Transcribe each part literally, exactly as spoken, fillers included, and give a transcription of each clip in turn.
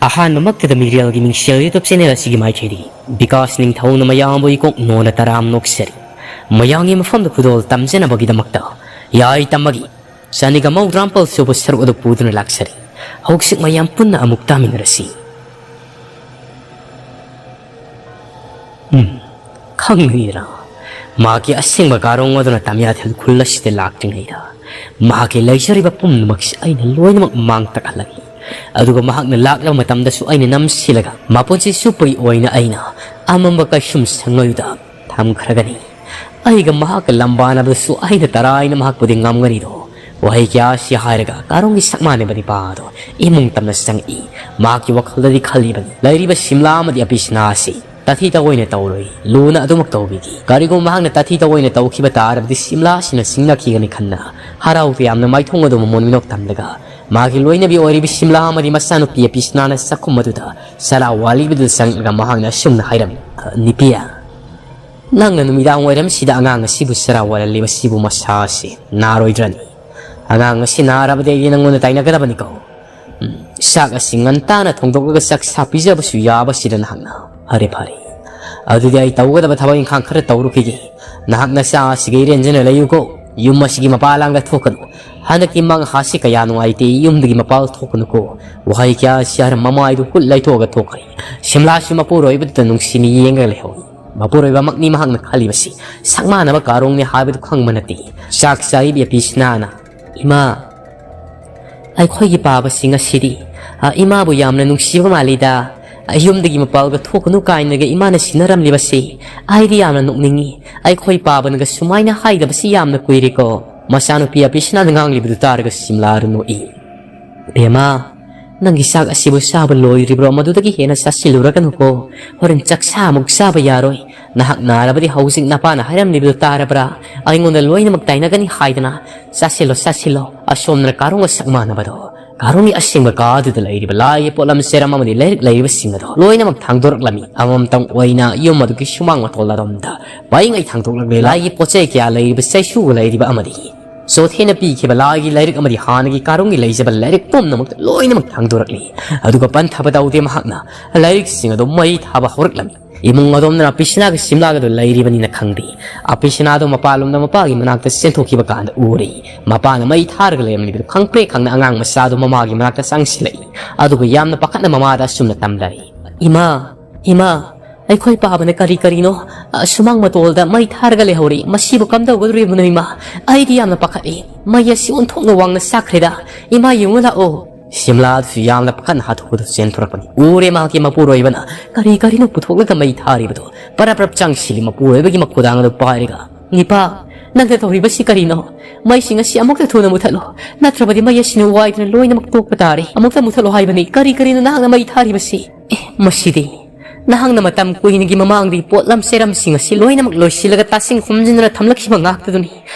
ꯑꯍꯥꯟꯕꯃꯛꯇꯗ ꯃꯤꯔꯦꯜꯒꯤ ꯃꯤꯡꯁꯦꯜ YouTube channel ꯑꯁꯤꯒꯤ ꯃꯥꯏꯀꯩꯗꯒꯤ ꯕꯤꯀꯥꯁ ꯅꯤꯡꯊꯧꯅ ꯃꯌꯥꯝꯕꯨ ꯏꯀꯣꯛ ꯅꯣꯟꯅ ꯇꯔꯥꯝ ꯅꯣꯛꯆꯔꯤ꯫ ꯃꯌꯥꯝꯒꯤ ꯃꯐꯝꯗ ꯈꯨꯗꯣꯜ ꯇꯝꯖꯅꯕꯒꯤꯗꯃꯛꯇ ꯌꯥꯏ ꯇꯝꯕꯒꯤ ꯆꯅꯤꯒ ꯃꯧꯗ꯭ꯔꯥ ꯃꯥꯄꯜ ꯁꯨꯕ ꯁꯔꯨꯛ ꯑꯗꯨ ꯄꯨꯗꯨꯅ ꯂꯥꯛꯆꯔꯤ꯫ ꯍꯧꯖꯤꯛ ꯃꯌꯥꯝ ꯄꯨꯟꯅ ꯑꯃꯨꯛ ꯇꯥꯃꯤꯟꯅꯔꯁꯤ꯫ ꯎꯝ, ꯈꯪꯂꯤꯔꯥ? ꯃꯍꯥꯛꯀꯤ ꯑꯁꯦꯡꯕ ꯀꯥꯔꯣꯡ ꯑꯗꯨꯅ ꯇꯃꯤꯌꯥꯊꯦꯜ ꯈꯨꯜ ꯑꯁꯤꯗ ꯂꯥꯛꯇ꯭ꯔꯤꯉꯩꯗ ꯃꯍꯥꯛꯀꯤ ꯂꯩꯖꯔꯤꯕ ꯄꯨꯝꯅꯃꯛꯁꯤ ꯑꯩꯅ ꯂꯣꯏꯅꯃꯛ ꯃꯥꯡ ꯇꯥꯛꯍꯜꯂꯒꯦ꯫ ꯑꯗꯨꯒ ꯃꯍꯥꯛꯅ ꯂꯥꯛꯂꯕ ꯃꯇꯝꯗꯁꯨ ꯑꯩꯅ ꯅꯝꯁꯤꯜꯂꯒ ꯃꯄꯨꯟꯁꯤ ꯆꯨꯞꯄꯒꯤ ꯑꯣꯏꯅ ꯑꯩꯅ ꯑꯃꯝꯕ ꯀꯩꯁꯨꯝ ꯁꯪꯂꯣꯏꯗ ꯊꯝꯈ꯭ꯔꯒꯅꯤ꯫ ꯑꯩꯒ ꯃꯍꯥꯛꯀ ꯂꯝꯕꯥꯅꯕꯗꯁꯨ ꯑꯩꯅ ꯇꯔꯥꯏꯅ ꯃꯍꯥꯛꯄꯨꯗꯤ ꯉꯝꯒꯅꯤꯗꯣ꯫ ꯋꯥꯍꯩ ꯀꯌꯥ ꯑꯁꯤ ꯍꯥꯏꯔꯒ ꯀꯥꯔꯣꯡꯒꯤ ꯁꯛ ꯃꯥꯟꯅꯕ ꯅꯤꯄꯥ ꯑꯗꯣ ꯏꯃꯨꯡ ꯇꯝꯅ ꯆꯪꯉꯛꯏ꯫ ꯃꯍꯥꯛꯀꯤ ꯋꯥꯈꯜꯗꯗꯤ ꯈꯜꯂꯤꯕꯅꯤ, ꯂꯩꯔꯤꯕ ꯁꯤꯝꯂꯥ ꯑꯃꯗꯤ ꯑꯄꯤꯁꯅꯥ ꯑꯁꯤ ꯇꯥꯊꯤ ꯇꯑꯣꯏꯅ ꯇꯧꯔꯣꯏ, ꯂꯨꯅ ꯑꯗꯨꯃꯛ ꯇꯧꯕꯤꯒꯦ꯫ ꯀꯔꯤꯒꯨꯝꯕ ꯃꯍꯥꯛꯅ ꯇꯥꯊꯤ ꯇꯑꯣꯏꯅ ꯇꯧꯈꯤꯕ ꯇꯥꯔꯕꯗꯤ ꯁꯤꯝꯂꯥ ꯑꯁꯤꯅ ꯁꯤꯡꯅꯈꯤꯒꯅꯤ ꯈꯟꯅ ꯍꯔꯥꯎ ꯇꯌꯥꯝꯅ ꯃꯥꯏꯊꯣꯡ ꯑꯗꯨ ꯃꯃꯣꯟ ꯃꯤꯅꯣꯛ ꯊꯝꯂꯒ ꯃꯥꯒꯤ ꯂꯣꯏꯅꯕꯤ ꯑꯣꯏꯔꯤꯕꯤ ꯁꯤꯝꯂꯥ ꯑꯃꯗꯤ ꯃꯆꯥꯅꯨꯄꯤ ꯑꯄꯤꯁꯅꯥꯅ ꯆꯥꯛꯈꯨꯝ ꯑꯗꯨꯗ ꯆꯔꯥ ꯋꯥꯠꯂꯤꯕꯗꯨ ꯆꯪꯂꯒ ꯃꯍꯥꯛꯅ ꯑꯁꯨꯝꯅ ꯍꯥꯏꯔꯝꯃꯤ, "ꯅꯤꯄꯤꯌꯥ, ꯅꯪꯅ ꯅꯨꯃꯤꯗꯥꯡ ꯋꯥꯏꯔꯝꯁꯤꯗ ꯑꯉꯥꯡ ꯑꯁꯤꯕꯨ ꯆꯔꯥ ꯋꯥꯠꯍꯜꯂꯤꯕꯁꯤꯕꯨ ꯃꯁꯥ ꯑꯁꯤ ꯅꯥꯔꯣꯏꯗ꯭ꯔꯅꯤ? ꯑꯉꯥꯡ ꯑꯁꯤ ꯅꯥꯔꯕꯗꯤ ꯑꯩꯗꯤ ꯅꯪꯉꯣꯟꯗ ꯇꯥꯏꯅꯒꯗꯕꯅꯤꯀꯣ꯫ ꯎꯝ, ꯆꯥꯛ ꯑꯁꯤ ꯉꯟꯇꯥꯅ ꯊꯣꯡꯗꯣꯛꯂꯒ ꯆꯥꯛ ꯁꯥ ꯄꯤꯖꯕꯁꯨ ꯌꯥꯕꯁꯤꯗ ꯅꯍꯥꯛꯅ꯫ ꯐꯔꯦ, ꯐꯔꯦ꯫ ꯑꯗꯨꯗꯤ ꯑꯩ ꯇꯧꯒꯗꯕ ꯊꯕꯛ ꯏꯪꯈꯥꯡ ꯈꯔ ꯇꯧꯔꯨꯈꯤꯒꯦ꯫ ꯅꯍꯥꯛ ꯅꯆꯥ ꯑꯁꯤꯒ ꯏꯔꯦꯟꯖꯅ ꯂꯩꯌꯨꯀꯣ꯫ ꯌꯨꯝ ꯑꯁꯤꯒꯤ ꯃꯄꯥꯜ ꯂꯥꯡꯗ ꯊꯣꯛꯀꯅꯨ꯫ ꯍꯟꯗꯛꯀꯤ ꯃꯉꯥꯁꯤ ꯀꯌꯥ ꯅꯨꯡꯉꯥꯏꯇꯦ, ꯌꯨꯝꯗꯒꯤ ꯃꯄꯥꯜ ꯊꯣꯛꯀꯅꯨꯀꯣ꯫" ꯋꯥꯍꯩ ꯀꯌꯥ ꯑꯁꯤ ꯍꯥꯏꯔ ꯃꯃꯥꯏꯗꯨ ꯍꯨꯠ ꯂꯩꯊꯣꯛꯑꯒ ꯊꯣꯛꯈ꯭ꯔꯦ꯫ ꯁꯤꯝꯂꯥꯁꯨ ꯃꯄꯨꯔꯣꯏꯕꯗꯨꯗ ꯅꯨꯡꯁꯤꯅ ꯌꯦꯡꯂꯒ ꯂꯩꯍꯧꯏ꯫ ꯃꯄꯨꯔꯣꯏꯕꯃꯛꯅꯤ ꯃꯍꯥꯛꯅ ꯈꯜꯂꯤꯕꯁꯤ꯫ ꯁꯛ ꯃꯥꯟꯅꯕ ꯀꯥꯔꯣꯡꯅꯤ ꯍꯥꯏꯕꯗꯨ ꯈꯪꯕ ꯅꯠꯇꯦ꯫ ꯆꯥꯛ ꯆꯥꯔꯤꯕꯤ ꯑꯄꯤꯁꯅꯥꯅ, "ꯏꯃꯥ, ꯑꯩꯈꯣꯏꯒꯤ ꯄꯥꯕꯁꯤ ꯉꯁꯤꯗꯤ, ꯑ, ꯏꯃꯥꯕꯨ ꯌꯥꯝꯅ ꯅꯨꯡꯁꯤꯕ ꯃꯥꯜꯂꯤꯗ꯫ ꯑ, ꯌꯨꯝꯗꯒꯤ ꯃꯄꯥꯜꯒ ꯊꯣꯛꯀꯅꯨ ꯀꯥꯏꯅꯒ ꯏꯃꯥꯅ ꯁꯤꯟꯅꯔꯝꯂꯤꯕꯁꯤ ꯑꯩꯗꯤ ꯌꯥꯝꯅ ꯅꯣꯛꯅꯤꯡꯉꯤ꯫ ꯑꯩꯈꯣꯏ ꯄꯥꯕꯅꯒ ꯁꯨꯃꯥꯏꯅ ꯍꯥꯏꯗꯕꯁꯤ ꯌꯥꯝꯅ ꯀꯨꯏꯔꯦꯀꯣ꯫" ꯃꯆꯥꯅꯨꯄꯤ ꯑꯄꯤꯁꯅꯥꯅ ꯉꯥꯡꯂꯤꯕꯗꯨ ꯇꯥꯔꯒ ꯁꯤꯝꯂꯥ ꯑꯗꯨ ꯅꯣꯛꯏ꯫ "ꯕꯦꯝꯃ, ꯅꯪꯒꯤ ꯆꯥꯛ ꯑꯁꯤꯕꯨ ꯆꯥꯕ ꯂꯣꯏꯗ꯭ꯔꯤꯕ꯭ꯔꯣ? ꯃꯗꯨꯗꯒꯤ ꯍꯦꯟꯅ ꯆꯥꯁꯤꯜꯂꯨꯔꯒꯅꯨꯀꯣ꯫ ꯍꯣꯔꯦꯟ ꯆꯥꯛꯁꯥ ꯑꯃꯨꯛ ꯆꯥꯕ ꯌꯥꯔꯣꯏ꯫ ꯅꯍꯥꯛ ꯅꯥꯔꯕꯗꯤ ꯍꯧꯖꯤꯛ ꯅꯄꯥꯅ ꯍꯥꯏꯔꯝꯂꯤꯕꯗꯨ ꯇꯥꯔꯕ꯭ꯔꯥ? ꯑꯩꯉꯣꯟꯗ ꯂꯣꯏꯅꯃꯛ ꯇꯥꯏꯅꯒꯅꯤ ꯍꯥꯏꯗꯅ꯫ ꯆꯥꯁꯤꯜꯂꯣ, ꯆꯥꯁꯤꯜꯂꯣ꯫" ꯑꯁꯣꯝꯗꯅ ꯀꯥꯔꯣꯡꯒ ꯁꯛ ꯃꯥꯟꯅꯕꯗꯣ, ꯀꯥꯔꯣꯡꯒꯤ ꯑꯁꯦꯡꯕ ꯀꯥꯗꯨꯗ ꯂꯩꯔꯤꯕ ꯂꯥꯏꯒꯤ ꯄꯣꯠꯂꯝ ꯆꯦꯔꯝ ꯑꯃꯗꯤ ꯂꯥꯏꯔꯤꯛ ꯂꯩꯔꯤꯕꯁꯤꯡ ꯑꯗꯣ ꯂꯣꯏꯅꯃꯛ ꯊꯥꯡꯗꯣꯔꯛꯂꯝꯃꯤ꯫ ꯑꯃꯃꯝꯇꯪ ꯑꯣꯏꯅ ꯌꯨꯝ ꯑꯗꯨꯒꯤ ꯁꯨꯃꯥꯡ ꯃꯇꯣꯜ ꯑꯗꯣꯝꯗ ꯄꯔꯤꯉꯩ ꯊꯥꯡꯗꯣꯛꯂꯛꯂꯦ꯫ ꯂꯥꯏꯒꯤ ꯄꯣꯠ ꯆꯩ ꯀꯌꯥ ꯂꯩꯔꯤꯕ ꯆꯩꯁꯨꯒ ꯂꯩꯔꯤꯕ ꯑꯃꯗꯤ ꯆꯣꯊꯦꯅ ꯄꯤꯈꯤꯕ ꯂꯥꯏꯒꯤ ꯂꯥꯏꯔꯤꯛ ꯑꯃꯗꯤ ꯍꯥꯟꯅꯒꯤ ꯀꯥꯔꯣꯡꯒꯤ ꯂꯩꯖꯕ ꯂꯥꯏꯔꯤꯛ ꯄꯨꯝꯅꯃꯛꯇ ꯂꯣꯏꯅꯃꯛ ꯊꯥꯡꯗꯣꯔꯛꯂꯤ꯫ ꯑꯗꯨꯒ ꯄꯟꯊꯕ ꯇꯧꯗꯦ ꯃꯍꯥꯛꯅ ꯂꯥꯏꯔꯤꯛꯁꯤꯡ ꯑꯗꯨ ꯃꯩ ꯊꯥꯕ ꯍꯧꯔꯛꯂꯝꯃꯤ꯫ ꯏꯃꯨꯡ ꯑꯗꯣꯝꯗꯅ ꯑꯄꯤꯁꯤꯅꯥꯒ ꯁꯤꯝꯂꯥꯒꯗꯨ ꯂꯩꯔꯤꯕꯅꯤꯅ ꯈꯪꯗꯦ꯫ ꯑꯄꯤꯁꯤꯅꯥꯗꯨ ꯃꯄꯥꯟꯂꯣꯝꯗ ꯃꯄꯥꯒꯤ ꯃꯅꯥꯛꯇ ꯆꯦꯟꯊꯣꯛꯈꯤꯕ ꯀꯥꯟꯗ ꯎꯔꯦ꯫ ꯃꯄꯥꯅ ꯃꯩ ꯊꯥꯔꯒ ꯂꯩꯔꯝꯂꯤꯕꯗꯨ ꯈꯪꯄ꯭ꯔꯦꯛ ꯈꯪꯅ ꯑꯉꯥꯡ ꯃꯆꯥꯗꯨ ꯃꯃꯥꯒꯤ ꯃꯅꯥꯛꯇ ꯆꯪꯁꯤꯜꯂꯛꯏ꯫ ꯑꯗꯨꯒ ꯌꯥꯝꯅ ꯄꯥꯈꯠꯅ ꯃꯃꯥꯗ ꯑꯁꯨꯝꯅ ꯇꯝꯂꯔꯤ, "ꯏꯃꯥ, ꯏꯃꯥ, ꯑꯩꯈꯣꯏ ꯄꯥꯕꯅ ꯀꯔꯤ ꯀꯔꯤꯅꯣ, ꯑ, ꯁꯨꯃꯥꯡ ꯃꯇꯣꯜꯗ ꯃꯩ ꯊꯥꯔꯒ ꯂꯩꯍꯧꯔꯤ꯫ ꯃꯁꯤꯕꯨ ꯀꯝꯗꯧꯒꯗꯧꯔꯤꯕꯅꯣ, ꯏꯃꯥ? ꯑꯩꯗꯤ ꯌꯥꯝꯅ ꯄꯥꯈꯠꯂꯤ꯫ ꯃꯩ ꯑꯁꯤ ꯑꯣꯟꯊꯣꯛꯅ ꯋꯥꯡꯅ ꯆꯥꯛꯈ꯭ꯔꯦꯗ꯫ ꯏꯃꯥ, ꯌꯦꯡꯉꯨ ꯂꯥꯛꯑꯣ꯫" ꯁꯤꯝꯂꯥ ꯑꯗꯨꯁꯨ ꯌꯥꯝꯅ ꯄꯥꯈꯠꯅ ꯍꯥꯊꯨ ꯍꯥꯊꯨ ꯆꯦꯟꯊꯣꯔꯛꯄꯅꯤ꯫ ꯎꯔꯦ ꯃꯍꯥꯛꯀꯤ ꯃꯄꯨꯔꯣꯏꯕꯅ ꯀꯔꯤ ꯀꯔꯤꯅꯣ ꯄꯨꯊꯣꯛꯂꯒ ꯃꯩ ꯊꯥꯔꯤꯕꯗꯣ꯫ ꯄꯔꯞ ꯄꯔꯞ ꯆꯪꯁꯤꯜꯂꯤ ꯃꯄꯨꯔꯣꯏꯕꯒꯤ ꯃꯈꯨꯗꯥꯡ ꯑꯗꯨ ꯄꯥꯏꯔꯒ, "ꯏꯄꯥ, ꯅꯪꯅ ꯇꯧꯔꯤꯕꯁꯤ ꯀꯔꯤꯅꯣ? ꯃꯩꯁꯤꯡ ꯑꯁꯤ ꯑꯃꯨꯛꯇ ꯊꯨꯅ ꯃꯨꯊꯠꯂꯣ꯫ ꯅꯠꯇ꯭ꯔꯕꯗꯤ ꯃꯩ ꯑꯁꯤꯅ ꯋꯥꯏꯗꯨꯅ ꯂꯣꯏꯅꯃꯛ ꯇꯣꯛꯄ ꯇꯥꯔꯦ꯫ ꯑꯃꯨꯛꯇ ꯃꯨꯊꯠꯂꯣ ꯍꯥꯏꯕꯅꯤ꯫ ꯀꯔꯤ ꯀꯔꯤꯅꯣ ꯅꯍꯥꯛꯅ ꯃꯩ ꯊꯥꯔꯤꯕꯁꯤ?" "ꯑꯦ, ꯃꯁꯤꯗꯤ ꯅꯍꯥꯛꯅ ꯃꯇꯝ ꯀꯨꯏꯅꯒꯤ ꯃꯃꯥꯡꯗꯒꯤ ꯄꯣꯠꯂꯝ ꯆꯩꯔꯝꯁꯤꯡ ꯑꯁꯤ ꯂꯣꯏꯅꯃꯛ ꯂꯣꯏꯁꯤꯜꯂꯒ ꯇꯥꯁꯤꯡ ꯈꯣꯝꯖꯤꯟꯗꯨꯅ ꯊꯝꯂꯛꯈꯤꯕ ꯉꯥꯛꯇꯗꯨꯅꯤ꯫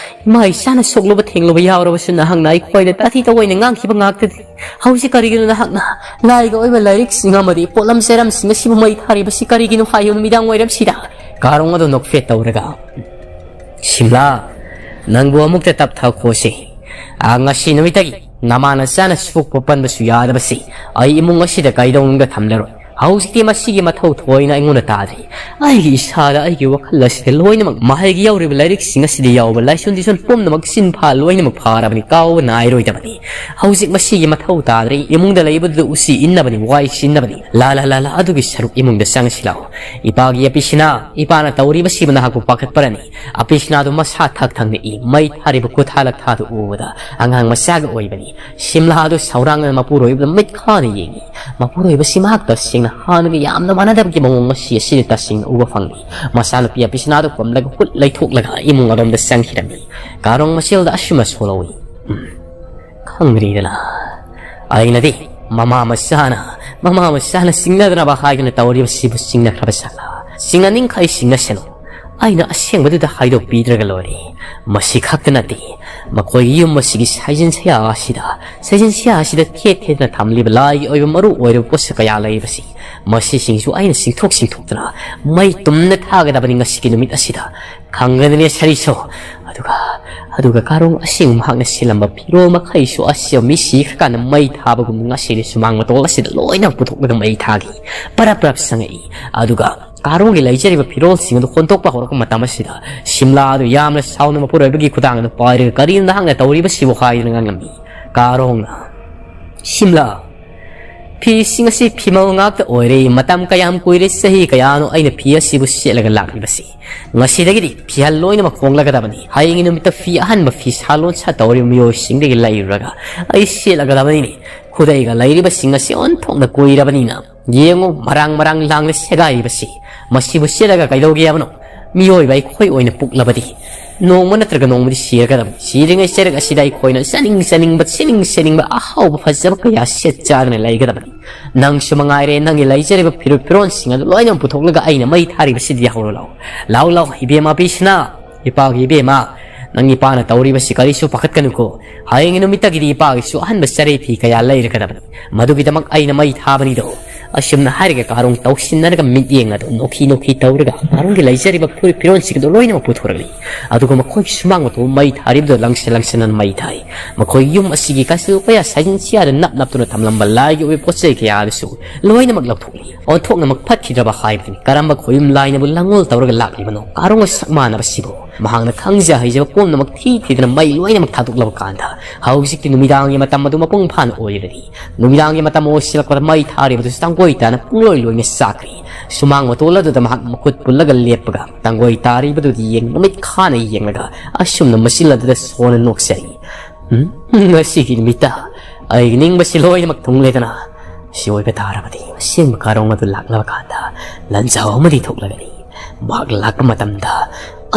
ꯏꯃꯥ ꯏꯆꯥꯅ ꯁꯣꯛꯂꯨꯕ ꯊꯦꯡꯂꯨꯕ ꯌꯥꯎꯔꯕꯁꯨ ꯅꯍꯥꯛꯅ ꯑꯩꯈꯣꯏꯗ ꯇꯥꯊꯤ ꯇꯑꯣꯏꯅ ꯉꯥꯡꯈꯤꯕ ꯉꯥꯛꯇꯗꯤ꯫ ꯍꯧꯖꯤꯛ ꯀꯔꯤꯒꯤꯅꯣ ꯅꯍꯥꯛꯅ ꯂꯥꯏꯒ ꯑꯣꯏꯕ ꯂꯥꯏꯔꯤꯛꯁꯤꯡ ꯑꯃꯗꯤ ꯄꯣꯠꯂꯝ ꯆꯩꯔꯝꯁꯤꯡ ꯑꯁꯤꯕꯨ ꯃꯩ ꯊꯥꯔꯤꯕꯁꯤ ꯀꯔꯤꯒꯤꯅꯣ ꯍꯥꯏꯌꯨ ꯅꯨꯃꯤꯗꯥꯡ ꯋꯥꯏꯔꯝꯁꯤꯗ?" ꯀꯥꯔꯣꯡ ꯑꯗꯨ ꯅꯣꯛꯐꯦꯠ ꯇꯧꯔꯒ, "ꯁꯤꯝꯂꯥ, ꯅꯪꯕꯨ ꯑꯃꯨꯛꯇ ꯇꯞꯊꯈꯣꯁꯦ꯫ ꯑ, ꯉꯁꯤ ꯅꯨꯃꯤꯠꯇꯒꯤ ꯅꯃꯥ ꯅꯆꯥꯅ ꯁꯣꯛꯄ ꯄꯟꯕꯁꯨ ꯌꯥꯗꯕꯁꯤ ꯑꯩ ꯏꯃꯨꯡ ꯑꯁꯤꯗ ꯀꯩꯗꯧꯅꯨꯡꯗ ꯊꯝꯂꯔꯣꯏ꯫ ꯍꯧꯖꯤꯛꯇꯤ ꯃꯁꯤꯒꯤ ꯃꯊꯧ ꯊꯣꯏꯅ ꯑꯩꯉꯣꯟꯗ ꯇꯥꯗ꯭ꯔꯤ꯫ ꯑꯩꯒꯤ ꯏꯁꯥꯗ ꯑꯩꯒꯤ ꯋꯥꯈꯜ ꯑꯁꯤꯗ ꯂꯣꯏꯅꯃꯛ ꯃꯍꯩꯒꯤ ꯌꯥꯎꯔꯤꯕ ꯂꯥꯏꯔꯤꯛꯁꯤꯡ ꯑꯁꯤꯗ ꯌꯥꯎꯕ ꯂꯥꯏꯁꯣꯟ ꯇꯤꯁꯣꯟ ꯄꯨꯝꯅꯃꯛ ꯆꯤꯟꯐꯥ ꯂꯣꯏꯅꯃꯛ ꯐꯥꯔꯕꯅꯤ, ꯀꯥꯎꯕ ꯅꯥꯏꯔꯣꯏꯗꯕꯅꯤ꯫ ꯍꯧꯖꯤꯛ ꯃꯁꯤꯒꯤ ꯃꯊꯧ ꯇꯥꯗ꯭ꯔꯤ꯫ ꯏꯃꯨꯡꯗ ꯂꯩꯕꯗꯨꯗ ꯎꯆꯤ ꯏꯟꯅꯕꯅꯤ, ꯋꯥꯏ ꯁꯤꯟꯅꯕꯅꯤ꯫ ꯂꯥ, ꯂꯥ, ꯂꯥ, ꯂꯥ, ꯑꯗꯨꯒꯤ ꯁꯔꯨꯛ ꯏꯃꯨꯡꯗ ꯆꯪꯁꯤ ꯂꯥꯛꯑꯣ꯫ ꯏꯄꯥꯒꯤ ꯑꯄꯤꯁꯤꯅꯥ, ꯏꯄꯥꯅ ꯇꯧꯔꯤꯕꯁꯤꯕꯨ ꯅꯍꯥꯛꯄꯨ ꯄꯥꯈꯠꯄꯔꯅꯤ?" ꯑꯄꯤꯁꯤꯅꯥꯗꯨ ꯃꯁꯥ ꯊꯛ ꯊꯪꯅ ꯏ, ꯃꯩ ꯊꯥꯔꯤꯕ ꯈꯨꯊꯥ ꯂꯛꯊꯥꯗꯨ ꯎꯕꯗ ꯑꯉꯥꯡ ꯃꯆꯥꯒ ꯑꯣꯏꯕꯅꯤ꯫ ꯁꯤꯝꯂꯥꯗꯨ ꯁꯧꯔꯥꯡꯅ ꯃꯄꯨꯔꯣꯏꯕꯗ ꯃꯤꯠ ꯈꯥꯅ ꯌꯦꯡꯉꯤ꯫ ꯃꯄꯨꯔꯣꯏꯕꯁꯤ ꯃꯍꯥꯛ ꯇꯁꯦꯡꯅ ꯍꯥꯟꯅꯒ ꯌꯥꯝꯅ ꯃꯥꯟꯅꯗꯕꯒꯤ ꯃꯑꯣꯡ ꯃꯁꯤ ꯑꯁꯤꯗ ꯇꯁꯦꯡꯅ ꯎꯕ ꯐꯪꯂꯤ꯫ ꯃꯆꯥꯅꯨꯄꯤ ꯑꯄꯤꯁꯤꯅꯥꯗꯨ ꯄꯝꯂꯒ ꯍꯨꯠ ꯂꯩꯊꯣꯛꯂꯒ ꯏꯃꯨꯡ ꯑꯗꯣꯝꯗ ꯆꯪꯈꯤꯔꯝꯃꯤ꯫ ꯀꯥꯔꯣꯡ ꯃꯁꯦꯜꯗ ꯑꯁꯨꯝꯅ ꯁꯣꯜꯍꯧꯏ, "ꯎꯝ, ꯈꯪꯗ꯭ꯔꯤꯗꯅ꯫ ꯑꯩꯅꯗꯤ ꯃꯃꯥ ꯃꯆꯥꯅ, ꯃꯃꯥ ꯃꯆꯥꯅ ꯆꯤꯡꯅꯗꯅꯕ ꯍꯥꯏꯗꯨꯅ ꯇꯧꯔꯤꯕꯁꯤꯕꯨ ꯆꯤꯡꯅꯈ꯭ꯔꯕ ꯁꯥꯂꯥ꯫ ꯆꯤꯡꯅꯅꯤꯡꯈꯩ ꯆꯤꯡꯅꯁꯅꯨ꯫ ꯑꯩꯅ ꯑꯁꯦꯡꯕꯗꯨꯗ ꯍꯥꯏꯗꯣꯛꯄꯤꯗ꯭ꯔꯒ ꯂꯣꯏꯔꯦ꯫ ꯃꯁꯤ ꯈꯛꯇ ꯅꯠꯇꯦ, ꯃꯈꯣꯏꯒꯤ ꯌꯨꯝ ꯑꯁꯤꯒꯤ ꯁꯥꯏꯖꯤꯟ ꯁꯌꯥ ꯑꯁꯤꯗ, ꯁꯥꯏꯖꯤꯟ ꯁꯌꯥ ꯑꯁꯤꯗ ꯊꯦꯠ ꯊꯦꯠꯇꯅ ꯊꯝꯂꯤꯕ ꯂꯥꯏꯒꯤ ꯑꯣꯏꯕ ꯃꯔꯨ ꯑꯣꯏꯔꯕ ꯄꯣꯠꯁꯛ ꯀꯌꯥ ꯂꯩꯔꯤꯕꯁꯤ, ꯃꯁꯤꯁꯤꯡꯁꯨ ꯑꯩꯅ ꯆꯤꯡꯊꯣꯛ ꯆꯤꯡꯊꯣꯛꯇꯅ ꯃꯩ ꯇꯨꯝꯅ ꯊꯥꯒꯗꯕꯅꯤ ꯉꯁꯤꯒꯤ ꯅꯨꯃꯤꯠ ꯑꯁꯤꯗ꯫ ꯈꯪꯒꯅꯤꯅꯦ ꯁꯔꯤꯁꯣ꯫ ꯑꯗꯨꯒ ꯑꯗꯨꯒ ꯀꯥꯔꯣꯡ ꯑꯁꯦꯡꯕ ꯃꯍꯥꯛꯅ ꯁꯤꯜꯂꯝꯕ ꯐꯤꯔꯣꯜ ꯃꯈꯩꯁꯨ ꯑꯁꯦꯡꯕ ꯃꯤ ꯁꯤꯈ꯭ꯔꯀꯥꯟꯗ ꯃꯩ ꯊꯥꯕꯒꯨꯝ ꯉꯁꯤꯗꯤ ꯁꯨꯃꯥꯡ ꯃꯇꯣꯜ ꯑꯁꯤꯗ ꯂꯣꯏꯅ ꯄꯨꯊꯣꯛꯂꯒ ꯃꯩ ꯊꯥꯈꯤ꯫ ꯄꯔꯞ ꯄꯔꯞ ꯁꯪꯉꯛꯏ꯫ ꯑꯗꯨꯒ ꯀꯥꯔꯣꯡꯒꯤ ꯂꯩꯖꯔꯤꯕ ꯐꯤꯔꯣꯜꯁꯤꯡ ꯑꯗꯨ ꯍꯣꯟꯗꯣꯛꯄ ꯍꯧꯔꯛꯄ ꯃꯇꯝ ꯑꯁꯤꯗ ꯁꯤꯝꯂꯥ ꯑꯗꯨ ꯌꯥꯝꯅ ꯁꯥꯎꯅ ꯃꯄꯨꯔꯣꯏꯕꯒꯤ ꯈꯨꯗꯥꯡ ꯑꯗꯨ ꯄꯥꯏꯔꯒ, "ꯀꯔꯤꯅꯣ ꯅꯍꯥꯛꯅ ꯇꯧꯔꯤꯕꯁꯤꯕꯨ?" ꯍꯥꯏꯗꯨꯅ ꯉꯥꯡꯂꯝꯃꯤ꯫ ꯀꯥꯔꯣꯡꯅ, "ꯁꯤꯝꯂꯥ, ꯐꯤꯁꯤꯡ ꯑꯁꯤ ꯐꯤꯃꯜ ꯉꯥꯛꯇ ꯑꯣꯏꯔꯦ꯫ ꯃꯇꯝ ꯀꯌꯥꯝ ꯀꯨꯏꯔꯦ, ꯆꯍꯤ ꯀꯌꯥꯅꯣ ꯑꯩꯅ ꯐꯤ ꯑꯁꯤꯕꯨ ꯁꯦꯠꯂꯒ ꯂꯥꯛꯂꯤꯕꯁꯤ꯫ ꯉꯁꯤꯗꯒꯤꯗꯤ ꯐꯤꯍꯜ ꯂꯣꯏꯅꯃꯛ ꯍꯣꯡꯂꯒꯗꯕꯅꯤ꯫ ꯍꯌꯦꯡꯒꯤ ꯅꯨꯃꯤꯠꯇ ꯐꯤ ꯑꯍꯟꯕ ꯐꯤ ꯁꯥ ꯂꯣꯟꯁꯥ ꯇꯧꯔꯤꯕ ꯃꯤꯑꯣꯏꯁꯤꯡꯗꯒꯤ ꯂꯩꯔꯨꯔꯒ ꯑꯩ ꯁꯦꯠꯂꯒꯗꯕꯅꯤꯅꯦ꯫ ꯈꯨꯗꯩꯒ ꯂꯩꯔꯤꯕꯁꯤꯡ ꯑꯁꯤ ꯑꯣꯟꯊꯣꯛꯅ ꯀꯨꯏꯔꯕꯅꯤꯅ꯫ ꯌꯦꯡꯉꯨ, ꯃꯔꯥꯡ ꯃꯔꯥꯡ ꯂꯥꯡꯅ ꯁꯦꯒꯥꯏꯔꯤꯕꯁꯤ꯫ ꯃꯁꯤꯕꯨ ꯁꯦꯠꯂꯒ ꯀꯩꯗꯧꯒꯦ ꯍꯥꯏꯕꯅꯣ? ꯃꯤꯑꯣꯏꯕ ꯑꯩꯈꯣꯏ ꯑꯣꯏꯅ ꯄꯣꯛꯂꯕꯗꯤ ꯅꯣꯡꯃ ꯅꯠꯇ꯭ꯔꯒ ꯅꯣꯡꯃꯗꯤ ꯁꯤꯔꯒꯗꯕꯅꯤ꯫ ꯁꯤꯔꯤꯉꯩ ꯆꯔꯛ ꯑꯁꯤꯗ ꯑꯩꯈꯣꯏꯅ ꯆꯥꯅꯤꯡ ꯆꯥꯅꯤꯡꯕ, ꯁꯦꯠꯅꯤꯡ ꯁꯦꯠꯅꯤꯡꯕ ꯑꯍꯥꯎꯕ ꯐꯖꯕ ꯀꯌꯥ ꯁꯦꯠ ꯆꯥꯗꯨꯅ ꯂꯩꯒꯗꯕꯅꯤ꯫ ꯅꯪꯁꯨ ꯃꯉꯥꯏꯔꯦ, ꯅꯪꯒꯤ ꯂꯩꯖꯔꯤꯕ ꯐꯤꯔꯨꯞ ꯐꯤꯔꯣꯟꯁꯤꯡ ꯑꯗꯨ ꯂꯣꯏꯅ ꯄꯨꯊꯣꯛꯂꯒ ꯑꯩꯅ ꯃꯩ ꯊꯥꯔꯤꯕꯁꯤꯗ ꯌꯥꯍꯧꯔꯣ ꯂꯥꯎ꯫ ꯂꯥꯎ ꯂꯥꯎ, ꯏꯕꯦꯝꯃ ꯕꯤꯁꯅꯥ, ꯏꯄꯥꯒꯤ ꯏꯕꯦꯝꯃ, ꯅꯪ ꯏꯄꯥꯅ ꯇꯧꯔꯤꯕꯁꯤ ꯀꯔꯤꯁꯨ ꯄꯥꯈꯠꯀꯅꯨꯀꯣ꯫ ꯍꯌꯦꯡꯒꯤ ꯅꯨꯃꯤꯠꯇꯒꯤꯗꯤ ꯏꯄꯥꯒꯤꯁꯨ ꯑꯍꯟꯕ ꯆꯔꯩ ꯐꯤ ꯀꯌꯥ ꯂꯩꯔꯒꯗꯕꯅꯤ꯫ ꯃꯗꯨꯒꯤꯗꯃꯛ ꯑꯩꯅ ꯃꯩ ꯊꯥꯕꯅꯤꯗꯣ꯫" ꯑꯁꯨꯝꯅ ꯍꯥꯏꯔꯒ ꯀꯥꯔꯣꯡ ꯇꯧꯁꯤꯟꯅꯔꯒ ꯃꯤꯠꯌꯦꯡ ꯑꯗꯨ ꯅꯣꯛꯈꯤ ꯅꯣꯛꯈꯤ ꯇꯧꯔꯒ ꯀꯥꯔꯣꯡꯒꯤ ꯂꯩꯖꯔꯤꯕ ꯐꯨꯔꯤꯠ ꯐꯤꯔꯣꯟꯁꯤꯡ ꯑꯗꯨ ꯂꯣꯏꯅꯃꯛ ꯄꯨꯊꯣꯔꯛꯂꯤ꯫ ꯑꯗꯨꯒ ꯃꯈꯣꯏꯒꯤ ꯁꯨꯃꯥꯡ ꯃꯇꯣꯟ ꯃꯩ ꯊꯥꯔꯤꯕꯗꯨ ꯂꯪꯁꯤꯟ ꯂꯪꯁꯤꯟꯅ ꯃꯩ ꯊꯥꯏ꯫ ꯃꯈꯣꯏ ꯌꯨꯝ ꯑꯁꯤꯒꯤ ꯀꯥꯆꯤꯟ ꯀꯣꯌꯥ ꯁꯥꯖꯤꯟ ꯁꯤꯌꯥꯗ ꯅꯞ ꯅꯞꯇꯨꯅ ꯊꯝꯂꯝꯕ ꯂꯥꯏꯒꯤ ꯑꯣꯏꯕ ꯄꯣꯠ ꯆꯩ ꯀꯌꯥ ꯑꯗꯨꯁꯨ ꯂꯣꯏꯅꯃꯛ ꯂꯧꯊꯣꯛꯂꯤ꯫ ꯑꯣꯟꯊꯣꯛꯅꯃꯛ ꯐꯠꯈꯤꯗ꯭ꯔꯕ ꯍꯥꯏꯕꯗꯨꯅꯤ꯫ ꯀꯔꯝꯕ ꯈꯣꯌꯨꯝ ꯂꯥꯏꯅꯕꯨ ꯂꯥꯡꯑꯣꯜ ꯇꯧꯔꯒ ꯂꯥꯛꯂꯤꯕꯅꯣ? ꯀꯥꯔꯣꯡꯒ ꯁꯛ ꯃꯥꯟꯅꯕꯁꯤꯕꯨ꯫ ꯃꯍꯥꯛꯅ ꯈꯪꯖ ꯍꯩꯖꯕ ꯄꯨꯝꯅꯃꯛ ꯊꯤ ꯊꯤꯗꯅ ꯃꯩ ꯂꯣꯏꯅꯃꯛ ꯊꯥꯗꯣꯛꯂꯕ ꯀꯥꯟꯗ, ꯍꯧꯖꯤꯛꯇꯤ ꯅꯨꯃꯤꯗꯥꯡꯒꯤ ꯃꯇꯝ ꯑꯗꯨ ꯃꯄꯨꯡ ꯐꯥꯅ ꯑꯣꯏꯔꯤꯕꯅꯤ꯫ ꯅꯨꯃꯤꯗꯥꯡꯒꯤ ꯃꯇꯝ ꯑꯣꯏꯁꯤꯜꯂꯛꯄꯗ ꯃꯩ ꯊꯥꯔꯤꯕꯗꯨꯁꯨ ꯇꯥꯡꯒꯣꯏ ꯇꯥꯅ ꯄꯨꯡꯂꯣꯏ ꯂꯣꯏꯅ ꯆꯥꯛꯈ꯭ꯔꯦ꯫ ꯁꯨꯃꯥꯡ ꯃꯇꯣꯜ ꯑꯗꯨꯗ ꯃꯍꯥꯛ ꯃꯈꯨꯠ ꯄꯨꯜꯂꯒ ꯂꯦꯞꯄꯒ ꯇꯥꯡꯒꯣꯏ ꯇꯥꯔꯤꯕꯗꯨꯗꯤ ꯌꯦꯡ ꯅꯨꯃꯤꯠ ꯈꯥꯅ ꯌꯦꯡꯂꯒ ꯑꯁꯨꯝꯅ ꯃꯆꯤꯜ ꯑꯗꯨꯗ ꯁꯣꯟꯅ ꯅꯣꯛꯆꯔꯤ꯫ "ꯎꯝ, ꯉꯁꯤꯒꯤ ꯅꯨꯃꯤꯠꯇ ꯑꯩꯒꯤ ꯅꯤꯡꯕꯁꯤ ꯂꯣꯏꯅꯃꯛ ꯊꯨꯡꯂꯦꯗꯅ꯫ ꯁꯤ ꯑꯣꯏꯕ ꯇꯥꯔꯕꯗꯤ ꯑꯁꯦꯡꯕ ꯀꯥꯔꯣꯡ ꯑꯗꯨ ꯂꯥꯛꯂꯕ ꯀꯥꯟꯗ ꯂꯥꯟꯖꯥꯎ ꯑꯃꯗꯤ ꯊꯣꯛꯂꯒꯅꯤ꯫ ꯃꯍꯥꯛ ꯂꯥꯛꯄ ꯃꯇꯝꯗ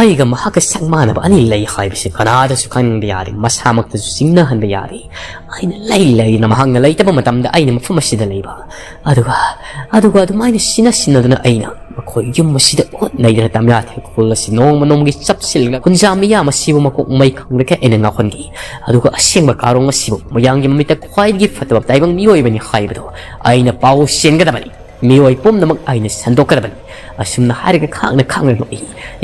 ꯑꯩꯒ ꯃꯍꯥꯛꯀ ꯁꯛ ꯃꯥꯟꯅꯕ ꯑꯅꯤ ꯂꯩ ꯍꯥꯏꯕꯁꯤ ꯀꯅꯥꯗꯁꯨ ꯈꯪꯍꯟꯕ ꯌꯥꯗꯦ, ꯃꯁꯥꯃꯛꯇꯁꯨ ꯆꯤꯡꯅꯍꯟꯕ ꯌꯥꯗꯦ꯫ ꯑꯩꯅ ꯂꯩ ꯂꯩꯅ ꯃꯍꯥꯛꯅ ꯂꯩꯇꯕ ꯃꯇꯝꯗ ꯑꯩꯅ ꯃꯐꯝ ꯑꯁꯤꯗ ꯂꯩꯕ꯫ ꯑꯗꯨꯒ, ꯑꯗꯨꯒ ꯑꯗꯨꯃꯥꯏꯅ ꯁꯤꯟꯅ ꯁꯤꯟꯅꯗꯨꯅ ꯑꯩꯅ ꯃꯈꯣꯏ ꯌꯨꯝ ꯑꯁꯤꯗ ꯑꯣꯠ ꯅꯩꯗꯅ ꯇꯝꯌꯥꯊꯦꯜ ꯈꯨꯜ ꯑꯁꯤ ꯅꯣꯡꯃ ꯅꯣꯡꯃꯒꯤ ꯆꯞꯁꯤꯜꯂꯒ ꯈꯨꯟꯖꯥ ꯃꯤꯌꯥꯝ ꯑꯁꯤꯕꯨ ꯃꯀꯣꯛ ꯃꯩ ꯈꯪꯗꯈꯩ ꯑꯩꯅ ꯉꯥꯎꯍꯟꯈꯤ꯫ ꯑꯗꯨꯒ ꯑꯁꯦꯡꯕ ꯀꯥꯔꯣꯡ ꯑꯁꯤꯕꯨ ꯃꯌꯥꯝꯒꯤ ꯃꯃꯤꯠꯇ ꯈ꯭ꯋꯥꯏꯗꯒꯤ ꯐꯠꯇꯕ ꯇꯥꯏꯕꯪ ꯃꯤꯑꯣꯏꯕꯅꯤ ꯍꯥꯏꯕꯗꯨ ꯑꯩꯅ ꯄꯥꯎ ꯆꯦꯟꯒꯗꯕꯅꯤ꯫ ꯃꯤꯑꯣꯏ ꯄꯨꯝꯅꯃꯛ ꯑꯩꯅ ꯁꯟꯗꯣꯛꯀꯗꯕꯅꯤ꯫ ꯑꯁꯨꯝꯅ ꯍꯥꯏꯔꯒ ꯈꯥꯡꯅ ꯈꯥꯡꯅ ꯅꯣꯛꯏ꯫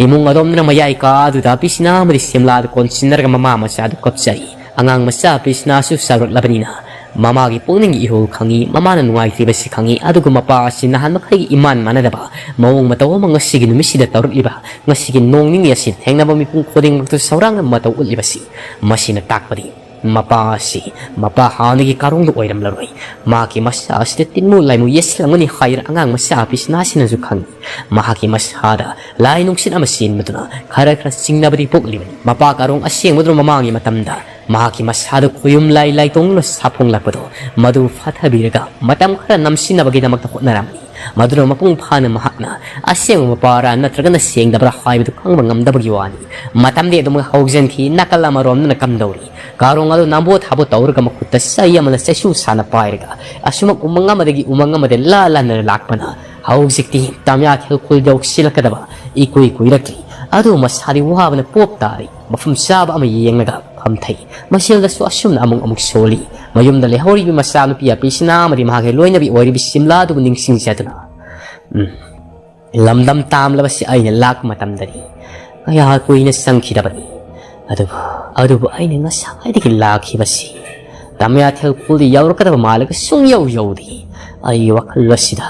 ꯏꯃꯨꯡ ꯑꯗꯣꯝꯗꯅ ꯃꯌꯥꯏ ꯀꯥꯗꯨꯗ ꯄꯤꯁꯤꯅꯥ ꯑꯃꯗꯤ ꯁꯤꯝꯂꯥꯗ ꯀꯣꯟꯁꯤꯟꯅꯔꯒ ꯃꯃꯥ ꯃꯆꯥꯗꯨ ꯀꯞꯆꯔꯤ꯫ ꯑꯉꯥꯡ ꯃꯆꯥ ꯄꯤꯁꯤꯅꯥꯁꯨ ꯆꯥꯎꯔꯛꯂꯕꯅꯤꯅ ꯃꯃꯥꯒꯤ ꯄꯨꯛꯅꯤꯡꯒꯤ ꯏꯍꯨꯜ ꯈꯪꯏ, ꯃꯃꯥꯅ ꯅꯨꯡꯉꯥꯏꯇ꯭ꯔꯤꯕꯁꯤ ꯈꯪꯏ꯫ ꯑꯗꯨꯒ ꯃꯄꯥ ꯑꯁꯤ ꯅꯍꯥꯟ ꯃꯈꯩꯒꯤ ꯏꯃꯥꯟ ꯃꯥꯟꯅꯗꯕ ꯃꯑꯣꯡ ꯃꯇꯧ ꯑꯃ ꯉꯁꯤꯒꯤ ꯅꯨꯃꯤꯠꯁꯤꯗ ꯇꯧꯔꯛꯂꯤꯕ, ꯉꯁꯤꯒꯤ ꯅꯣꯡ ꯅꯤꯅꯤ ꯑꯁꯤ ꯊꯦꯡꯅꯕ ꯃꯤꯄꯨꯝ ꯈꯨꯗꯤꯡꯃꯛꯇ ꯁꯧꯔꯥꯡꯅ ꯃꯇꯧ ꯎꯠꯂꯤꯕꯁꯤ, ꯃꯁꯤꯅ ꯇꯥꯛꯄꯗꯤ ꯃꯄꯥ ꯑꯁꯤ ꯃꯄꯥ ꯍꯥꯟꯅꯒꯤ ꯀꯥꯔꯣꯡꯗꯨ ꯑꯣꯏꯔꯝꯂꯔꯣꯏ꯫ ꯃꯍꯥꯛꯀꯤ ꯃꯁꯥ ꯑꯁꯤꯗ ꯇꯤꯟꯃꯨ ꯂꯥꯏꯃꯨ ꯌꯦꯠꯁꯤꯜꯂꯝꯒꯅꯤ ꯍꯥꯏꯗꯅ ꯑꯉꯥꯡ ꯃꯆꯥ ꯄꯤꯁꯅꯥꯁꯤꯅꯁꯨ ꯈꯪꯏ꯫ ꯃꯍꯥꯛꯀꯤ ꯃꯁꯥꯗ ꯂꯥꯏ ꯅꯨꯡꯁꯤꯠ ꯑꯃ ꯆꯦꯟꯕꯗꯨꯅ ꯈꯔ ꯈꯔ ꯆꯤꯡꯅꯕꯗꯤ ꯄꯣꯛꯂꯤꯕꯅꯤ꯫ ꯃꯄꯥ ꯀꯥꯔꯣꯡ ꯑꯁꯦꯡꯕꯗꯨꯅ ꯃꯃꯥꯡꯒꯤ ꯃꯇꯝꯗ ꯃꯍꯥꯛꯀꯤ ꯃꯁꯥꯗ ꯈꯨꯌꯨꯝ ꯂꯥꯏ ꯂꯥꯏꯇꯣꯡꯗꯨꯅ ꯁꯥꯐꯣꯡꯂꯛꯄꯗꯣ, ꯃꯗꯨ ꯐꯥꯊꯕꯤꯔꯒ ꯃꯇꯝ ꯈꯔ ꯅꯝꯁꯤꯟꯅꯕꯒꯤꯗꯃꯛꯇ ꯍꯣꯠꯅꯔꯝꯃꯤ꯫ ꯃꯗꯨꯅ ꯃꯄꯨꯡ ꯐꯥꯅ ꯃꯍꯥꯛꯅ ꯑꯁꯦꯡꯕ ꯃꯄꯥꯔꯥ ꯅꯠꯇ꯭ꯔꯒꯅ ꯁꯦꯡꯗꯕ꯭ꯔꯥ ꯍꯥꯏꯕꯗꯨ ꯈꯪꯕ ꯉꯝꯗꯕꯒꯤ ꯋꯥꯅꯤ꯫ ꯃꯇꯝꯗꯤ ꯑꯗꯨꯃꯛ ꯍꯧꯖꯤꯟꯈꯤ꯫ ꯅꯥꯀꯜ ꯑꯃꯔꯣꯝꯗꯅ ꯀꯝꯗꯧꯔꯤ? ꯀꯥꯔꯣꯡ ꯑꯗꯨ ꯅꯥꯝꯕꯣ ꯊꯥꯕꯣ ꯇꯧꯔꯒ ꯃꯈꯨꯠꯇ ꯆꯩ ꯑꯃꯅ ꯆꯩꯁꯨ ꯁꯥꯅ ꯄꯥꯏꯔꯒ ꯑꯁꯨꯃꯛ ꯎꯃꯪ ꯑꯃꯗꯒꯤ ꯎꯃꯪ ꯑꯃꯗ ꯂꯥ ꯂꯥꯟꯅ ꯂꯥꯛꯄꯅ ꯍꯧꯖꯤꯛꯇꯤ ꯇꯥꯃꯤꯌꯥ ꯈꯦꯜꯈꯨꯜ ꯌꯧꯁꯤꯜꯂꯛꯀꯗꯕ ꯏꯀꯨꯏ ꯀꯨꯏꯔꯛꯇ꯭ꯔꯤ꯫ ꯑꯗꯨ ꯃꯁꯥꯗꯤ ꯋꯥꯕꯅ ꯄꯣꯞ ꯇꯥꯔꯤ꯫ ꯃꯐꯝ ꯆꯥꯕ ꯑꯃ ꯌꯦꯡꯂꯒ ꯐꯝꯊꯩ꯫ ꯃꯁꯦꯜꯗꯁꯨ ꯑꯁꯨꯝꯅ ꯑꯃꯨꯛ ꯑꯃꯨꯛ ꯁꯣꯜꯂꯤ꯫ ꯃꯌꯨꯝꯗ ꯂꯩꯍꯧꯔꯤꯕ ꯃꯆꯥꯅꯨꯄꯤ ꯑꯄꯤꯁꯤꯅꯥ ꯑꯃꯗꯤ ꯃꯍꯥꯛꯀꯤ ꯂꯣꯏꯅꯕꯤ ꯑꯣꯏꯔꯤꯕ ꯁꯤꯝꯂꯥꯗꯨꯕꯨ ꯅꯤꯡꯁꯤꯡꯖꯗꯨꯅ, ꯎꯝ, ꯂꯝꯗꯝ ꯇꯥꯝꯂꯕꯁꯤ ꯑꯩꯅ ꯂꯥꯛꯄ ꯃꯇꯝꯗꯅꯤ꯫ ꯀꯌꯥ ꯀꯨꯏꯅ ꯆꯪꯈꯤꯗꯕꯅꯤ꯫ ꯑꯗꯨꯕꯨ, ꯑꯗꯨꯕꯨ ꯑꯩꯅ ꯉꯁꯥꯏꯗꯒꯤ ꯂꯥꯛꯈꯤꯕꯁꯤ ꯇꯥꯃꯤꯌꯥ ꯈꯦꯜꯈꯨꯜꯗ ꯌꯧꯔꯛꯀꯗꯕ ꯃꯥꯜꯂꯒ ꯁꯨꯡꯌꯧ ꯌꯧꯗꯦ꯫ ꯑꯩꯒꯤ ꯋꯥꯈꯜ ꯑꯁꯤꯗ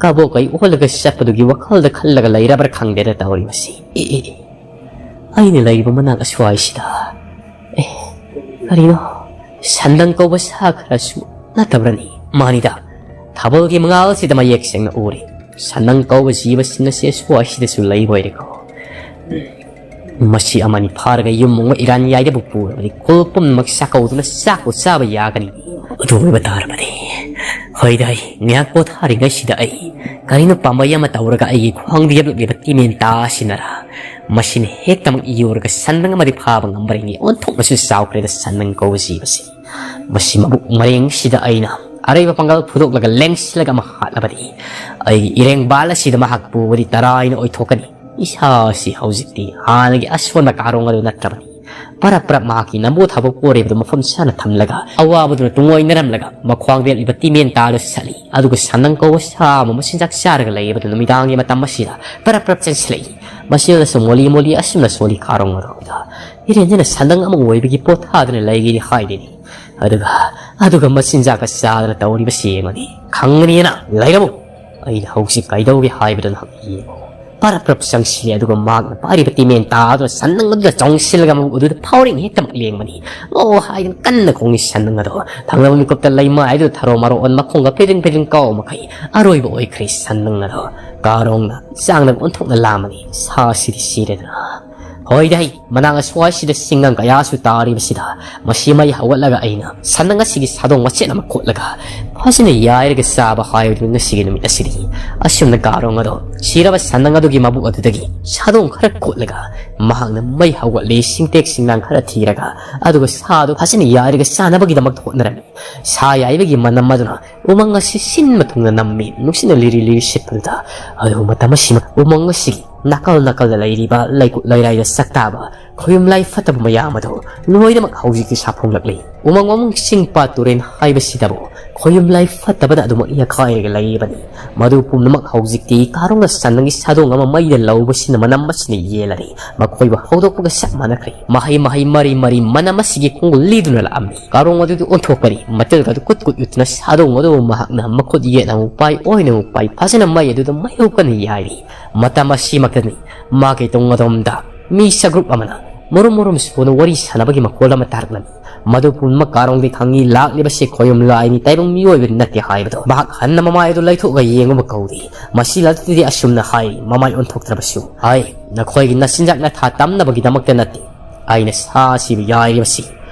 ꯀꯕꯣꯛ ꯀꯩ ꯑꯣꯜꯂꯒ ꯆꯠꯄꯗꯨꯒꯤ ꯋꯥꯈꯜꯗ ꯈꯜꯂꯒ ꯂꯩꯔꯕ꯭ꯔꯥ ꯈꯪꯗꯦꯗ ꯇꯧꯔꯤꯕꯁꯤ꯫ ꯑꯦ, ꯑꯦ, ꯑꯦ꯫ ꯑꯩꯅ ꯂꯩꯔꯤꯕ ꯃꯅꯥꯛ ꯑꯁ꯭ꯋꯥꯏꯁꯤꯗ꯫ ꯑꯦ, ꯀꯔꯤꯅꯣ? ꯁꯟꯗꯪ ꯀꯧꯕ ꯁꯥ ꯈꯔꯁꯨ ꯅꯠꯇꯕ꯭ꯔꯅꯤ? ꯃꯥꯅꯤꯗ, ꯊꯥꯕꯜꯒꯤ ꯃꯉꯥꯜꯁꯤꯗ ꯃꯌꯦꯛ ꯁꯦꯡꯅ ꯎꯔꯦ꯫ ꯁꯟꯗꯪ ꯀꯧꯕ ꯖꯤꯕꯁꯤꯡ ꯑꯁꯤ ꯑꯁ꯭ꯋꯥꯏꯁꯤꯗꯁꯨ ꯂꯩꯕ ꯑꯣꯏꯔꯦꯀꯣ꯫ ꯃꯁꯤ ꯑꯃꯅꯤ ꯐꯥꯔꯒ ꯌꯨꯝ ꯑꯃ ꯏꯔꯥꯟ ꯌꯥꯏꯗꯕꯨ ꯄꯨꯔꯕꯗꯤ ꯈꯨꯜ ꯄꯨꯝꯅꯃꯛ ꯆꯥꯛꯀꯧꯗꯨꯅ ꯆꯥꯛꯄꯨ ꯆꯥꯕ ꯌꯥꯒꯅꯤ꯫ ꯑꯗꯨ ꯑꯣꯏꯕ ꯇꯥꯔꯕꯗꯤ, ꯍꯣꯏꯗ, ꯑꯩ ꯉꯥꯏꯍꯥꯛ ꯄꯣꯊꯥꯔꯤꯉꯩꯁꯤꯗ ꯑꯩ ꯀꯔꯤꯅꯣ ꯄꯥꯝꯕꯩ ꯑꯃ ꯇꯧꯔꯒ ꯑꯩꯒꯤ ꯈ꯭ꯋꯥꯡꯗ ꯌꯦꯞꯂꯛꯂꯤꯕ ꯇꯤꯃꯦꯟꯇꯥ ꯑꯁꯤꯅꯔ? ꯃꯁꯤꯅ ꯍꯦꯛꯇꯃꯛ ꯌꯨꯔꯒ ꯁꯟꯗꯪ ꯑꯃꯗꯤ ꯐꯥꯕ ꯉꯝꯕ꯭ꯔ ꯌꯦꯡꯒꯦ꯫ ꯑꯣꯟꯊꯣꯛꯅꯁꯨ ꯆꯥꯎꯈ꯭ꯔꯦꯗ ꯁꯟꯗꯪ ꯀꯧꯕ ꯖꯤꯕꯁꯤ꯫ ꯃꯁꯤ ꯃꯕꯨꯛ ꯃꯔꯦꯡꯁꯤꯗ ꯑꯩꯅ ꯑꯔꯩꯕ ꯄꯥꯡꯒꯜ ꯐꯨꯗꯣꯛꯂꯒ ꯂꯦꯡꯁꯤꯜꯂꯒ ꯑꯃ ꯍꯥꯠꯂꯕꯗꯤ, ꯑꯩꯒꯤ ꯏꯔꯦꯡꯕꯥꯜ ꯑꯁꯤꯗ ꯃꯍꯥꯛ ꯄꯨꯕꯗꯤ ꯇꯔꯥꯏꯅ ꯑꯣꯏꯊꯣꯛꯀꯅꯤ꯫ ꯏꯁꯥꯁꯤ ꯍꯧꯖꯤꯛꯇꯤ ꯍꯥꯟꯅꯒꯤ ꯑꯁꯣꯟꯕ ꯀꯥꯔꯣꯡ ꯑꯗꯨ ꯅꯠꯇ꯭ꯔꯕꯅꯤ꯫ ꯄꯔꯞ ꯄꯔꯞ ꯃꯍꯥꯛꯀꯤ ꯅꯝꯕꯣ ꯊꯥꯕ ꯄꯣꯔꯤꯕꯗꯨ ꯃꯐꯝ ꯆꯥꯅ ꯊꯝꯂꯒ, ꯑꯋꯥꯕꯗꯨꯅ ꯇꯨꯡꯑꯣꯏꯅꯔꯝꯂꯒ, ꯃꯈ꯭ꯋꯥꯡꯗ ꯂꯦꯞꯂꯤꯕ ꯇꯤꯃꯦꯟ ꯇꯥꯗꯨ ꯁꯠꯂꯤ꯫ ꯑꯗꯨꯒ ꯁꯟꯅꯪ ꯀꯧꯕ ꯁꯥ ꯑꯃ ꯃꯆꯤꯟꯖꯥꯛ ꯆꯥꯔꯒ ꯂꯩꯕꯗꯨ ꯅꯨꯃꯤꯗꯥꯡꯒꯤ ꯃꯇꯝ ꯑꯁꯤꯗ ꯄꯔꯞ ꯄꯔꯞ ꯆꯪꯁꯤꯜꯂꯛꯏ꯫ ꯃꯁꯤꯗꯁꯨ ꯃꯣꯂꯤ ꯃꯣꯂꯤ ꯑꯁꯨꯝꯅ ꯁꯣꯜꯂꯤ ꯀꯥꯔꯣꯡ ꯑꯗꯣꯝꯗ꯫ ꯏꯔꯦꯟꯖꯅ ꯁꯟꯅꯪ ꯑꯃ ꯑꯣꯏꯕꯒꯤ ꯄꯣꯊꯥꯗꯨꯅ ꯂꯩꯒꯦꯗꯤ ꯍꯥꯏꯔꯤꯅꯤ꯫ ꯑꯗꯨꯒ, ꯑꯗꯨꯒ ꯃꯆꯤꯟꯖꯥꯛꯀ ꯆꯥꯗꯅ ꯇꯧꯔꯤꯕꯁꯤ ꯌꯦꯡꯉꯨꯅꯦ꯫ ꯈꯪꯒꯅꯤꯅ ꯂꯩꯔꯝꯃꯨ꯫ ꯑꯩꯅ ꯍꯧꯖꯤꯛ ꯀꯩꯗꯧꯒꯦ ꯍꯥꯏꯕꯗꯨ ꯅꯍꯥꯛ ꯌꯦꯡꯉꯨ꯫ ꯄꯔꯞ ꯄꯔꯞ ꯆꯪꯁꯤꯜꯂꯦ, ꯑꯗꯨꯒ ꯃꯍꯥꯛꯅ ꯄꯥꯏꯔꯤꯕ ꯇꯤꯃꯦꯟ ꯇꯥꯗꯨꯅ ꯁꯟꯅꯪ ꯑꯗꯨꯗ ꯆꯣꯡꯁꯤꯜꯂꯒ ꯃꯕꯨꯛ ꯑꯗꯨꯗ ꯐꯥꯎꯔꯤꯡ ꯍꯦꯛꯇꯃꯛ ꯂꯦꯡꯕꯅꯤ꯫ ꯉꯣ ꯍꯥꯏꯗꯨꯅ ꯀꯟꯅ ꯈꯣꯡꯏ ꯁꯟꯅꯪ ꯑꯗꯣ꯫ ꯊꯪꯅꯕ ꯃꯤꯀꯨꯞꯇ ꯂꯩꯃꯥꯏꯗꯨꯗ ꯊꯔꯣ ꯃꯔꯣ ꯑꯣꯟ ꯃꯈꯣꯡꯒ ꯐꯤꯗ꯭ꯔꯤꯡ ꯐꯤꯗ꯭ꯔꯤꯡ ꯀꯥꯎ ꯃꯈꯩ ꯑꯔꯣꯏꯕ ꯑꯣꯏꯈ꯭ꯔꯦ ꯁꯟꯅꯪ ꯑꯗꯣ꯫ ꯀꯥꯔꯣꯡꯅ ꯆꯥꯡꯗ ꯑꯣꯟꯊꯣꯛꯅ ꯂꯥꯝꯃꯅꯤ꯫ ꯁꯥꯁꯤꯗꯤ ꯁꯤꯔꯦꯗꯅ꯫ ꯍꯣꯏꯗ ꯍꯩ, ꯃꯅꯥꯛ ꯑꯁ꯭ꯋꯥꯏꯁꯤꯗ ꯁꯤꯡꯒꯪ ꯀꯌꯥꯁꯨ ꯇꯥꯔꯤꯕꯁꯤꯗ ꯃꯁꯤ ꯃꯩ ꯍꯧꯒꯠꯂꯒ ꯑꯩꯅ ꯁꯟꯅꯪ ꯑꯁꯤꯒꯤ ꯁꯥꯗꯣꯡ ꯃꯆꯦꯠ ꯑꯃ ꯀꯣꯠꯂꯒ ꯐꯖꯅ ꯌꯥꯏꯔꯒ ꯆꯥꯕ ꯍꯥꯏꯕꯗꯨꯅꯤ ꯉꯁꯤꯒꯤ ꯅꯨꯃꯤꯠ ꯑꯁꯤꯗꯤ꯫ ꯑꯁꯨꯝꯅ ꯀꯥꯔꯣꯡ ꯑꯗꯣ ꯁꯤꯔꯕ ꯁꯟꯅꯪ ꯑꯗꯨꯒꯤ ꯃꯕꯨꯛ ꯑꯗꯨꯗꯒꯤ ꯁꯥꯗꯣꯡ ꯈꯔ ꯀꯣꯠꯂꯒ ꯃꯍꯥꯛꯅ ꯃꯩ ꯍꯧꯒꯠꯂꯤ, ꯁꯤꯡꯇꯦꯛ ꯁꯤꯡꯅꯥꯡ ꯈꯔ ꯊꯤꯔꯒ, ꯑꯗꯨꯒ ꯁꯥꯗꯨ ꯐꯖꯅ ꯌꯥꯏꯔꯒ ꯆꯥꯅꯕꯒꯤꯗꯃꯛꯇ ꯍꯣꯠꯅꯔꯝꯃꯤ꯫ ꯁꯥ ꯌꯥꯏꯕꯒꯤ ꯃꯅꯝ ꯑꯗꯨꯅ ꯎꯃꯪ ꯑꯁꯤ ꯁꯤꯟꯕ ꯊꯨꯡꯅ ꯅꯝꯃꯤ, ꯅꯨꯡꯁꯤꯠꯅ ꯂꯤꯔꯤ ꯂꯤꯔꯤ ꯁꯤꯠꯄꯗꯨꯗ꯫ ꯑꯗꯨꯕꯨ ꯃꯇꯝ ꯑꯁꯤꯃꯛ ꯎꯃꯪ ꯑꯁꯤꯒꯤ ꯅꯥꯀꯜ ꯅꯥꯀꯜꯗ ꯂꯩꯔꯤꯕ ꯂꯩꯀꯨꯠ ꯂꯩꯔꯥꯏꯗ ꯁꯛꯇꯥꯕ ꯈꯣꯌꯨꯝ ꯂꯥꯏ ꯐꯠꯇꯕ ꯃꯌꯥꯝ ꯑꯗꯨ ꯂꯣꯏꯅꯃꯛ ꯍꯧꯖꯤꯛꯇꯤ ꯁꯥꯐꯣꯡꯂꯛꯂꯤ꯫ ꯎꯃꯪ ꯋꯥꯃꯪ, ꯆꯤꯡ ꯄꯥꯠ ꯇꯨꯔꯦꯟ ꯍꯥꯏꯕꯁꯤꯗꯕꯨ ꯈꯣꯌꯨꯝ ꯂꯥꯏ ꯐꯠꯇꯕꯅ ꯑꯗꯨꯃꯛ ꯌꯥꯈꯥꯏꯔꯒ ꯂꯩꯔꯤꯕꯅꯤ꯫ ꯃꯗꯨ ꯄꯨꯝꯅꯃꯛ ꯍꯧꯖꯤꯛꯇꯤ ꯀꯥꯔꯣꯡꯅ ꯁꯟꯅꯪꯒꯤ ꯁꯥꯗꯣꯡ ꯑꯃ ꯃꯩꯗ ꯂꯧꯕꯁꯤꯅ ꯃꯅꯝ ꯑꯁꯤꯅ ꯌꯦꯜꯂꯔꯦ꯫ ꯃꯈꯣꯏꯕꯨ ꯍꯧꯗꯣꯛꯄꯒ ꯆꯞ ꯃꯥꯟꯅꯈ꯭ꯔꯦ꯫ ꯃꯍꯩ ꯃꯍꯩ ꯃꯔꯤ ꯃꯔꯤ ꯃꯅꯝ ꯑꯁꯤꯒꯤ ꯈꯣꯡꯒꯨꯜ ꯂꯤꯗꯨꯅ ꯂꯥꯛꯑꯝꯃꯤ꯫ ꯀꯥꯔꯣꯡ ꯑꯗꯨꯗꯤ ꯑꯣꯟꯊꯣꯛꯄꯅꯤ꯫ ꯃꯇꯤꯜꯒ ꯑꯗꯨ ꯀꯨꯠ ꯀꯨꯠ ꯌꯨꯠꯇꯨꯅ ꯁꯥꯗꯣꯡ ꯑꯗꯨꯕꯨ ꯃꯍꯥꯛꯅ ꯃꯈꯨꯠ ꯌꯦꯠꯅ ꯑꯃꯨꯛ ꯄꯥꯏ, ꯑꯣꯏꯅ ꯑꯃꯨꯛ ꯄꯥꯏ, ꯐꯖꯅ ꯃꯩ ꯑꯗꯨꯗ ꯃꯩꯍꯧ ꯀꯟꯅ ꯌꯥꯏꯔꯤ꯫ ꯃꯇꯝ ꯑꯁꯤꯃꯛꯇꯅꯤ ꯃꯥꯒꯤ ꯇꯨꯡ ꯑꯗꯣꯝꯗ ꯃꯤ ꯆꯒ꯭ꯔꯨꯞ ꯑꯃꯅ ꯃꯔꯨꯝ ꯃꯔꯨꯝ ꯁꯨꯅ ꯋꯥꯔꯤ ꯁꯥꯟꯅꯕꯒꯤ ꯃꯈꯣꯜ ꯑꯃ ꯇꯥꯔꯛꯂꯝꯃꯤ꯫ ꯃꯗꯨ ꯄꯨꯝꯅꯃꯛ ꯀꯥꯔꯣꯡꯗꯤ ꯈꯪꯉꯤ, ꯂꯥꯛꯂꯤꯕꯁꯤ ꯈꯣꯌꯨꯝ ꯂꯥꯏꯅꯤ, ꯇꯥꯏꯕꯪ ꯃꯤꯑꯣꯏꯕ ꯅꯠꯇꯦ ꯍꯥꯏꯕꯗꯣ꯫ ꯃꯍꯥꯛ ꯍꯟꯅ ꯃꯃꯥꯏ ꯑꯗꯨ ꯂꯩꯊꯣꯛꯂꯒ ꯌꯦꯡꯕ ꯀꯧꯔꯤ꯫ ꯃꯁꯤ ꯂꯥꯛꯇꯗꯤ ꯑꯁꯨꯝꯅ ꯍꯥꯏ, ꯃꯃꯥꯏ ꯑꯣꯟꯊꯣꯛꯇ꯭ꯔꯕꯁꯨ꯫ ꯍꯥꯏ, ꯅꯈꯣꯏꯒꯤ ꯅꯆꯤꯟꯖꯥꯛ ꯅꯊꯥ ꯇꯝꯅꯕꯒꯤꯗꯃꯛꯇ ꯅꯠꯇꯦ꯫ ꯑꯩꯅ ꯁꯥ ꯑꯁꯤꯕꯨ ꯌꯥꯏꯔꯤꯕꯁꯤ꯫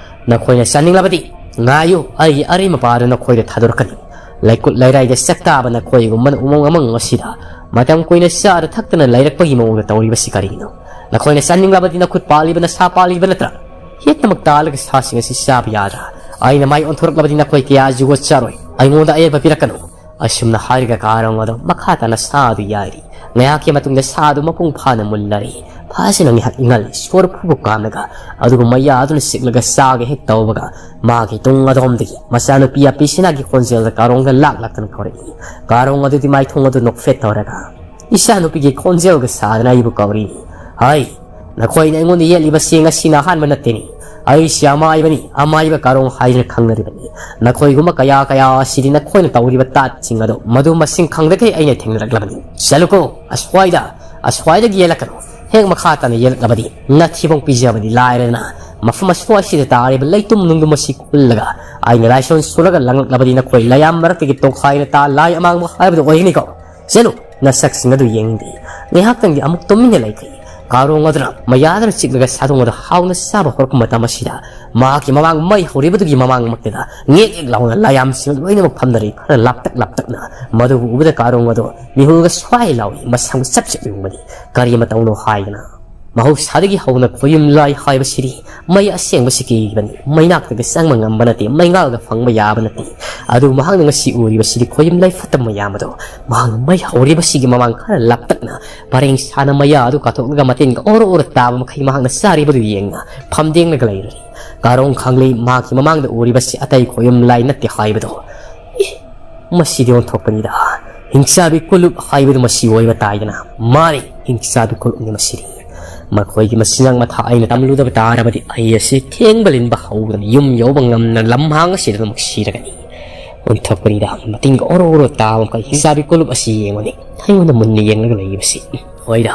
ꯅꯈꯣꯏꯅ ꯆꯥꯅꯤꯡꯂꯕꯗꯤ ꯉꯥꯏꯌꯨ, ꯑꯩꯒꯤ ꯑꯔꯩ ꯃꯄꯥꯗꯨ ꯅꯈꯣꯏꯗ ꯊꯥꯗꯣꯔꯛꯀꯅꯤ꯫ ꯂꯩꯀꯨꯠ ꯂꯩꯔꯥꯏꯗ ꯆꯥꯛꯇꯥꯕ ꯅꯈꯣꯏꯒꯨꯝꯕꯅ ꯎꯃꯪ ꯑꯃꯪ ꯑꯁꯤꯗ ꯃꯇꯝ ꯀꯨꯏꯅ ꯆꯥꯗ ꯊꯛꯇꯅ ꯂꯩꯔꯛꯄꯒꯤ ꯃꯑꯣꯡꯗ ꯇꯧꯔꯤꯕꯁꯤ ꯀꯔꯤꯒꯤꯅꯣ? ꯅꯈꯣꯏꯅ ꯆꯥꯅꯤꯡꯂꯕꯗꯤ ꯅꯈꯨꯠ ꯄꯥꯜꯂꯤꯕ, ꯅꯁꯥ ꯄꯥꯜꯂꯤꯕ ꯅꯠꯇ꯭ꯔꯥ? ꯍꯦꯛꯇꯃꯛ ꯇꯥꯜꯂꯒ ꯁꯥꯁꯤꯡ ꯑꯁꯤ ꯆꯥꯕ ꯌꯥꯗ꯭ꯔꯥ? ꯑꯩꯅ ꯃꯥꯏ ꯑꯣꯟꯊꯣꯔꯛꯂꯕꯗꯤ ꯅꯈꯣꯏ ꯀꯌꯥ ꯖꯨꯒꯣꯠ ꯆꯥꯔꯣꯏ꯫ ꯑꯩꯉꯣꯟꯗ ꯑꯌꯦꯠꯄ ꯄꯤꯔꯛꯀꯅꯨ꯫ ꯑꯁꯨꯝꯅ ꯍꯥꯏꯔꯒ ꯀꯥꯔꯣꯡ ꯑꯗꯣ ꯃꯈꯥ ꯇꯥꯅ ꯁꯥ ꯑꯗꯨ ꯌꯥꯏꯔꯤ꯫ ꯉꯥꯏꯍꯥꯛꯀꯤ ꯃꯇꯨꯡꯗ ꯁꯥ ꯑꯗꯨ ꯃꯄꯨꯡ ꯐꯥꯅ ꯃꯨꯜꯂꯔꯤ꯫ ꯐꯖꯅ ꯉꯥꯏꯍꯥꯛ ꯏꯪꯍꯜꯂꯤ꯫ ꯁꯣꯔ ꯐꯨꯕ ꯀꯥꯝꯂꯒ, ꯑꯗꯨꯒ ꯃꯌꯥ ꯑꯗꯨꯅ ꯆꯤꯛꯂꯒ ꯆꯥꯒꯦ ꯍꯦꯛ ꯇꯧꯕꯒ, ꯃꯥꯒꯤ ꯇꯨꯡ ꯑꯗꯣꯝꯗꯒꯤ ꯃꯆꯥꯅꯨꯄꯤ ꯑꯄꯤꯁꯤꯅꯥꯒꯤ ꯈꯣꯟꯖꯦꯜꯗ ꯀꯥꯔꯣꯡꯗ ꯂꯥꯛ ꯂꯥꯛꯇꯅ ꯀꯧꯔꯛꯏ꯫ ꯀꯥꯔꯣꯡ ꯑꯗꯨꯗꯤ ꯃꯥꯏꯊꯣꯡ ꯑꯗꯨ ꯅꯣꯛꯐꯦꯠ ꯇꯧꯔꯒ, "ꯏꯆꯥꯅꯨꯄꯤꯒꯤ ꯈꯣꯟꯖꯦꯜꯒ ꯁꯥꯗꯅ ꯑꯩꯕꯨ ꯀꯧꯔꯤꯅꯤ꯫ ꯍꯥꯏ, ꯅꯈꯣꯏꯅ ꯑꯩꯉꯣꯟꯗ ꯌꯦꯠꯂꯤꯕꯁꯤ ꯉꯁꯤꯅ ꯑꯍꯥꯟꯕ ꯅꯠꯇꯦꯅꯤ꯫ ꯑꯩꯁꯤ ꯑꯃꯥꯏꯕꯅꯤ, ꯑꯃꯥꯏꯕ ꯀꯥꯔꯣꯡ ꯍꯥꯏꯗꯨꯅ ꯈꯪꯅꯔꯤꯕꯅꯤ꯫ ꯅꯈꯣꯏꯒꯨꯝꯕ ꯀꯌꯥ ꯀꯌꯥ ꯑꯁꯤꯗꯤ ꯅꯈꯣꯏꯅ ꯇꯧꯔꯤꯕ ꯇꯥꯠꯁꯤꯡ ꯑꯗꯨ ꯃꯗꯨ ꯃꯁꯤꯡ ꯈꯪꯗꯈꯩ ꯑꯩꯅ ꯊꯦꯡꯅꯔꯛꯂꯕꯅꯤ꯫ ꯆꯠꯂꯨꯀꯣ, ꯑꯁ꯭ꯋꯥꯏꯗ, ꯑꯁ꯭ꯋꯥꯏꯗꯒꯤ ꯌꯦꯜꯂꯛꯀꯅꯨ꯫ ꯍꯦꯛ ꯃꯈꯥ ꯇꯥꯅ ꯌꯦꯜꯂꯛꯂꯕꯗꯤ ꯅꯊꯤꯕꯣꯡ ꯄꯤꯖꯕꯗꯤ ꯂꯥꯏꯔꯗꯅ, ꯃꯐꯝ ꯑꯁ꯭ꯋꯥꯏꯁꯤꯗ ꯇꯥꯔꯤꯕ ꯂꯩꯇꯨꯝ ꯅꯨꯡꯗꯨꯝ ꯑꯁꯤ ꯀꯨꯜꯂꯒ ꯑꯩꯅ ꯂꯥꯏꯁꯣꯟ ꯁꯣꯜꯂꯒ ꯂꯪꯂꯛꯂꯕꯗꯤ ꯅꯈꯣꯏ ꯂꯌꯥꯝ ꯃꯔꯛꯇꯒꯤ ꯇꯣꯈꯥꯏꯅ ꯇꯥ ꯂꯥꯏ ꯑꯃꯥꯡꯕ ꯍꯥꯏꯕꯗꯨ ꯑꯣꯏꯒꯅꯤꯀꯣ꯫ ꯆꯠꯂꯨ, ꯅꯁꯛꯁꯤꯡ ꯑꯗꯨ ꯌꯦꯡꯅꯤꯡꯗꯦ꯫" ꯉꯥꯏꯍꯥꯛꯇꯪꯗꯤ ꯑꯃꯨꯛ ꯇꯨꯃꯤꯟꯅ ꯂꯩꯈ꯭ꯔꯦ꯫ ꯀꯥꯔꯣꯡ ꯑꯗꯨꯅ ꯃꯌꯥꯗꯨꯅ ꯆꯤꯛꯂꯒ ꯁꯥꯗꯣꯡ ꯑꯗꯨ ꯍꯥꯎꯅ ꯆꯥꯕ ꯍꯧꯔꯛꯄ ꯃꯇꯝ ꯑꯁꯤꯗ, ꯃꯍꯥꯛꯀꯤ ꯃꯃꯥꯡ ꯃꯩ ꯍꯧꯔꯤꯕꯗꯨꯒꯤ ꯃꯃꯥꯡꯃꯛꯇꯗ ꯉꯦꯛ ꯉꯦꯛ ꯂꯥꯎꯅ ꯂꯥꯏꯌꯥꯝꯁꯤꯡ ꯂꯣꯏꯅꯃꯛ ꯐꯝꯅꯔꯤ꯫ ꯈꯔ ꯂꯥꯞꯇꯛ ꯂꯥꯞꯇꯛꯅ꯫ ꯃꯗꯨꯕꯨ ꯎꯕꯗ ꯀꯥꯔꯣꯡ ꯑꯗꯨ ꯃꯤꯍꯨꯜꯒ ꯁ꯭ꯋꯥꯏ ꯂꯥꯎꯏ, ꯃꯁꯝ ꯆꯞ ꯆꯞ ꯌꯨꯡꯕꯅꯤ꯫ ꯀꯔꯤ ꯑꯃ ꯇꯧꯅꯣ ꯍꯥꯏꯗꯅ꯫ ꯃꯍꯧꯁꯥꯗꯒꯤ ꯍꯧꯅ ꯈꯣꯌꯨꯝ ꯂꯥꯏ ꯍꯥꯏꯕꯁꯤꯗꯤ ꯃꯩ ꯑꯁꯦꯡꯕꯁꯤ ꯀꯤꯕꯅꯤ꯫ ꯃꯩꯅꯥꯛꯇꯒ ꯆꯪꯕ ꯉꯝꯕ ꯅꯠꯇꯦ, ꯃꯩꯉꯥꯜꯒ ꯐꯪꯕ ꯌꯥꯕ ꯅꯠꯇꯦ꯫ ꯑꯗꯨ ꯃꯍꯥꯛꯅ ꯉꯁꯤ ꯎꯔꯤꯕꯁꯤꯗꯤ ꯈꯣꯌꯨꯝ ꯂꯥꯏ ꯐꯠꯇꯕ ꯃꯌꯥꯝ ꯑꯗꯣ꯫ ꯃꯍꯥꯛꯅ ꯃꯩ ꯍꯧꯔꯤꯕꯁꯤꯒꯤ ꯃꯃꯥꯡ ꯈꯔ ꯂꯥꯞꯇꯛꯅ ꯄꯔꯦꯡ ꯁꯥꯅ ꯃꯌꯥ ꯑꯗꯨ ꯀꯥꯊꯣꯛꯂꯒ ꯃꯇꯤꯟꯒ ꯑꯣꯔꯣ ꯑꯣꯔꯣ ꯇꯥꯕ ꯃꯈꯩ ꯃꯍꯥꯛꯅ ꯆꯥꯔꯤꯕꯗꯨ ꯌꯦꯡꯅ ꯐꯝꯗꯦꯡꯂꯒ ꯂꯩꯔꯔꯤ꯫ ꯀꯥꯔꯣꯡ ꯈꯥꯡꯂꯩ ꯃꯍꯥꯛꯀꯤ ꯃꯃꯥꯡꯗ ꯎꯔꯤꯕꯁꯤ ꯑꯇꯩ ꯈꯣꯌꯨꯝ ꯂꯥꯏ ꯅꯠꯇꯦ ꯍꯥꯏꯕꯗꯣ꯫ ꯑꯦ, ꯃꯁꯤꯗꯤ ꯑꯣꯟꯊꯣꯛꯄꯅꯤꯗ꯫ ꯍꯤꯡꯆꯥꯕꯤ ꯀꯣꯂꯨꯞ ꯍꯥꯏꯕꯗꯨ ꯃꯁꯤ ꯑꯣꯏꯕ ꯇꯥꯏꯗꯅ꯫ ꯃꯥꯅꯤ, ꯍꯤꯡꯆꯥꯕꯤ ꯀꯣꯂꯨꯞꯅꯤ ꯃꯁꯤꯗꯤ꯫ ꯃꯈꯣꯏꯒꯤ ꯃꯆꯤꯟꯖꯥꯛ ꯃꯊꯥ ꯑꯩꯅ ꯇꯝꯂꯨꯗꯕ ꯇꯥꯔꯕꯗꯤ ꯑꯩ ꯑꯁꯤ ꯊꯦꯡꯕ ꯂꯤꯟꯕ ꯍꯧꯗꯅ ꯌꯨꯝ ꯌꯧꯕ ꯉꯝꯅ ꯂꯝꯍꯥꯡ ꯑꯁꯤꯗ ꯑꯗꯨꯃꯛ ꯁꯤꯔꯒꯅꯤ꯫ ꯑꯣꯟꯊꯣꯛꯄꯅꯤꯗ, ꯃꯇꯤꯟꯒ ꯑꯣꯔꯣ ꯑꯣꯔꯣ ꯇꯥꯕ ꯃꯈꯩ ꯍꯤꯡꯆꯥꯕꯤ ꯀꯣꯂꯨꯞ ꯑꯁꯤ ꯌꯦꯡꯉꯨꯅꯦ꯫ ꯑꯩꯉꯣꯟꯗ ꯃꯨꯟꯅ ꯌꯦꯡꯂꯒ ꯂꯩꯔꯤꯕꯁꯤ꯫ ꯍꯣꯏꯗ,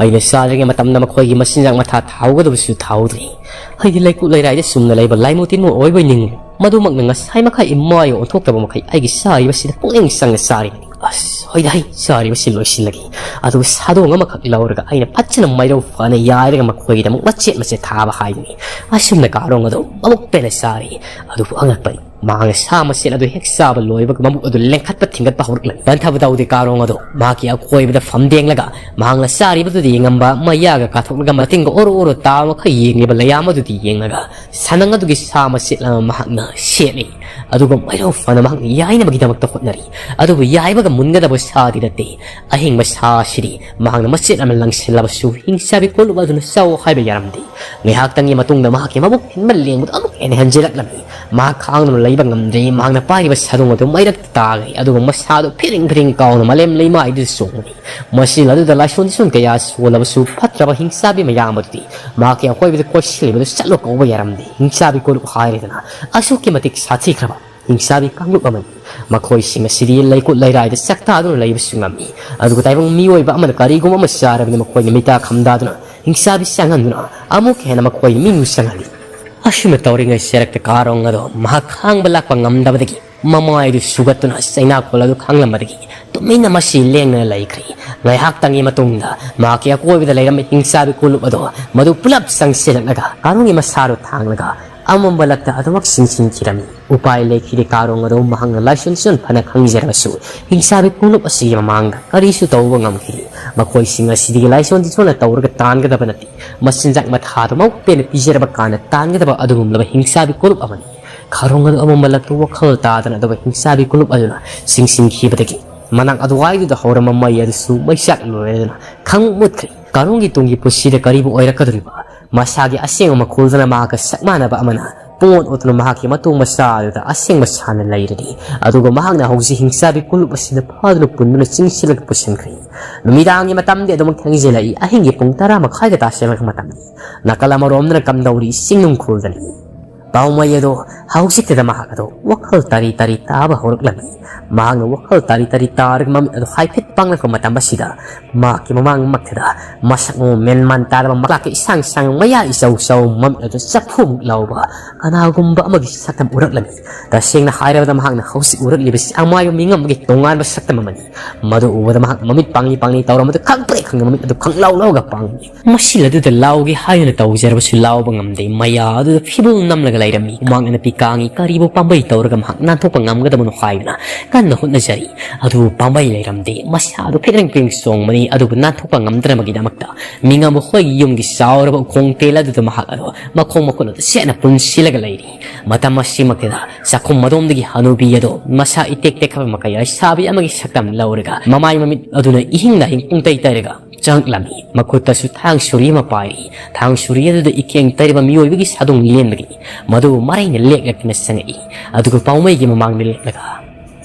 ꯑꯩꯅ ꯆꯥꯗ꯭ꯔꯤꯉꯩ ꯃꯇꯝꯗ ꯃꯈꯣꯏꯒꯤ ꯃꯆꯤꯟꯖꯥꯛ ꯃꯊꯥ ꯊꯥꯍꯧꯒꯗꯕꯁꯨ ꯊꯥꯍꯧꯗ꯭ꯔꯤ꯫ ꯑꯩꯗꯤ ꯂꯩꯀꯨ ꯂꯩꯔꯥꯏꯗ ꯆꯨꯝꯅ ꯂꯩꯕ ꯂꯥꯏꯃꯨ ꯇꯤꯟꯃꯨ ꯑꯣꯏꯕꯣꯏ ꯅꯤꯡꯉꯨ꯫ ꯃꯗꯨꯃꯛꯅ ꯉꯁꯥꯏ ꯃꯈꯥ ꯏꯃꯥꯏ ꯑꯣꯟꯊꯣꯛꯇꯕ ꯃꯈꯩ ꯑꯩꯒꯤ ꯆꯥꯔꯤꯕꯁꯤꯗ ꯄꯨꯛꯅꯤꯡ ꯆꯪꯅ ꯆꯥꯔꯤꯕꯅꯤ꯫ ꯑꯁ, ꯍꯣꯏꯗ, ꯑꯩ ꯆꯥꯔꯤꯕꯁꯤ ꯂꯣꯏꯁꯤꯜꯂꯒꯦ꯫ ꯑꯗꯨꯒ ꯁꯥꯗꯣꯡ ꯑꯃꯈꯛ ꯂꯧꯔꯒ ꯑꯩꯅ ꯐꯖꯅ ꯃꯩꯔꯧ ꯐꯅ ꯌꯥꯏꯔꯒ ꯃꯈꯣꯏꯒꯤꯗꯃꯛ ꯃꯆꯦꯠ ꯃꯆꯦꯠ ꯊꯥꯕ ꯍꯥꯏꯗꯨꯅꯤ꯫ ꯑꯁꯨꯝꯅ ꯀꯥꯔꯣꯡ ꯑꯗꯨ ꯃꯕꯨꯛ ꯄꯦꯟꯅ ꯆꯥꯔꯤ꯫ ꯑꯗꯨꯕꯨ ꯑꯉꯛꯄꯅꯤ, ꯃꯍꯥꯛꯅ ꯁꯥ ꯃꯁꯦꯟ ꯑꯗꯨ ꯍꯦꯛ ꯆꯥꯕ ꯂꯣꯏꯕꯒ ꯃꯕꯨꯛ ꯑꯗꯨ ꯂꯦꯡꯈꯠꯄ ꯊꯤꯡꯒꯠꯄ ꯍꯧꯔꯛꯂꯝꯃꯤ꯫ ꯄꯟꯊꯕ ꯇꯧꯗꯦ ꯀꯥꯔꯣꯡ ꯑꯗꯣ ꯃꯍꯥꯛꯀꯤ ꯑꯀꯣꯏꯕꯗ ꯐꯝꯗꯦꯡꯂꯒ ꯃꯍꯥꯛꯅ ꯆꯥꯔꯤꯕꯗꯨꯗ ꯌꯦꯡꯉꯝꯕ, ꯃꯌꯥꯒ ꯀꯥꯊꯣꯛꯂꯒ ꯃꯇꯤꯟꯒ ꯑꯣꯔꯣ ꯑꯣꯔꯣ ꯇꯥꯕ ꯃꯈꯩ ꯌꯦꯡꯂꯤꯕ ꯂꯩꯌꯥꯝ ꯑꯗꯨꯗꯤ ꯌꯦꯡꯂꯒ ꯁꯅꯪ ꯑꯗꯨꯒꯤ ꯁꯥ ꯃꯆꯦꯠ ꯑꯃ ꯃꯍꯥꯛꯅ ꯁꯦꯠꯂꯤ꯫ ꯑꯗꯨꯒ ꯃꯥꯏꯔꯧ ꯐꯅ ꯃꯍꯥꯛꯅ ꯌꯥꯏꯅꯕꯒꯤꯗꯃꯛꯇ ꯍꯣꯠꯅꯔꯤ꯫ ꯑꯗꯨꯕꯨ ꯌꯥꯏꯕꯒ ꯃꯨꯟꯒꯗꯕ ꯁꯥꯗꯤ ꯅꯠꯇꯦ꯫ ꯑꯍꯤꯡꯕ ꯁꯥ ꯑꯁꯤꯗꯤ ꯃꯍꯥꯛꯅ ꯃꯆꯦꯠ ꯑꯃ ꯂꯪꯁꯤꯜꯂꯕꯁꯨ ꯍꯤꯡꯆꯥꯕꯤ ꯀꯣꯂꯨꯞ ꯑꯗꯨꯅ ꯆꯥꯎ ꯍꯥꯏꯕ ꯌꯥꯔꯝꯗꯦ꯫ ꯉꯥꯏꯍꯥꯛꯇꯪꯒꯤ ꯃꯇꯨꯡꯗ ꯃꯍꯥꯛꯀꯤ ꯃꯕꯨꯛ ꯊꯟꯕ ꯂꯦꯡꯕꯗꯨ ꯑꯃꯨꯛ ꯍꯦꯟꯅ ꯍꯦꯟꯖꯤꯜꯂꯛꯂꯝꯃꯤ꯫ ꯃꯍꯥꯛ ꯈꯥꯡꯗꯨꯅ ꯂꯩꯕ ꯉꯝꯗ꯭ꯔꯦ꯫ ꯃꯍꯥꯛꯅ ꯄꯥꯏꯔꯤꯕ ꯁꯔꯨꯡ ꯑꯗꯨ ꯃꯩꯔꯛꯇ ꯇꯥꯈ꯭ꯔꯦ, ꯑꯗꯨꯒ ꯃꯁꯥꯗꯨ ꯐꯤꯔꯤꯡ ꯐꯤꯔꯤꯡ ꯀꯥꯎꯅ ꯃꯥꯂꯦꯝ ꯂꯩꯃꯥꯏꯗꯨꯗ ꯆꯣꯡꯂꯤ꯫ ꯃꯁꯤ ꯑꯗꯨꯗ ꯂꯥꯏꯁꯣꯟ ꯇꯤꯁꯣꯟ ꯀꯌꯥ ꯁꯣꯜꯂꯕꯁꯨ ꯐꯠꯇ꯭ꯔꯕ ꯍꯤꯡꯆꯥꯕꯤ ꯃꯌꯥꯝ ꯑꯗꯨꯗꯤ ꯃꯍꯥꯛꯀꯤ ꯑꯀꯣꯏꯕꯗ ꯀꯣꯏꯁꯤꯜꯂꯤꯕꯗꯨ ꯆꯠꯂꯣ ꯀꯧꯕ ꯌꯥꯔꯝꯗꯦ꯫ ꯍꯤꯡꯆꯥꯕꯤ ꯀꯣꯂꯨꯞ ꯍꯥꯏꯔꯦꯗꯅ ꯑꯁꯨꯛꯀꯤ ꯃꯇꯤꯛ ꯁꯥꯊꯤꯈ꯭ꯔꯕ ꯍꯤꯡꯆꯥꯕꯤ ꯀꯥꯡꯂꯨꯞ ꯑꯃꯅꯤ꯫ ꯃꯈꯣꯏꯁꯤꯡ ꯑꯁꯤꯗꯤ ꯂꯩꯀꯨꯠ ꯂꯩꯔꯥꯏꯗ ꯆꯥꯛꯇꯥꯗꯨꯅ ꯂꯩꯕꯁꯨ ꯉꯝꯃꯤ꯫ ꯑꯗꯨꯒ ꯇꯥꯏꯕꯪ ꯃꯤꯑꯣꯏꯕ ꯑꯃꯅ ꯀꯔꯤꯒꯨꯝꯕ ꯑꯃ ꯆꯥꯔꯕꯗꯤ ꯃꯈꯣꯏꯅ ꯃꯤꯇꯥ ꯈꯝꯗꯥꯗꯨꯅ ꯍꯤꯡꯆꯥꯕꯤ ꯆꯪꯍꯟꯗꯨꯅ ꯑꯃꯨꯛ ꯍꯦꯟꯅ ꯃꯈꯣꯏꯅ ꯃꯤꯅꯨ ꯆꯪꯍꯜꯂꯤ꯫ ꯑꯁꯨꯝꯅ ꯇꯧꯔꯤꯉꯩ ꯁꯦꯔꯛꯇ ꯀꯥꯔꯣꯡ ꯑꯗꯣ ꯃꯍꯥꯛ ꯈꯥꯡꯕ ꯂꯥꯛꯄ ꯉꯝꯗꯕꯗꯒꯤ ꯃꯃꯥꯏꯗꯨ ꯁꯨꯒꯠꯇꯨꯅ ꯆꯩꯅꯥꯀꯣꯜ ꯑꯗꯨ ꯈꯥꯡꯂꯝꯕꯗꯒꯤ ꯇꯨꯃꯤꯟꯅ ꯃꯁꯤ ꯂꯦꯡꯗꯅ ꯂꯩꯈ꯭ꯔꯦ꯫ ꯉꯥꯏꯍꯥꯛꯇꯪꯒꯤ ꯃꯇꯨꯡꯗ ꯃꯍꯥꯛꯀꯤ ꯑꯀꯣꯏꯕꯗ ꯂꯩꯔꯝꯕ ꯍꯤꯡꯆꯥꯕꯤ ꯀꯣꯂꯨꯞ ꯑꯗꯣ ꯃꯗꯨ ꯄꯨꯂꯞ ꯆꯪꯁꯤꯜꯂꯛꯂꯒ ꯀꯥꯔꯣꯡꯒꯤ ꯃꯁꯥꯗꯨ ꯊꯥꯡꯂꯒ ꯑꯃꯝꯕ ꯂꯛꯇ ꯑꯗꯨꯃꯛ ꯆꯤꯡꯁꯤꯟꯈꯤꯔꯝꯃꯤ꯫ ꯎꯄꯥꯏ ꯂꯩꯈꯤꯗꯦ꯫ ꯀꯥꯔꯣꯡ ꯑꯗꯨ ꯃꯍꯥꯛꯅ ꯂꯥꯏꯁꯣꯟ ꯇꯤꯁꯣꯟ ꯐꯅ ꯈꯪꯖꯔꯕꯁꯨ ꯍꯤꯡꯆꯥꯕꯤ ꯀꯣꯂꯨꯞ ꯑꯁꯤꯒꯤ ꯃꯃꯥꯡꯗ ꯀꯔꯤꯁꯨ ꯇꯧꯕ ꯉꯝꯈꯤꯗꯦ꯫ ꯃꯈꯣꯏꯁꯤꯡ ꯑꯁꯤꯗꯤ ꯂꯥꯏꯁꯣꯟ ꯇꯤꯁꯣꯟꯅ ꯇꯧꯔꯒ ꯇꯥꯟꯒꯗꯕ ꯅꯠꯇꯦ꯫ ꯃꯆꯤꯟꯖꯥꯛ ꯃꯊꯥꯗꯨ ꯃꯕꯨꯛ ꯄꯦꯟꯅ ꯄꯤꯖꯔꯕ ꯀꯥꯟꯗ ꯇꯥꯟꯒꯗꯕ ꯑꯗꯨꯒꯨꯝꯂꯕ ꯍꯤꯡꯆꯥꯕꯤ ꯀꯣꯂꯨꯞ ꯑꯃꯅꯤ꯫ ꯀꯥꯔꯣꯡ ꯑꯗꯨ ꯑꯃꯝꯕ ꯂꯛꯇ ꯋꯥꯈꯜ ꯇꯥꯗꯅ ꯑꯗꯨꯒ ꯍꯤꯡꯆꯥꯕꯤ ꯀꯣꯂꯨꯞ ꯑꯗꯨꯅ ꯆꯤꯡꯁꯤꯟꯈꯤꯕꯗꯒꯤ ꯃꯅꯥꯛ ꯑꯗꯨꯋꯥꯏꯗꯨꯗ ꯍꯧꯔꯝꯕ ꯃꯩ ꯑꯗꯨꯁꯨ ꯃꯩꯆꯥꯛ ꯂꯣꯏꯔꯗꯨꯅ ꯈꯪ ꯃꯨꯠꯈ꯭ꯔꯦ꯫ ꯀꯥꯔꯣꯡꯒꯤ ꯇꯨꯡꯒꯤ ꯄꯨꯟꯁꯤꯗ ꯀꯔꯤꯕꯨ ꯑꯣꯏꯔꯛꯀꯗꯧꯔꯤꯕ? ꯃꯁꯥꯒꯤ ꯑꯁꯦꯡꯕ ꯃꯈꯨꯜꯗꯨꯅ ꯃꯍꯥꯛꯀ ꯆꯞ ꯃꯥꯟꯅꯕ ꯑꯃꯅ ꯄꯣꯠ ꯑꯣꯠꯇꯨꯅ ꯃꯍꯥꯛꯀꯤ ꯃꯇꯣꯡ ꯃꯆꯥ ꯑꯗꯨꯗ ꯑꯁꯦꯡꯕ ꯁꯥꯅ ꯂꯩꯔꯅꯤ꯫ ꯑꯗꯨꯒ ꯃꯍꯥꯛꯅ ꯍꯧꯖꯤꯛ ꯍꯤꯡꯆꯥꯕꯤ ꯀꯣꯂꯨꯞ ꯑꯁꯤꯗ ꯐꯥꯗꯨꯅ ꯄꯨꯟꯗꯨꯅ ꯆꯤꯡꯁꯤꯜꯂꯒ ꯄꯨꯁꯤꯟꯈ꯭ꯔꯦ꯫ ꯅꯨꯃꯤꯗꯥꯡꯒꯤ ꯃꯇꯝꯗꯤ ꯑꯗꯨꯃꯛ ꯊꯦꯡꯖꯤꯜꯂꯛꯏ꯫ ꯑꯍꯤꯡꯒꯤ ꯄꯨꯡ ꯇꯔꯥ ꯃꯈꯥꯏꯒ ꯇꯥꯁꯤꯜꯂꯛꯄ ꯃꯇꯝꯅꯤ꯫ ꯅꯥꯀꯜ ꯑꯃꯔꯣꯝꯗꯅ ꯀꯝꯗꯧꯔꯤ ꯆꯤꯡꯅꯨꯡꯈꯣꯜꯗꯅꯤ꯫ ꯄꯥꯎꯃꯩ ꯑꯗꯣ ꯍꯧꯖꯤꯛꯇꯗ ꯃꯍꯥꯛ ꯑꯗꯣ ꯋꯥꯈꯜ ꯇꯥꯔꯤ ꯇꯥꯔꯤ ꯇꯥꯕ ꯍꯧꯔꯛꯂꯝꯃꯤ꯫ ꯃꯍꯥꯛꯅ ꯋꯥꯈꯜ ꯇꯥꯔꯤ ꯇꯥꯔꯤ ꯇꯥꯔꯒ ꯃꯃꯤꯠ ꯑꯗꯨ ꯍꯥꯏꯐꯦꯠ ꯄꯥꯡꯂꯛꯄ ꯃꯇꯝ ꯑꯁꯤꯗ ꯃꯍꯥꯛꯀꯤ ꯃꯃꯥꯡꯃꯛꯇꯗ ꯃꯁꯛ ꯃꯑꯣꯡ ꯃꯦꯟ ꯃꯥꯟ ꯇꯥꯗꯕ ꯃꯀ꯭ꯂꯥꯛꯀ ꯏꯁꯥꯡ ꯁꯥꯡ ꯃꯌꯥ ꯏꯆꯧ ꯆꯧ ꯃꯃꯤꯠ ꯑꯗꯨ ꯆꯐꯨꯃꯨꯛ ꯂꯥꯎꯕ ꯀꯅꯥꯒꯨꯝꯕ ꯑꯃꯒꯤ ꯁꯛꯇꯝ ꯎꯔꯛꯂꯝꯃꯤ꯫ ꯇꯁꯦꯡꯅ ꯍꯥꯏꯔꯕꯗ ꯃꯍꯥꯛꯅ ꯍꯧꯖꯤꯛ ꯎꯔꯛꯂꯤꯕꯁꯤ ꯑꯃꯥꯏꯕ ꯃꯤ ꯑꯃꯒꯤ ꯇꯣꯉꯥꯟꯕ ꯁꯛꯇꯝ ꯑꯃꯅꯤ꯫ ꯃꯗꯨ ꯎꯕꯗ ꯃꯍꯥꯛ ꯃꯃꯤꯠ ꯄꯥꯡꯂꯤ ꯄꯥꯡꯂꯤ ꯇꯧꯔꯝꯕꯗꯨ ꯈꯪꯄ꯭ꯔꯦꯛ ꯈꯪꯗꯦ, ꯃꯃꯤꯠ ꯑꯗꯨ ꯈꯪꯂꯥꯎ ꯂꯥꯎꯒ ꯄꯥꯡꯂꯤ꯫ ꯃꯁꯤ ꯑꯗꯨꯗ ꯂꯥꯎꯒꯦ ꯍꯥꯏꯗꯨꯅ ꯇꯧꯖꯔꯕꯁꯨ ꯂꯥꯎꯕ ꯉꯝꯗꯦ꯫ ꯃꯌꯥ ꯑꯗꯨꯗ ꯐꯤꯕꯨꯜ ꯅꯝꯂꯒ ꯂꯩꯔꯝꯃꯤ꯫ ꯍꯨꯃꯥꯡꯅ ꯅꯨꯄꯤ ꯀꯥꯡꯉꯤ꯫ ꯀꯔꯤꯕꯨ ꯄꯥꯝꯕꯩ ꯇꯧꯔꯒ ꯃꯍꯥꯛ ꯅꯥꯟꯊꯣꯛꯄ ꯉꯝꯒꯗꯕꯅꯣ ꯍꯥꯏꯗꯨꯅ ꯀꯟꯅ ꯍꯣꯠꯅꯖꯔꯤ꯫ ꯑꯗꯨꯕꯨ ꯄꯥꯝꯕꯩ ꯂꯩꯔꯝꯗꯦ꯫ ꯃꯁꯥꯗꯨ ꯐꯤꯗ꯭ꯔꯤꯡ ꯐꯤꯗ꯭ꯔꯤꯡ ꯆꯣꯡꯕꯅꯤ꯫ ꯑꯗꯨꯕꯨ ꯅꯥꯟꯊꯣꯛꯄ ꯉꯝꯗ꯭ꯔꯕꯒꯤꯗꯃꯛꯇ ꯃꯤꯉꯝꯕ ꯍꯣꯏꯒꯤ ꯌꯨꯝꯒꯤ ꯆꯥꯎꯔꯕ ꯎꯈꯣꯡ ꯇꯦꯜ ꯑꯗꯨꯗ ꯃꯍꯥꯛ ꯑꯗꯨ ꯃꯈꯣꯡ ꯃꯈꯨꯠ ꯑꯗꯨ ꯆꯦꯠꯅ ꯄꯨꯟꯁꯤꯜꯂꯒ ꯂꯩꯔꯤ꯫ ꯃꯇꯝ ꯑꯁꯤꯃꯛꯇꯗ ꯆꯥꯛꯈꯨꯝ ꯑꯗꯣꯝꯗꯒꯤ ꯍꯅꯨꯕꯤ ꯑꯗꯨ ꯃꯁꯥ ꯏꯇꯦꯛ ꯇꯦꯛꯈ꯭ꯔꯕ ꯃꯀꯩ ꯂꯩꯁꯥꯕꯤ ꯑꯃꯒꯤ ꯁꯛꯇꯝ ꯂꯧꯔꯒ ꯃꯃꯥꯏ ꯃꯃꯤꯠ ꯑꯗꯨꯅ ꯏꯍꯤꯡ ꯂꯥꯍꯤꯡ ꯄꯨꯡꯇꯩ ꯇꯩꯔꯒ ꯆꯪꯂꯝꯃꯤ꯫ ꯃꯈꯨꯠꯇꯁꯨ ꯊꯥꯡ ꯁꯨꯔꯤ ꯑꯃ ꯄꯥꯏꯔꯤ꯫ ꯊꯥꯡ ꯁꯨꯔꯤ ꯑꯗꯨꯗ ꯏꯀꯦꯡ ꯇꯩꯔꯕ ꯃꯤꯑꯣꯏꯕꯒꯤ ꯁꯥꯗꯣꯡ ꯂꯦꯟꯕꯒꯤ ꯃꯗꯨ ꯃꯔꯩꯅ ꯂꯦꯛꯂꯛꯇꯨꯅ ꯆꯪꯉꯛꯏ꯫ ꯑꯗꯨꯒ ꯄꯥꯎꯃꯩꯒꯤ ꯃꯃꯥꯡꯗ ꯂꯦꯞꯂꯒ,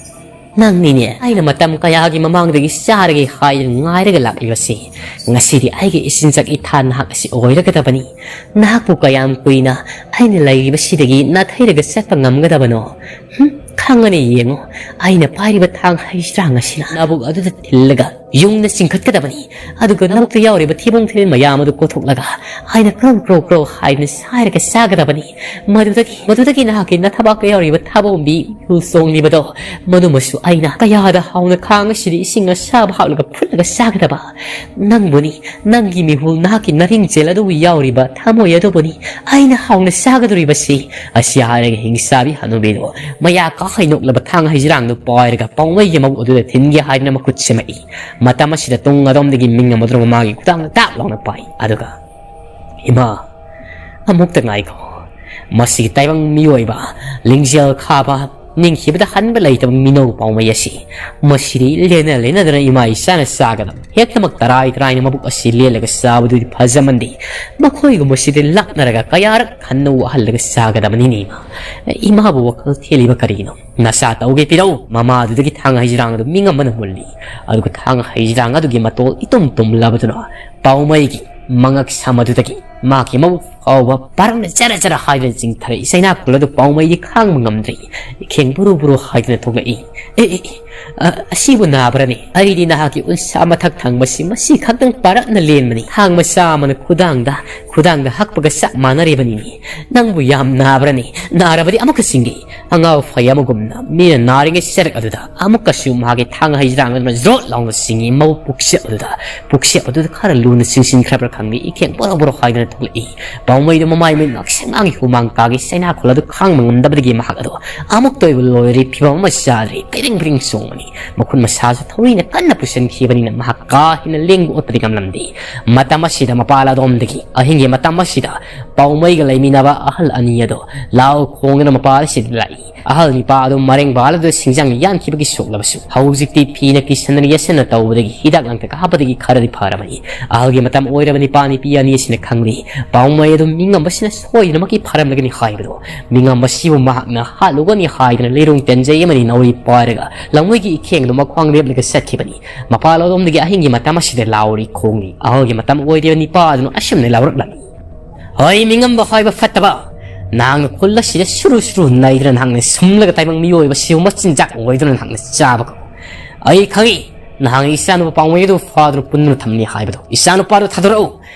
"ꯅꯪꯅꯤꯅꯦ ꯑꯩꯅ ꯃꯇꯝ ꯀꯌꯥꯒꯤ ꯃꯃꯥꯡꯗꯒꯤ ꯆꯥꯔꯒꯦ ꯍꯥꯏꯗꯨꯅ ꯉꯥꯏꯔꯒ ꯂꯥꯛꯂꯤꯕꯁꯤ꯫ ꯉꯁꯤꯗꯤ ꯑꯩꯒꯤ ꯏꯆꯤꯟꯖꯥꯛ ꯏꯊꯥ ꯅꯍꯥꯛ ꯑꯁꯤ ꯑꯣꯏꯔꯒꯗꯕꯅꯤ꯫ ꯅꯍꯥꯛꯄꯨ ꯀꯌꯥꯝ ꯀꯨꯏꯅ ꯑꯩꯅ ꯂꯩꯔꯤꯕꯁꯤꯗꯒꯤ ꯅꯥꯊꯩꯔꯒ ꯆꯠꯄ ꯉꯝꯒꯗꯕꯅꯣ? ꯍꯨꯝ, ꯈꯪꯒꯅꯤ ꯌꯦꯡꯉꯨ꯫ ꯑꯩꯅ ꯄꯥꯏꯔꯤꯕ ꯊꯥꯡ ꯍꯩꯁ꯭ꯔꯥꯡ ꯑꯁꯤꯅ ꯅꯕꯨꯛ ꯑꯗꯨꯗ ꯊꯤꯜꯂꯒ ꯌꯨꯡꯅ ꯆꯤꯡꯈꯠꯀꯗꯕꯅꯤ꯫ ꯑꯗꯨꯒ ꯅꯕꯨꯛꯇ ꯌꯥꯎꯔꯤꯕ ꯊꯤꯕꯣꯡ ꯊꯤꯔꯤꯜ ꯃꯌꯥꯝ ꯑꯗꯨ ꯀꯣꯊꯣꯛꯂꯒ ꯑꯩꯅ ꯀ꯭ꯔꯧ ꯀ꯭ꯔꯧ ꯀ꯭ꯔꯧ ꯍꯥꯏꯗꯨꯅ ꯁꯥꯏꯔꯒ ꯆꯥꯒꯗꯕꯅꯤ꯫ ꯃꯗꯨꯗꯒꯤ, ꯃꯗꯨꯗꯒꯤ ꯅꯍꯥꯛꯀꯤ ꯅꯊꯕꯥꯛꯇ ꯌꯥꯎꯔꯤꯕ ꯊꯥꯕꯣꯝꯕꯤ ꯏꯍꯨꯜ ꯆꯣꯡꯂꯤꯕꯗꯣ, ꯃꯗꯨꯃꯁꯨ ꯑꯩꯅ ꯀꯌꯥꯗ ꯍꯥꯎꯅ ꯈꯥꯡ ꯑꯁꯤꯗ ꯏꯁꯤꯡ ꯑꯁꯥꯕ ꯍꯥꯞꯂꯒ ꯐꯨꯠꯂꯒ ꯆꯥꯒꯗꯕ꯫ ꯅꯪꯕꯨꯅꯤ, ꯅꯪꯒꯤ ꯃꯤꯍꯨꯜ, ꯅꯍꯥꯛꯀꯤ ꯅꯔꯤꯡꯖꯦꯜ ꯑꯗꯨꯕꯨ ꯌꯥꯎꯔꯤꯕ ꯊꯃꯣꯏ ꯑꯗꯨꯕꯨꯅꯤ ꯑꯩꯅ ꯍꯥꯎꯅ ꯆꯥꯒꯗꯧꯔꯤꯕꯁꯤ"꯫ ꯑꯁꯤ ꯍꯥꯏꯔꯒ ꯍꯤꯡꯆꯥꯕꯤ ꯍꯅꯨꯕꯤꯗꯨ ꯃꯌꯥ ꯀꯥꯈꯩ ꯅꯣꯛꯂꯕ ꯊꯥꯡ ꯍꯩꯖ꯭ꯔꯥꯡꯗꯨ ꯄꯥꯏꯔꯒ ꯄꯥꯎꯃꯩꯒꯤ ꯃꯕꯨꯛ ꯑꯗꯨꯗ ꯊꯤꯟꯒꯦ ꯍꯥꯏꯗꯨꯅ ꯃꯈꯨꯠ ꯁꯦꯝꯃꯛꯏ꯫ ꯃꯇꯝ ꯑꯁꯤꯗ ꯇꯨꯡ ꯑꯗꯣꯝꯗꯒꯤ ꯃꯤꯡ ꯑꯃꯗꯨꯅ ꯃꯃꯥꯒꯤ ꯈꯨꯗꯥꯡꯗ ꯇꯥꯞ ꯂꯥꯎꯅ ꯄꯥꯏ꯫ ꯑꯗꯨꯒ, "ꯏꯃꯥ, ꯑꯃꯨꯛꯇ ꯉꯥꯏꯈꯣ꯫ ꯃꯁꯤꯒꯤ ꯇꯥꯏꯕꯪ ꯃꯤꯑꯣꯏꯕ, ꯂꯤꯡꯖꯦꯜ ꯈꯥꯕ, ꯅꯤꯡꯈꯤꯕꯗ ꯍꯟꯕ ꯂꯩꯇꯕ ꯃꯤꯅꯧ ꯄꯥꯎꯃꯩ ꯑꯁꯤ, ꯃꯁꯤꯗꯤ ꯂꯦꯟꯅ ꯂꯦꯟꯅꯗꯨꯅ ꯏꯃꯥ ꯏꯆꯥꯅ ꯆꯥꯒꯗꯕ꯫ ꯍꯦꯛꯇꯃꯛ ꯇꯔꯥꯏ ꯇꯔꯥꯏꯅ ꯃꯕꯨꯛ ꯑꯁꯤ ꯂꯦꯜꯂꯒ ꯆꯥꯕꯗꯨꯗꯤ ꯐꯖꯃꯟꯗꯦ꯫ ꯃꯈꯣꯏꯒꯨꯝꯕꯁꯤꯗꯤ ꯂꯥꯛꯅꯔꯒ ꯀꯌꯥꯔꯛ ꯍꯟꯅ ꯋꯥꯍꯜꯂꯒ ꯆꯥꯒꯗꯕꯅꯤꯅꯦ ꯏꯃꯥ꯫ ꯏꯃꯥꯕꯨ ꯋꯥꯈꯜ ꯊꯦꯜꯂꯤꯕ ꯀꯔꯤꯒꯤꯅꯣ? ꯅꯆꯥ ꯇꯧꯒꯦ ꯄꯤꯔꯛꯎ"꯫ ꯃꯃꯥꯗꯨꯗꯒꯤ ꯊꯥꯡ ꯍꯩꯖ꯭ꯔꯥꯡ ꯑꯗꯨ ꯃꯤꯡ ꯑꯃꯅ ꯃꯨꯜꯂꯤ꯫ ꯑꯗꯨꯒ ꯊꯥꯡ ꯍꯩꯖ꯭ꯔꯥꯡ ꯑꯗꯨꯒꯤ ꯃꯇꯣꯜ ꯏꯇꯨꯝ ꯇꯨꯝꯂꯕꯗꯨꯅ ꯄꯥꯎꯃꯩꯒꯤ ꯃꯉꯛ ꯁꯝ ꯑꯗꯨꯗꯒꯤ ꯃꯍꯥꯛꯀꯤ ꯃꯕꯨꯛ ꯐꯥꯎꯕ ꯄꯥꯔꯛꯅ ꯆꯔ ꯆꯔ ꯍꯥꯏꯗꯨꯅ ꯆꯤꯡꯊꯔꯛꯏ꯫ ꯆꯩꯅꯥ ꯈꯨꯜ ꯑꯗꯨ ꯄꯥꯎꯃꯩꯗꯤ ꯈꯥꯡꯕ ꯉꯝꯗ꯭ꯔꯦ꯫ ꯏꯈꯦꯡ ꯕꯨꯔꯨ ꯕꯨꯔꯨ ꯍꯥꯏꯗꯨꯅ ꯊꯣꯛꯂꯛꯏ꯫ "ꯑꯦ, ꯑꯦ, ꯑꯦ, ꯑ, ꯑꯁꯤꯕꯨ ꯅꯥꯕ꯭ꯔꯅꯦ? ꯑꯩꯗꯤ ꯅꯍꯥꯛꯀꯤ ꯎꯟꯁꯥ ꯃꯊꯛ ꯊꯪꯕꯁꯤ ꯃꯁꯤ ꯈꯛꯇꯪ ꯄꯥꯔꯛꯅ ꯂꯦꯟꯕꯅꯤ꯫ ꯊꯥꯡ ꯃꯆꯥ ꯑꯃꯅ ꯈꯨꯗꯥꯡꯗ, ꯈꯨꯗꯥꯡꯗ ꯍꯛꯄꯒ ꯆꯞ ꯃꯥꯟꯅꯔꯤꯕꯅꯤꯅꯦ꯫ ꯅꯪꯕꯨ ꯌꯥꯝ ꯅꯥꯕ꯭ꯔꯅꯦ? ꯅꯥꯔꯕꯗꯤ ꯑꯃꯨꯛꯀ ꯆꯤꯡꯒꯦ"꯫ ꯑꯉꯥꯎ ꯐꯩ ꯑꯃꯒꯨꯝꯅ ꯃꯤꯅ ꯅꯥꯔꯤꯉꯩ ꯆꯔꯛ ꯑꯗꯨꯗ ꯑꯃꯨꯛꯀꯁꯨ ꯃꯍꯥꯛꯀꯤ ꯊꯥꯡ ꯍꯩꯖ꯭ꯔꯥꯡ ꯑꯗꯨꯅ ꯖꯣꯠ ꯂꯥꯎꯅ ꯆꯤꯡꯏ꯫ ꯃꯕꯨꯛ ꯄꯨꯛꯆꯦꯞ ꯑꯗꯨꯗ, ꯄꯨꯛꯆꯦꯞ ꯑꯗꯨꯗ ꯈꯔ ꯂꯨꯅ ꯆꯤꯡꯁꯤꯟꯈ꯭ꯔꯕ꯭ꯔꯥ ꯈꯪꯗꯦ, ꯏꯈꯦꯡ ꯕꯣꯔꯣ ꯕꯣꯔꯣ ꯍꯥꯏꯗꯨꯅ ꯊꯣꯛꯂꯛꯏ꯫ ꯄꯥꯎꯃꯩꯗꯨ ꯃꯃꯥꯏ ꯃꯤꯠ ꯉꯛꯁꯪ ꯉꯥꯡꯉꯤ, ꯍꯨꯃꯥꯡ ꯇꯥꯈꯤ꯫ ꯆꯩꯅꯥꯈꯣꯜ ꯑꯗꯨ ꯈꯥꯡꯕ ꯉꯝꯗꯕꯗꯒꯤ ꯃꯍꯥꯛ ꯑꯗꯨ ꯑꯃꯨꯛꯇ ꯑꯣꯏꯕ ꯂꯣꯏꯔꯦ, ꯐꯤꯕꯝ ꯑꯃ ꯆꯥꯗ꯭ꯔꯦ, ꯄꯤꯔꯤꯡ ꯄꯤꯔꯤꯡ ꯆꯣꯡꯕꯅꯤ꯫ ꯃꯈꯨꯠ ꯃꯁꯥꯁꯨ ꯊꯧꯔꯤꯅ ꯀꯟꯅ ꯄꯨꯁꯤꯟꯈꯤꯕꯅꯤꯅ ꯃꯍꯥꯛ ꯀꯥ ꯍꯦꯟꯅ ꯂꯦꯡꯕ ꯑꯣꯠꯄꯗꯤ ꯉꯝꯂꯝꯗꯦ꯫ ꯃꯇꯝ ꯑꯁꯤꯗ ꯃꯄꯥꯜ ꯑꯗꯣꯝꯗꯒꯤ ꯑꯍꯤꯡꯒꯤ ꯃꯇꯝ ꯑꯁꯤꯗ ꯄꯥꯎꯃꯩꯒ ꯂꯩꯃꯤꯟꯅꯕ ꯑꯍꯜ ꯑꯅꯤ ꯑꯗꯨ ꯂꯥꯎ ꯈꯣꯡꯗꯨꯅ ꯃꯄꯥꯜ ꯑꯁꯤꯗ ꯂꯥꯛꯏ꯫ ꯑꯍꯜ ꯅꯤꯄꯥ ꯑꯗꯨ ꯃꯔꯦꯡ ꯕꯥꯜ ꯑꯗꯨ ꯁꯤꯡꯖꯪ ꯌꯥꯟꯈꯤꯕꯒꯤ ꯁꯣꯛꯂꯕꯁꯨ ꯍꯧꯖꯤꯛꯇꯤ ꯐꯤꯅ ꯀꯤꯁꯟꯗꯅ ꯌꯦꯠꯁꯟꯅ ꯇꯧꯕꯗꯒꯤ ꯍꯤꯗꯥꯛ ꯂꯥꯡꯊꯛ ꯍꯥꯞꯄꯗꯒꯤ ꯈꯔꯗꯤ ꯐꯔꯕꯅꯤ꯫ ꯑꯍꯜꯒꯤ ꯃꯇꯝ ꯑꯣꯏꯔꯕ ꯅꯤꯄꯥ ꯅꯨꯄꯤ ꯑꯅꯤ ꯑꯁꯤꯅ ꯈꯪꯂꯤ, ꯄꯥꯎꯃꯩ ꯑꯗꯨ ꯃꯤꯉꯝꯕꯁꯤꯅ ꯁꯣꯏꯗꯅꯃꯛꯀꯤ ꯐꯔꯝꯂꯒꯅꯤ ꯍꯥꯏꯕꯗꯣ꯫ ꯃꯤꯉꯝꯕꯁꯤꯕꯨ ꯃꯍꯥꯛꯅ ꯍꯥꯠꯂꯨꯒꯅꯤ ꯍꯥꯏꯗꯨꯅ ꯂꯤꯔꯨꯡ ꯇꯦꯟꯖꯩ ꯑꯃꯗꯤ ꯅꯥꯎꯔꯤ ꯄꯥꯏꯔꯒ ꯂꯝꯃꯣꯏꯒꯤ ꯏꯈꯦꯡꯗꯨ ꯃꯈ꯭ꯋꯥꯡ ꯂꯦꯞꯂꯒ ꯆꯠꯈꯤꯕꯅꯤ꯫ ꯃꯄꯥꯜ ꯑꯗꯣꯝꯗꯒꯤ ꯑꯍꯤꯡꯒꯤ ꯃꯇꯝ ꯑꯁꯤꯗ ꯂꯥꯎꯔꯤ ꯈꯣꯡꯂꯤ꯫ ꯑꯍꯜꯒꯤ ꯃꯇꯝ ꯑꯣꯏꯔꯤꯕ ꯅꯤꯄꯥ ꯑꯗꯨꯅ ꯑꯁꯨꯝꯅ ꯂꯥꯎꯔꯛꯂꯝꯃꯤ, "ꯍꯣꯏ, ꯃꯤꯉꯝꯕ ꯍꯥꯏꯕ ꯐꯠꯇꯕ! ꯅꯍꯥꯛꯅ ꯈꯨꯜ ꯑꯁꯤꯗ ꯁꯨꯔꯨ ꯁꯨꯔꯨ ꯅꯩꯗꯨꯅ ꯅꯍꯥꯛꯅ ꯁꯨꯝꯂꯒ ꯇꯥꯏꯕꯪ ꯃꯤꯑꯣꯏꯕꯁꯤꯕꯨ ꯃꯆꯤꯟꯖꯥꯛ ꯑꯣꯏꯗꯨꯅ ꯅꯍꯥꯛꯅ ꯆꯥꯕ ꯀꯣ꯫ ꯑꯩ ꯈꯪꯏ, ꯅꯍꯥꯛꯅ ꯏꯆꯥꯅꯨꯄꯥ ꯄꯥꯎꯃꯩ ꯑꯗꯨ ꯐꯥꯗꯨꯅ ꯄꯨꯟꯗꯨꯅ ꯊꯝꯂꯤ ꯍꯥꯏꯕꯗꯣ꯫ ꯏꯆꯥꯅꯨꯄꯥꯗꯨ ꯊꯥꯗꯣꯔꯛꯎ꯫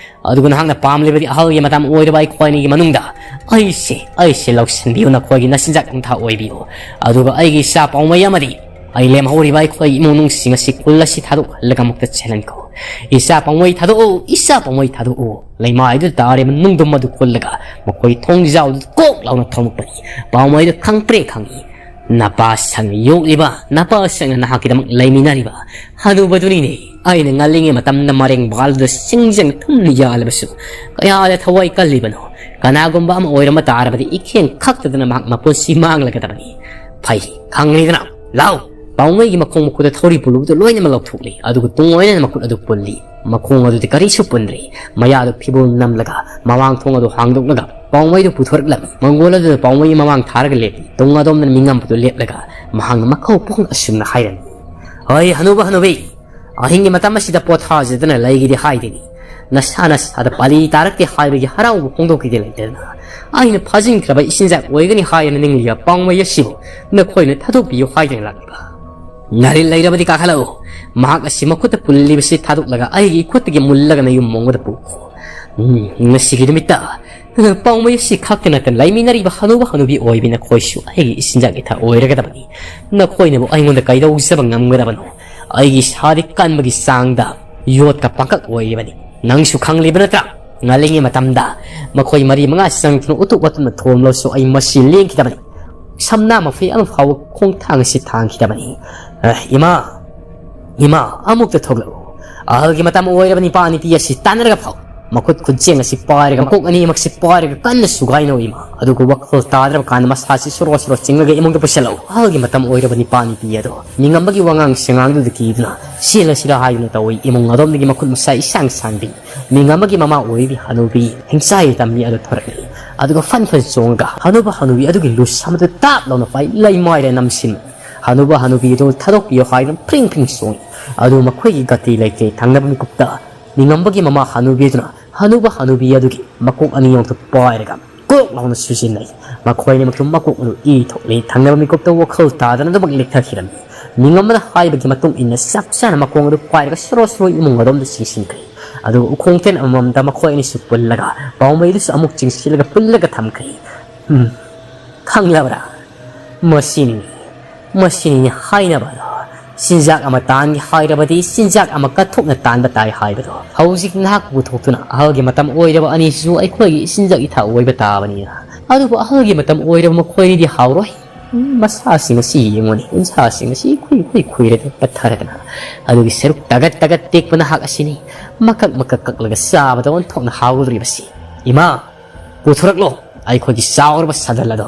ꯑꯗꯨꯒ ꯅꯍꯥꯛꯅ ꯄꯥꯝꯂꯤꯕꯗꯤ ꯑꯍꯜꯒꯤ ꯃꯇꯝ ꯑꯣꯏꯔꯕ ꯑꯩꯈꯣꯏ ꯑꯅꯤꯒꯤ ꯃꯅꯨꯡꯗ ꯑꯩꯁꯦ, ꯑꯩꯁꯦ ꯂꯧꯁꯤꯟꯕꯤꯌꯨ, ꯅꯈꯣꯏꯒꯤ ꯅꯆꯤꯟꯖꯥꯛ ꯅꯨꯡꯊꯥꯛ ꯑꯣꯏꯕꯤꯌꯨ꯫ ꯑꯗꯨꯒ ꯑꯩꯒꯤ ꯏꯆꯥ ꯄꯥꯎꯃꯩ ꯑꯃꯗꯤ ꯑꯩ ꯂꯦꯝꯍꯧꯔꯤꯕ ꯑꯩꯈꯣꯏ ꯏꯃꯨꯡ ꯃꯅꯨꯡꯁꯤꯡ ꯑꯁꯤ ꯈꯨꯜ ꯑꯁꯤ ꯊꯥꯗꯣꯛꯍꯜꯂꯒ ꯑꯃꯨꯛꯇ ꯆꯦꯜꯍꯟꯈꯣ꯫ ꯏꯆꯥ ꯄꯥꯎꯃꯩ ꯊꯥꯗꯣꯛꯎ, ꯏꯆꯥ ꯄꯥꯎꯃꯩ ꯊꯥꯗꯣꯛꯎ!" ꯂꯩꯃꯥꯏꯗꯨꯗ ꯇꯥꯔꯤꯕ ꯅꯨꯡꯗꯨꯝ ꯑꯗꯨ ꯀꯨꯜꯂꯒ ꯃꯈꯣꯏ ꯊꯣꯡꯖꯥꯎꯗꯨ ꯀꯣꯛ ꯂꯥꯎꯅ ꯊꯣꯝꯃꯛꯄꯅꯤ꯫ ꯄꯥꯎꯃꯩꯗꯨ ꯈꯪꯄ꯭ꯔꯦ ꯈꯪꯏ꯫ ꯅꯄꯥ ꯁꯪꯅ ꯌꯣꯛꯂꯤꯕ, ꯅꯄꯥ ꯁꯪꯅ ꯅꯍꯥꯛꯀꯤꯗꯃꯛ ꯂꯩꯃꯤꯟꯅꯔꯤꯕ ꯍꯅꯨꯕꯗꯨꯅꯤꯅꯦ꯫ ꯑꯩꯅ ꯉꯜꯂꯤꯉꯩ ꯃꯇꯝꯗ ꯃꯔꯦꯡ ꯕꯥꯜꯗꯨꯗ ꯁꯤꯡꯖꯪ ꯊꯨꯝꯅ ꯌꯥꯜꯂꯕꯁꯨ ꯀꯌꯥꯗ ꯊꯋꯥꯏ ꯀꯜꯂꯤꯕꯅꯣ꯫ ꯀꯅꯥꯒꯨꯝꯕ ꯑꯃ ꯑꯣꯏꯔꯝꯕ ꯇꯥꯔꯕꯗꯤ ꯏꯈꯦꯡ ꯈꯛꯇꯗꯅ ꯃꯍꯥꯛ ꯃꯄꯨꯟꯁꯤ ꯃꯥꯡꯂꯒꯗꯕꯅꯤ꯫ ꯐꯩ, ꯈꯪꯂꯤꯗꯅ꯫ ꯂꯥꯎ! ꯄꯥꯎꯃꯩꯒꯤ ꯃꯈꯣꯡ ꯃꯈꯨꯠꯇ ꯊꯧꯔꯤ ꯄꯨꯜꯂꯨꯕꯗꯨ ꯂꯣꯏꯅꯃꯛ ꯂꯧꯊꯣꯛꯂꯤ꯫ ꯑꯗꯨꯒ ꯇꯨꯡ ꯑꯣꯏꯅ ꯃꯈꯨꯠ ꯑꯗꯨ ꯄꯨꯜꯂꯤ꯫ ꯃꯈꯣꯡ ꯑꯗꯨꯗꯤ ꯀꯔꯤꯁꯨ ꯄꯨꯟꯗ꯭ꯔꯤ꯫ ꯃꯌꯥꯗꯨ ꯐꯤꯕꯣꯜ ꯅꯝꯂꯒ ꯃꯃꯥꯡ ꯊꯣꯡ ꯑꯗꯨ ꯍꯥꯡꯗꯣꯛꯂꯒ ꯄꯥꯎꯃꯩꯗꯨ ꯄꯨꯊꯣꯔꯛꯂꯝꯃꯤ꯫ ꯃꯪꯒꯣꯜ ꯑꯗꯨꯗ ꯄꯥꯎꯃꯩ ꯃꯃꯥꯡ ꯊꯥꯔꯒ ꯂꯦꯞꯄꯤ꯫ ꯇꯨꯡ ꯑꯗꯣꯝꯗꯅ ꯃꯤꯉꯝꯕꯗꯨ ꯂꯦꯞꯂꯒ ꯃꯍꯥꯛꯅ ꯃꯈꯧ ꯄꯣꯡ ꯑꯁꯨꯝꯅ ꯍꯥꯏꯔꯝꯃꯤ, "ꯍꯣꯏ, ꯍꯅꯨꯕ ꯍꯅꯨꯕꯤ, ꯑꯍꯤꯡꯒꯤ ꯃꯇꯝ ꯑꯁꯤꯗ ꯄꯣꯊꯥꯖꯗꯅ ꯂꯩꯒꯦꯗꯤ ꯍꯥꯏꯗꯦꯅꯤ꯫ ꯅꯁꯥ ꯅꯁꯥꯗ ꯄꯥꯂꯤ ꯇꯥꯔꯛꯇꯦ ꯍꯥꯏꯕꯒꯤ ꯍꯔꯥꯎꯕ ꯐꯣꯡꯗꯣꯛꯈꯤꯗꯦ ꯂꯩꯇꯗꯅ꯫ ꯑꯩꯅ ꯐꯥꯖꯤꯟꯈ꯭ꯔꯕ ꯏꯆꯤꯟꯖꯥꯛ ꯑꯣꯏꯒꯅꯤ ꯍꯥꯏꯅ ꯅꯤꯡꯂꯤꯕ ꯄꯥꯎꯃꯩ ꯑꯁꯤꯕꯨ ꯅꯈꯣꯏꯅ ꯊꯥꯗꯣꯛꯄꯤꯌꯨ ꯍꯥꯏꯗꯅ ꯂꯥꯛꯂꯤꯕ꯫ ꯉꯥꯔꯤꯜ ꯂꯩꯔꯕꯗꯤ ꯀꯥꯈꯠꯂꯛꯎ꯫ ꯃꯍꯥꯛ ꯑꯁꯤ ꯃꯈꯨꯠꯇ ꯄꯨꯜꯂꯤꯕꯁꯤ ꯊꯥꯗꯣꯛꯂꯒ ꯑꯩꯒꯤ ꯏꯈꯨꯠꯇꯒꯤ ꯃꯨꯜꯂꯒ ꯅꯌꯨꯝ ꯃꯣꯡꯕꯗ ꯄꯨꯈꯣ꯫ ꯎꯝ, ꯉꯁꯤꯒꯤ ꯅꯨꯃꯤꯠꯇ ꯄꯥꯎꯃꯩ ꯑꯁꯤ ꯈꯛꯇ ꯅꯠꯇꯅ ꯂꯩꯃꯤꯟꯅꯔꯤꯕ ꯍꯅꯨꯕ ꯍꯅꯨꯕꯤ ꯑꯣꯏꯕꯤ ꯅꯈꯣꯏꯁꯨ ꯑꯩꯒꯤ ꯏꯆꯤꯟꯖꯥꯛ ꯏꯊꯛ ꯑꯣꯏꯔꯒꯗꯕꯅꯤ꯫ ꯅꯈꯣꯏꯅꯕꯨ ꯑꯩꯉꯣꯟꯗ ꯀꯩꯗꯧꯖꯕ ꯉꯝꯒꯗꯕꯅꯣ? ꯑꯩꯒꯤ ꯁꯥꯗꯤ ꯀꯟꯕꯒꯤ ꯆꯥꯡꯗ ꯌꯣꯠꯀ ꯄꯥꯡꯀꯛ ꯑꯣꯏꯔꯤꯕꯅꯤ꯫ ꯅꯪꯁꯨ ꯈꯪꯂꯤꯕ ꯅꯠꯇ꯭ꯔꯥ?" ꯉꯜꯂꯤꯉꯩ ꯃꯇꯝꯗ ꯃꯈꯣꯏ ꯃꯔꯤ ꯃꯉꯥ ꯆꯪꯗꯨꯅ ꯎꯇꯨꯞ ꯋꯥꯇꯨꯞꯅ ꯊꯣꯝꯂꯕꯁꯨ ꯑꯩ ꯃꯁꯤ ꯂꯦꯡꯈꯤꯗꯕꯅꯤ꯫ ꯁꯝꯅꯥ ꯃꯐꯤ ꯑꯃ ꯐꯥꯎꯕ ꯈꯣꯡꯊꯥꯡ ꯑꯁꯤ ꯊꯥꯡꯈꯤꯗꯕꯅꯤ꯫ ꯑ, ꯏꯃꯥ, ꯏꯃꯥ, ꯑꯃꯨꯛꯇ ꯊꯣꯛꯂꯛꯎ꯫ ꯑꯍꯜꯒꯤ ꯃꯇꯝ ꯑꯣꯏꯔꯕ ꯅꯤꯄꯥ ꯅꯤꯄꯤ ꯑꯁꯤ ꯇꯥꯟꯅꯔꯒ ꯐꯥꯎ꯫ ꯃꯈꯨꯠ ꯈꯨꯠꯁꯦꯡ ꯑꯁꯤ ꯄꯥꯏꯔꯒ, ꯃꯀꯣꯛ ꯑꯅꯤꯃꯛꯁꯤ ꯄꯥꯏꯔꯒ ꯀꯟꯅ ꯁꯨꯒꯥꯏꯅꯧ ꯏꯃꯥ꯫ ꯑꯗꯨꯒ ꯋꯥꯈꯜ ꯇꯥꯗ꯭ꯔꯕ ꯀꯥꯟꯗ ꯃꯁꯥꯁꯤ ꯁꯣꯔꯣ ꯁꯣꯔꯣ ꯆꯤꯡꯂꯒ ꯏꯃꯨꯡꯗ ꯄꯨꯁꯤꯜꯂꯛꯎ꯫ ꯑꯍꯜꯒꯤ ꯃꯇꯝ ꯑꯣꯏꯔꯕ ꯅꯤꯄꯥ ꯅꯤꯄꯤ ꯑꯗꯣ ꯃꯤꯉꯝꯕꯒꯤ ꯋꯥꯉꯥꯡ ꯁꯉꯥꯡꯗꯨꯗ ꯀꯤꯗꯨꯅ ꯁꯤꯂ ꯁꯤꯂ ꯍꯥꯏꯗꯨꯅ ꯇꯧꯏ꯫ ꯏꯃꯨꯡ ꯑꯗꯣꯝꯗꯒꯤ ꯃꯈꯨꯠ ꯃꯁꯥ ꯏꯁꯥꯡ ꯁꯥꯡꯕꯤ, ꯃꯤꯉꯝꯕꯒꯤ ꯃꯃꯥ ꯑꯣꯏꯕꯤ ꯍꯅꯨꯕꯤ ꯍꯤꯡꯆꯥꯏ ꯇꯝꯕꯤ ꯑꯗꯨ ꯊꯣꯔꯛꯏ꯫ ꯑꯗꯨꯒ ꯐꯟ ꯐꯟ ꯆꯣꯡꯉꯒ ꯍꯅꯨꯕ ꯍꯅꯨꯕꯤ ꯑꯗꯨꯒꯤ ꯂꯨꯁ ꯑꯃꯗ ꯇꯥꯞ ꯂꯥꯎꯅ ꯄꯥꯏ ꯂꯩꯃꯥꯏꯔ ꯅꯝꯁꯤꯟ꯫ ꯍꯅꯨꯕ ꯍꯅꯨꯕꯤ ꯑꯗꯨ ꯊꯥꯗꯣꯛꯄꯤꯌꯨ ꯍꯥꯏꯗꯨꯅ ꯐ꯭ꯔꯤꯡ ꯐ꯭ꯔꯤꯡ ꯆꯣꯡꯉꯤ꯫ ꯑꯗꯨ ꯃꯈꯣꯏꯒꯤ ꯒꯇꯤ ꯂꯩꯇꯦ꯫ ꯊꯪꯅꯕ ꯃꯤꯀꯨꯞꯇ ꯃꯤꯉꯝꯕꯒꯤ ꯃꯃꯥ ꯍꯅꯨꯕꯤ ꯑꯗꯨꯅ ꯍꯅꯨꯕ ꯍꯅꯨꯕꯤ ꯑꯗꯨꯒꯤ ꯃꯀꯣꯛ ꯑꯅꯤ ꯌꯣꯡꯊꯨ ꯄꯥꯏꯔꯒ ꯀꯣꯛ ꯂꯥꯎꯅ ꯁꯨꯖꯤꯟꯅꯩ꯫ ꯃꯈꯣꯏ ꯑꯅꯤꯃꯛꯇꯨ ꯃꯀꯣꯛ ꯑꯗꯨ ꯏ ꯊꯣꯛꯂꯤ꯫ ꯊꯪꯅꯕ ꯃꯤꯀꯨꯞꯇ ꯋꯥꯈꯜ ꯇꯥꯗꯅ ꯑꯗꯨꯃꯛ ꯂꯦꯛꯊꯈꯤꯔꯝꯃꯤ꯫ ꯃꯤꯉꯝꯕꯅ ꯍꯥꯏꯕꯒꯤ ꯃꯇꯨꯡ ꯏꯟꯅ ꯆꯞ ꯆꯥꯅ ꯃꯈꯣꯡ ꯑꯗꯨ ꯄꯥꯏꯔꯒ ꯁꯣꯔꯣ ꯁꯣꯔꯣ ꯏꯃꯨꯡ ꯑꯗꯣꯝꯗ ꯆꯤꯡꯁꯤꯟꯈ꯭ꯔꯦ꯫ ꯑꯗꯨꯒ ꯎꯈꯣꯡ ꯇꯦꯟ ꯑꯃꯃꯝꯗ ꯃꯈꯣꯏ ꯑꯅꯤꯁꯨ ꯄꯨꯜꯂꯒ ꯄꯥꯎꯃꯩꯗꯨꯁꯨ ꯑꯃꯨꯛ ꯆꯤꯡꯁꯤꯜꯂꯒ ꯄꯨꯜꯂꯒ ꯊꯝꯈ꯭ꯔꯦ꯫ ꯎꯝ, ꯈꯪꯂꯕ꯭ꯔꯥ? ꯃꯁꯤꯅꯤ, ꯃꯁꯤꯅꯤ ꯍꯥꯏꯅꯕꯗꯣ꯫ ꯆꯤꯟꯖꯥꯛ ꯑꯃ ꯇꯥꯟꯒꯦ ꯍꯥꯏꯔꯕꯗꯤ ꯆꯤꯟꯖꯥꯛ ꯑꯃ ꯀꯠꯊꯣꯛꯅ ꯇꯥꯟꯕ ꯇꯥꯏ ꯍꯥꯏꯕꯗꯣ꯫ ꯍꯧꯖꯤꯛ ꯅꯍꯥꯛꯄꯨ ꯄꯨꯊꯣꯛꯇꯨꯅ ꯑꯍꯜꯒꯤ ꯃꯇꯝ ꯑꯣꯏꯔꯕ ꯑꯅꯤꯁꯤꯁꯨ ꯑꯩꯈꯣꯏꯒꯤ ꯏꯆꯤꯟꯖꯥꯛ ꯏꯊꯛ ꯑꯣꯏꯕ ꯇꯥꯕꯅꯤꯅ꯫ ꯑꯗꯨꯕꯨ ꯑꯍꯜꯒꯤ ꯃꯇꯝ ꯑꯣꯏꯔꯕ ꯃꯈꯣꯏꯅꯤꯗꯤ ꯍꯥꯎꯔꯣꯏ꯫ ꯎꯝ, ꯃꯁꯥꯁꯤꯡ ꯑꯁꯤ ꯌꯦꯡꯉꯨꯅꯦ, ꯎꯟꯁꯥꯁꯤꯡ ꯑꯁꯤ ꯈꯨꯏ ꯈꯨꯏ ꯈꯨꯏꯔꯗꯅ ꯄꯠꯊꯔꯗꯅ꯫ ꯑꯗꯨꯒꯤ ꯁꯔꯨꯛ ꯇꯒꯠ ꯇꯒꯠ ꯇꯦꯛꯄ ꯅꯍꯥꯛ ꯑꯁꯤꯅꯤ꯫ ꯃꯀꯛ ꯃꯀꯛ ꯀꯛꯂꯒ ꯆꯥꯕꯗ ꯑꯣꯟꯊꯣꯛꯅ ꯍꯥꯎꯒꯗꯧꯔꯤꯕꯁꯤ꯫ ꯏꯃꯥ, ꯄꯨꯊꯣꯔꯛꯂꯣ ꯑꯩꯈꯣꯏꯒꯤ ꯆꯥꯎꯔꯕ ꯁꯗꯜ ꯑꯗꯣ꯫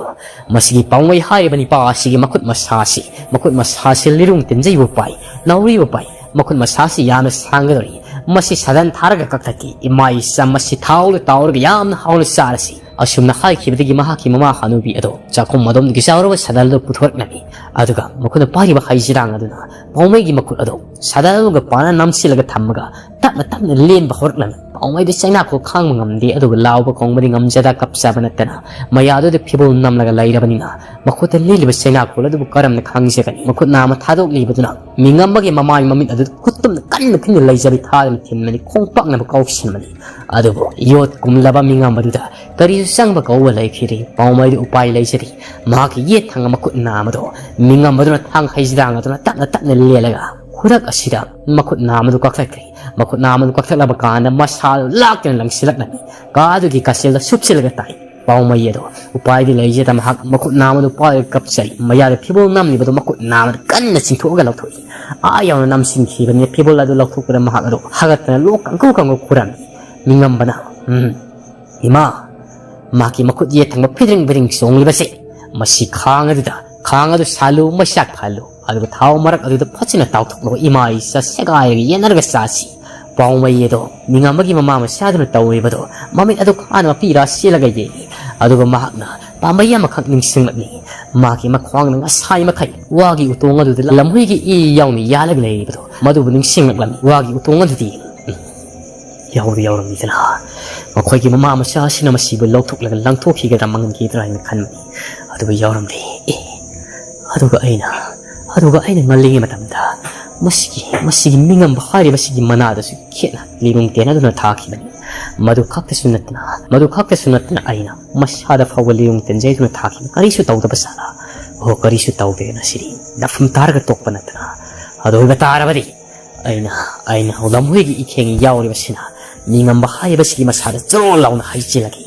ꯃꯁꯤꯒꯤ ꯄꯥꯎꯃꯩ ꯍꯥꯏꯔꯤꯕ ꯅꯤꯄꯥ ꯑꯁꯤꯒꯤ ꯃꯈꯨꯠ ꯃꯁꯥꯁꯤ, ꯃꯈꯨꯠ ꯃꯁꯥꯁꯤ ꯂꯤꯔꯨꯡ ꯇꯤꯟꯖꯩꯕꯨ ꯄꯥꯏ, ꯅꯥꯎꯔꯤꯕꯨ ꯄꯥꯏ, ꯃꯈꯨꯠ ꯃꯁꯥꯁꯤ ꯌꯥꯝꯅ ꯁꯥꯡꯒꯗꯧꯔꯤ꯫ ꯃꯁꯤ ꯁꯗꯟ ꯊꯥꯔꯒ ꯀꯛꯊꯠꯀꯦ꯫ ꯏꯃꯥ ꯏꯆꯥ, ꯃꯁꯤ ꯊꯥꯎꯗ ꯇꯥꯎꯔꯒ ꯌꯥꯝꯅ ꯍꯥꯎꯅ ꯆꯥꯔꯁꯤ꯫ ꯑꯁꯨꯝꯅ ꯍꯥꯏꯈꯤꯕꯗꯒꯤ ꯃꯍꯥꯛꯀꯤ ꯃꯃꯥ ꯍꯅꯨꯕꯤ ꯑꯗꯣ ꯆꯥꯛꯈꯨꯝ ꯑꯗꯣꯝꯗꯒꯤ ꯆꯥꯎꯔꯕ ꯁꯗꯜꯗꯨ ꯄꯨꯊꯣꯔꯛꯂꯝꯃꯤ꯫ ꯑꯗꯨꯒ ꯃꯈꯣꯏꯅ ꯄꯥꯏꯔꯤꯕ ꯍꯩꯖꯤꯔꯥꯡ ꯑꯗꯨꯅ ꯄꯥꯎꯃꯩꯒꯤ ꯃꯈꯨꯠ ꯑꯗꯣ ꯁꯗꯜꯒ ꯄꯥꯅ ꯅꯝꯁꯤꯜꯂꯒ ꯊꯝꯃꯒ ꯇꯞꯅ ꯇꯞꯅ ꯂꯦꯟꯕ ꯍꯧꯔꯛꯂꯝꯃꯤ꯫ ꯄꯥꯎꯃꯩꯗꯨ ꯆꯩꯅꯥꯈꯣꯜ ꯈꯥꯡꯕ ꯉꯝꯗꯦ, ꯑꯗꯨꯒ ꯂꯥꯎꯕ ꯈꯣꯡꯕꯗꯤ ꯉꯝꯖꯗ ꯀꯞꯆꯕ ꯅꯠꯇꯅ ꯃꯌꯥꯗꯨꯗ ꯐꯤꯕꯣꯜ ꯅꯝꯂꯒ ꯂꯩꯔꯕꯅꯤꯅ ꯃꯈꯨꯠꯇ ꯂꯦꯜꯂꯤꯕ ꯆꯩꯅꯥꯈꯣꯜ ꯑꯗꯨꯕꯨ ꯀꯔꯝꯅ ꯈꯥꯡꯖꯒꯅꯤ? ꯃꯈꯨꯠ ꯅꯥꯝꯃ ꯊꯥꯗꯣꯛꯂꯤꯕꯗꯨꯅ ꯃꯤꯉꯝꯕꯒꯤ ꯃꯃꯥꯏ ꯃꯃꯤꯠ ꯑꯗꯨ ꯈꯨꯠꯇꯨꯝꯅ ꯀꯟꯅ ꯀꯟꯅ ꯂꯩꯖꯕꯤ ꯊꯥꯗꯨꯅ ꯊꯤꯟꯕꯅꯤ, ꯈꯣꯡꯄꯥꯛꯅꯕ ꯀꯥꯎꯁꯤꯟꯕꯅꯤ꯫ ꯑꯗꯨꯕꯨ ꯌꯣꯠ ꯀꯨꯝꯂꯕ ꯃꯤꯉꯝꯕꯗꯨꯗ ꯀꯔꯤꯁꯨ ꯆꯪꯕ ꯀꯧꯕ ꯂꯩꯈꯤꯗꯦ꯫ ꯄꯥꯎꯃꯩꯗꯨ ꯎꯄꯥꯏ ꯂꯩꯖꯗꯦ꯫ ꯃꯍꯥꯛꯀꯤ ꯌꯦꯠ ꯊꯪꯕ ꯃꯈꯨꯠ ꯅꯥꯝꯃꯗꯣ ꯃꯤꯉꯝꯕꯗꯨꯅ ꯊꯥꯡ ꯍꯩꯖꯤꯔꯥꯡ ꯑꯗꯨꯅ ꯇꯞꯅ ꯇꯞꯅ ꯂꯦꯜꯂꯒ ꯈꯨꯗꯛ ꯑꯁꯤꯗ ꯃꯈꯨꯠ ꯅꯥꯝꯃꯗꯨ ꯀꯛꯊꯠꯈ꯭ꯔꯦ꯫ ꯃꯈꯨꯠ ꯅꯥꯝꯃꯗꯨ ꯀꯛꯊꯠꯂꯕ ꯀꯥꯟꯗ ꯃꯁꯥꯗꯨ ꯂꯥꯛꯇꯨꯅ ꯂꯪꯁꯤꯜꯂꯛꯂꯝꯃꯤ꯫ ꯀꯥꯗꯨꯒꯤ ꯀꯥꯆꯤꯜꯗ ꯁꯨꯞꯆꯤꯜꯂꯒ ꯇꯥꯏ꯫ ꯄꯥꯎꯃꯩ ꯑꯗꯣ ꯎꯄꯥꯏꯗꯤ ꯂꯩꯖꯗ ꯃꯍꯥꯛ ꯃꯈꯨꯠ ꯅꯥꯝꯃꯗꯨ ꯄꯥꯏꯔꯒ ꯀꯞꯆꯩ꯫ ꯃꯌꯥꯗ ꯐꯤꯕꯣꯜ ꯅꯝꯂꯤꯕꯗꯨ ꯃꯈꯨꯠ ꯅꯥꯝꯃꯗ ꯀꯟꯅ ꯆꯤꯡꯊꯣꯛꯑꯒ ꯂꯧꯊꯣꯛꯏ꯫ ꯑꯥ ꯌꯧꯅ ꯅꯝꯁꯤꯟꯈꯤꯕꯅꯤ꯫ ꯐꯤꯕꯣꯜ ꯑꯗꯨ ꯂꯧꯊꯣꯛꯄꯗ ꯃꯍꯥꯛ ꯑꯗꯨ ꯍꯥꯒꯠꯇꯅ ꯂꯣꯛ ꯀꯪꯈꯨ ꯀꯪꯈꯨ ꯈꯨꯔꯝꯃꯤ꯫ ꯃꯤꯉꯝꯕꯅ, "ꯎꯝ, ꯏꯃꯥ, ꯃꯍꯥꯛꯀꯤ ꯃꯈꯨꯠ ꯌꯦꯠ ꯊꯪꯕ ꯐꯤꯗ꯭ꯔꯤꯡ ꯐꯤꯗ꯭ꯔꯤꯡ ꯆꯣꯡꯂꯤꯕꯁꯦ, ꯃꯁꯤ ꯈꯥꯡ ꯑꯗꯨꯗ, ꯈꯥꯡ ꯑꯗꯨ ꯁꯥꯜꯂꯨ, ꯃꯩꯆꯥꯛ ꯊꯥꯜꯂꯨ, ꯑꯗꯨꯒ ꯊꯥꯎ ꯃꯔꯛ ꯑꯗꯨꯗ ꯐꯖꯅ ꯇꯥꯎꯊꯣꯛꯂꯒ ꯏꯃꯥ ꯏꯆꯥ ꯁꯦꯒꯥꯏꯔꯒ ꯌꯦꯟꯅꯔꯒ ꯆꯥꯁꯤ꯫" ꯄꯥꯎꯃꯩ ꯑꯗꯣ ꯃꯤꯉꯝꯕꯒꯤ ꯃꯃꯥ ꯃꯆꯥꯗꯨꯅ ꯇꯧꯔꯤꯕꯗꯣ ꯃꯃꯤꯠ ꯑꯗꯨ ꯈꯥꯅ ꯃꯄꯤꯔꯥ ꯆꯦꯜꯂꯒ ꯌꯦꯡꯏ꯫ ꯑꯗꯨꯒ ꯃꯍꯥꯛꯅ ꯄꯥꯝꯕꯩ ꯑꯃꯈꯛ ꯅꯤꯡꯁꯤꯡꯂꯛꯂꯤ꯫ ꯃꯍꯥꯛꯀꯤ ꯃꯈ꯭ꯋꯥꯡꯅ ꯉꯁꯥꯏ ꯃꯈꯩ ꯋꯥꯒꯤ ꯎꯇꯣꯡ ꯑꯗꯨꯗ ꯂꯝꯍꯨꯏꯒꯤ ꯏ ꯌꯥꯎꯅ ꯌꯥꯜꯂꯒ ꯂꯩꯔꯤꯕꯗꯣ ꯃꯗꯨꯕꯨ ꯅꯤꯡꯁꯤꯡꯂꯛꯂꯝꯃꯤ꯫ ꯋꯥꯒꯤ ꯎꯇꯣꯡ ꯑꯗꯨꯗꯤ, ꯎꯝ, ꯌꯥꯎꯗꯤ ꯌꯥꯎꯔꯝꯃꯤꯗꯅ꯫ ꯃꯈꯣꯏꯒꯤ ꯃꯃꯥ ꯃꯆꯥ ꯑꯁꯤꯅ ꯃꯁꯤꯕꯨ ꯂꯧꯊꯣꯛꯂꯒ ꯂꯪꯊꯣꯛꯈꯤꯒꯗ꯭ꯔꯥ ꯃꯥꯡꯍꯟꯈꯤꯒꯗ꯭ꯔꯥ ꯍꯥꯏꯅ ꯈꯟꯕꯅꯤ꯫ ꯑꯗꯨꯕꯨ ꯌꯥꯎꯔꯝꯗꯦ꯫ ꯑꯦ, ꯑꯗꯨꯒ ꯑꯩꯅ, ꯑꯗꯨꯒ ꯑꯩꯅ ꯉꯜꯂꯤꯉꯩ ꯃꯇꯝꯗ ꯃꯁꯤꯒꯤ, ꯃꯁꯤꯒꯤ ꯃꯤꯉꯝꯕ ꯍꯥꯏꯔꯤꯕꯁꯤꯒꯤ ꯃꯅꯥꯗꯁꯨ ꯈꯦꯠꯅ ꯂꯤꯔꯨꯡ ꯇꯦꯟꯅꯗꯨꯅ ꯊꯥꯈꯤꯕꯅꯤ꯫ ꯃꯗꯨ ꯈꯛꯇꯁꯨ ꯅꯠꯇꯅ, ꯃꯗꯨ ꯈꯛꯇꯁꯨ ꯅꯠꯇꯅ ꯑꯩꯅ ꯃꯁꯥꯗ ꯐꯥꯎꯕ ꯂꯤꯔꯨꯡ ꯇꯦꯟꯖꯩꯗꯨꯅ ꯊꯥꯈꯤꯕ ꯀꯔꯤꯁꯨ ꯇꯧꯗꯕ ꯁꯥꯔ꯫ ꯑꯣ, ꯀꯔꯤꯁꯨ ꯇꯧꯗꯦꯅ ꯁꯤꯗꯤ ꯅꯐꯝ ꯇꯥꯔꯒ ꯇꯣꯛꯄ ꯅꯠꯇꯅ꯫ ꯑꯗꯨ ꯑꯣꯏꯕ ꯇꯥꯔꯕꯗꯤ ꯑꯩꯅ, ꯑꯩꯅ ꯂꯝꯍꯨꯏꯒꯤ ꯏꯈꯦꯡ ꯌꯥꯎꯔꯤꯕꯁꯤꯅ ꯃꯤꯉꯝꯕ ꯍꯥꯏꯔꯤꯕꯁꯤꯒꯤ ꯃꯁꯥꯗ ꯖꯣꯔ ꯂꯥꯎꯅ ꯍꯩꯖꯤꯜꯂꯒꯦ꯫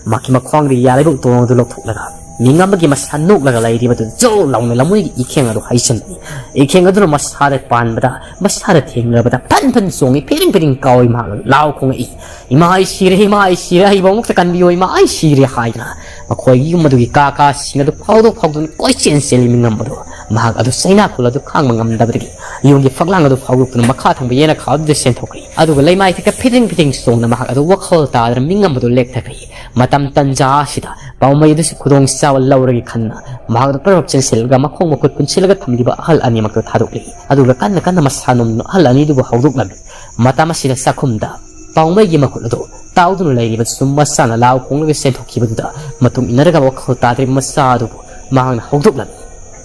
ꯃꯍꯥꯛꯀꯤ ꯃꯈ꯭ꯋꯥꯡꯗ ꯌꯥꯜꯂꯤꯕ ꯎꯇꯣꯡ ꯑꯗꯨ ꯂꯧꯊꯣꯛꯂꯒ ꯃꯤꯉꯝꯕꯒꯤ ꯃꯁꯥ ꯅꯣꯛꯂꯒ ꯂꯩꯔꯤꯕꯗꯨ ꯖꯣꯔ ꯂꯥꯎꯅ ꯂꯝꯍꯨꯏꯒꯤ ꯏꯈꯦꯡ ꯑꯗꯨ ꯍꯩꯖꯤꯟꯕꯅꯤ꯫ ꯏꯈꯦꯡ ꯑꯗꯨꯅ ꯃꯁꯥꯗ ꯄꯥꯟꯕꯗ, ꯃꯁꯥꯗ ꯊꯦꯡꯂꯕꯗ ꯐꯟ ꯐꯟ ꯆꯣꯡꯉꯤ, ꯐꯤꯔꯤꯡ ꯐꯤꯔꯤꯡ ꯀꯥꯎꯏ꯫ ꯃꯍꯥꯛꯅ ꯂꯥꯎ ꯈꯣꯡꯉꯛꯏ, "ꯏꯃꯥ, ꯑꯩ ꯁꯤꯔꯦ, ꯏꯃꯥ, ꯑꯩ ꯁꯤꯔꯦ, ꯑꯩꯕꯨ ꯑꯃꯨꯛꯇ ꯀꯟꯕꯤꯌꯣ, ꯏꯃꯥ, ꯑꯩ ꯁꯤꯔꯦ" ꯍꯥꯏꯗꯅ꯫ ꯃꯈꯣꯏꯒꯤ ꯌꯨꯝ ꯑꯗꯨꯒꯤ ꯀꯥ ꯀꯥꯁꯤꯡ ꯑꯗꯨ ꯐꯥꯎꯗꯣꯛ ꯐꯥꯎꯗꯨꯅ ꯀꯣꯏꯆꯦꯟ ꯆꯦꯜꯂꯤ꯫ ꯃꯤꯉꯝꯕꯗꯣ ꯃꯍꯥꯛ ꯑꯗꯨ ꯆꯩꯅꯥꯈꯣꯜ ꯑꯗꯨ ꯈꯥꯡꯕ ꯉꯝꯗꯕꯗꯒꯤ ꯌꯨꯝꯒꯤ ꯐꯛꯂꯥꯡ ꯑꯗꯨ ꯐꯥꯎꯗꯣꯛꯇꯨꯅ ꯃꯈꯥ ꯊꯪꯕ ꯌꯦꯅꯈꯥ ꯑꯗꯨꯗ ꯆꯦꯟꯊꯣꯛꯈ꯭ꯔꯦ꯫ ꯑꯗꯨꯒ ꯂꯩꯃꯥꯏ ꯊꯛꯇ ꯐꯤꯗ꯭ꯔꯤꯡ ꯐꯤꯗ꯭ꯔꯤꯡ ꯆꯣꯡꯗꯨꯅ ꯃꯍꯥꯛ ꯑꯗꯨ ꯋꯥꯈꯜ ꯇꯥꯗꯅ ꯃꯤꯉꯝꯕꯗꯨ ꯂꯦꯛꯊꯈ꯭ꯔꯦ꯫ ꯃꯇꯝ ꯇꯟꯖꯥ ꯑꯁꯤꯗ ꯄꯥꯎꯃꯩ ꯑꯗꯨꯁꯨ ꯈꯨꯗꯣꯡ ꯆꯥꯕ ꯂꯧꯔꯒꯦ ꯈꯟꯅ ꯃꯍꯥꯛ ꯑꯗꯨ ꯄꯔꯞ ꯆꯦꯟꯁꯤꯜꯂꯒ ꯃꯈꯣꯡ ꯃꯈꯨꯠ ꯄꯨꯟꯁꯤꯜꯂꯒ ꯊꯝꯂꯤꯕ ꯑꯍꯜ ꯑꯅꯤꯃꯛꯇꯨ ꯊꯥꯗꯣꯛꯂꯤ꯫ ꯑꯗꯨꯒ ꯀꯟꯅ ꯀꯟꯅ ꯃꯁꯥ ꯅꯣꯝꯗꯨꯅ ꯑꯍꯜ ꯑꯅꯤꯗꯨꯕꯨ ꯍꯧꯗꯣꯛꯂꯝꯃꯤ꯫ ꯃꯇꯝ ꯑꯁꯤꯗ ꯆꯥꯛꯈꯨꯝꯗ ꯄꯥꯎꯃꯩꯒꯤ ꯃꯈꯨꯠ ꯑꯗꯨ ꯇꯥꯎꯗꯨꯅ ꯂꯩꯔꯤꯕꯗꯨꯁꯨ ꯃꯆꯥꯅ ꯂꯥꯎ ꯈꯣꯡꯂꯒ ꯆꯦꯟꯊꯣꯛꯈꯤꯕꯗꯨꯗ ꯃꯇꯨꯡ ꯏꯟꯅꯔꯒ ꯋꯥꯈꯜ ꯇꯥꯗ꯭ꯔꯤꯕ ꯃꯆꯥ ꯑꯗꯨꯕꯨ ꯃꯍꯥꯛꯅ ꯍꯧꯗꯣꯛꯂꯝꯃꯤ꯫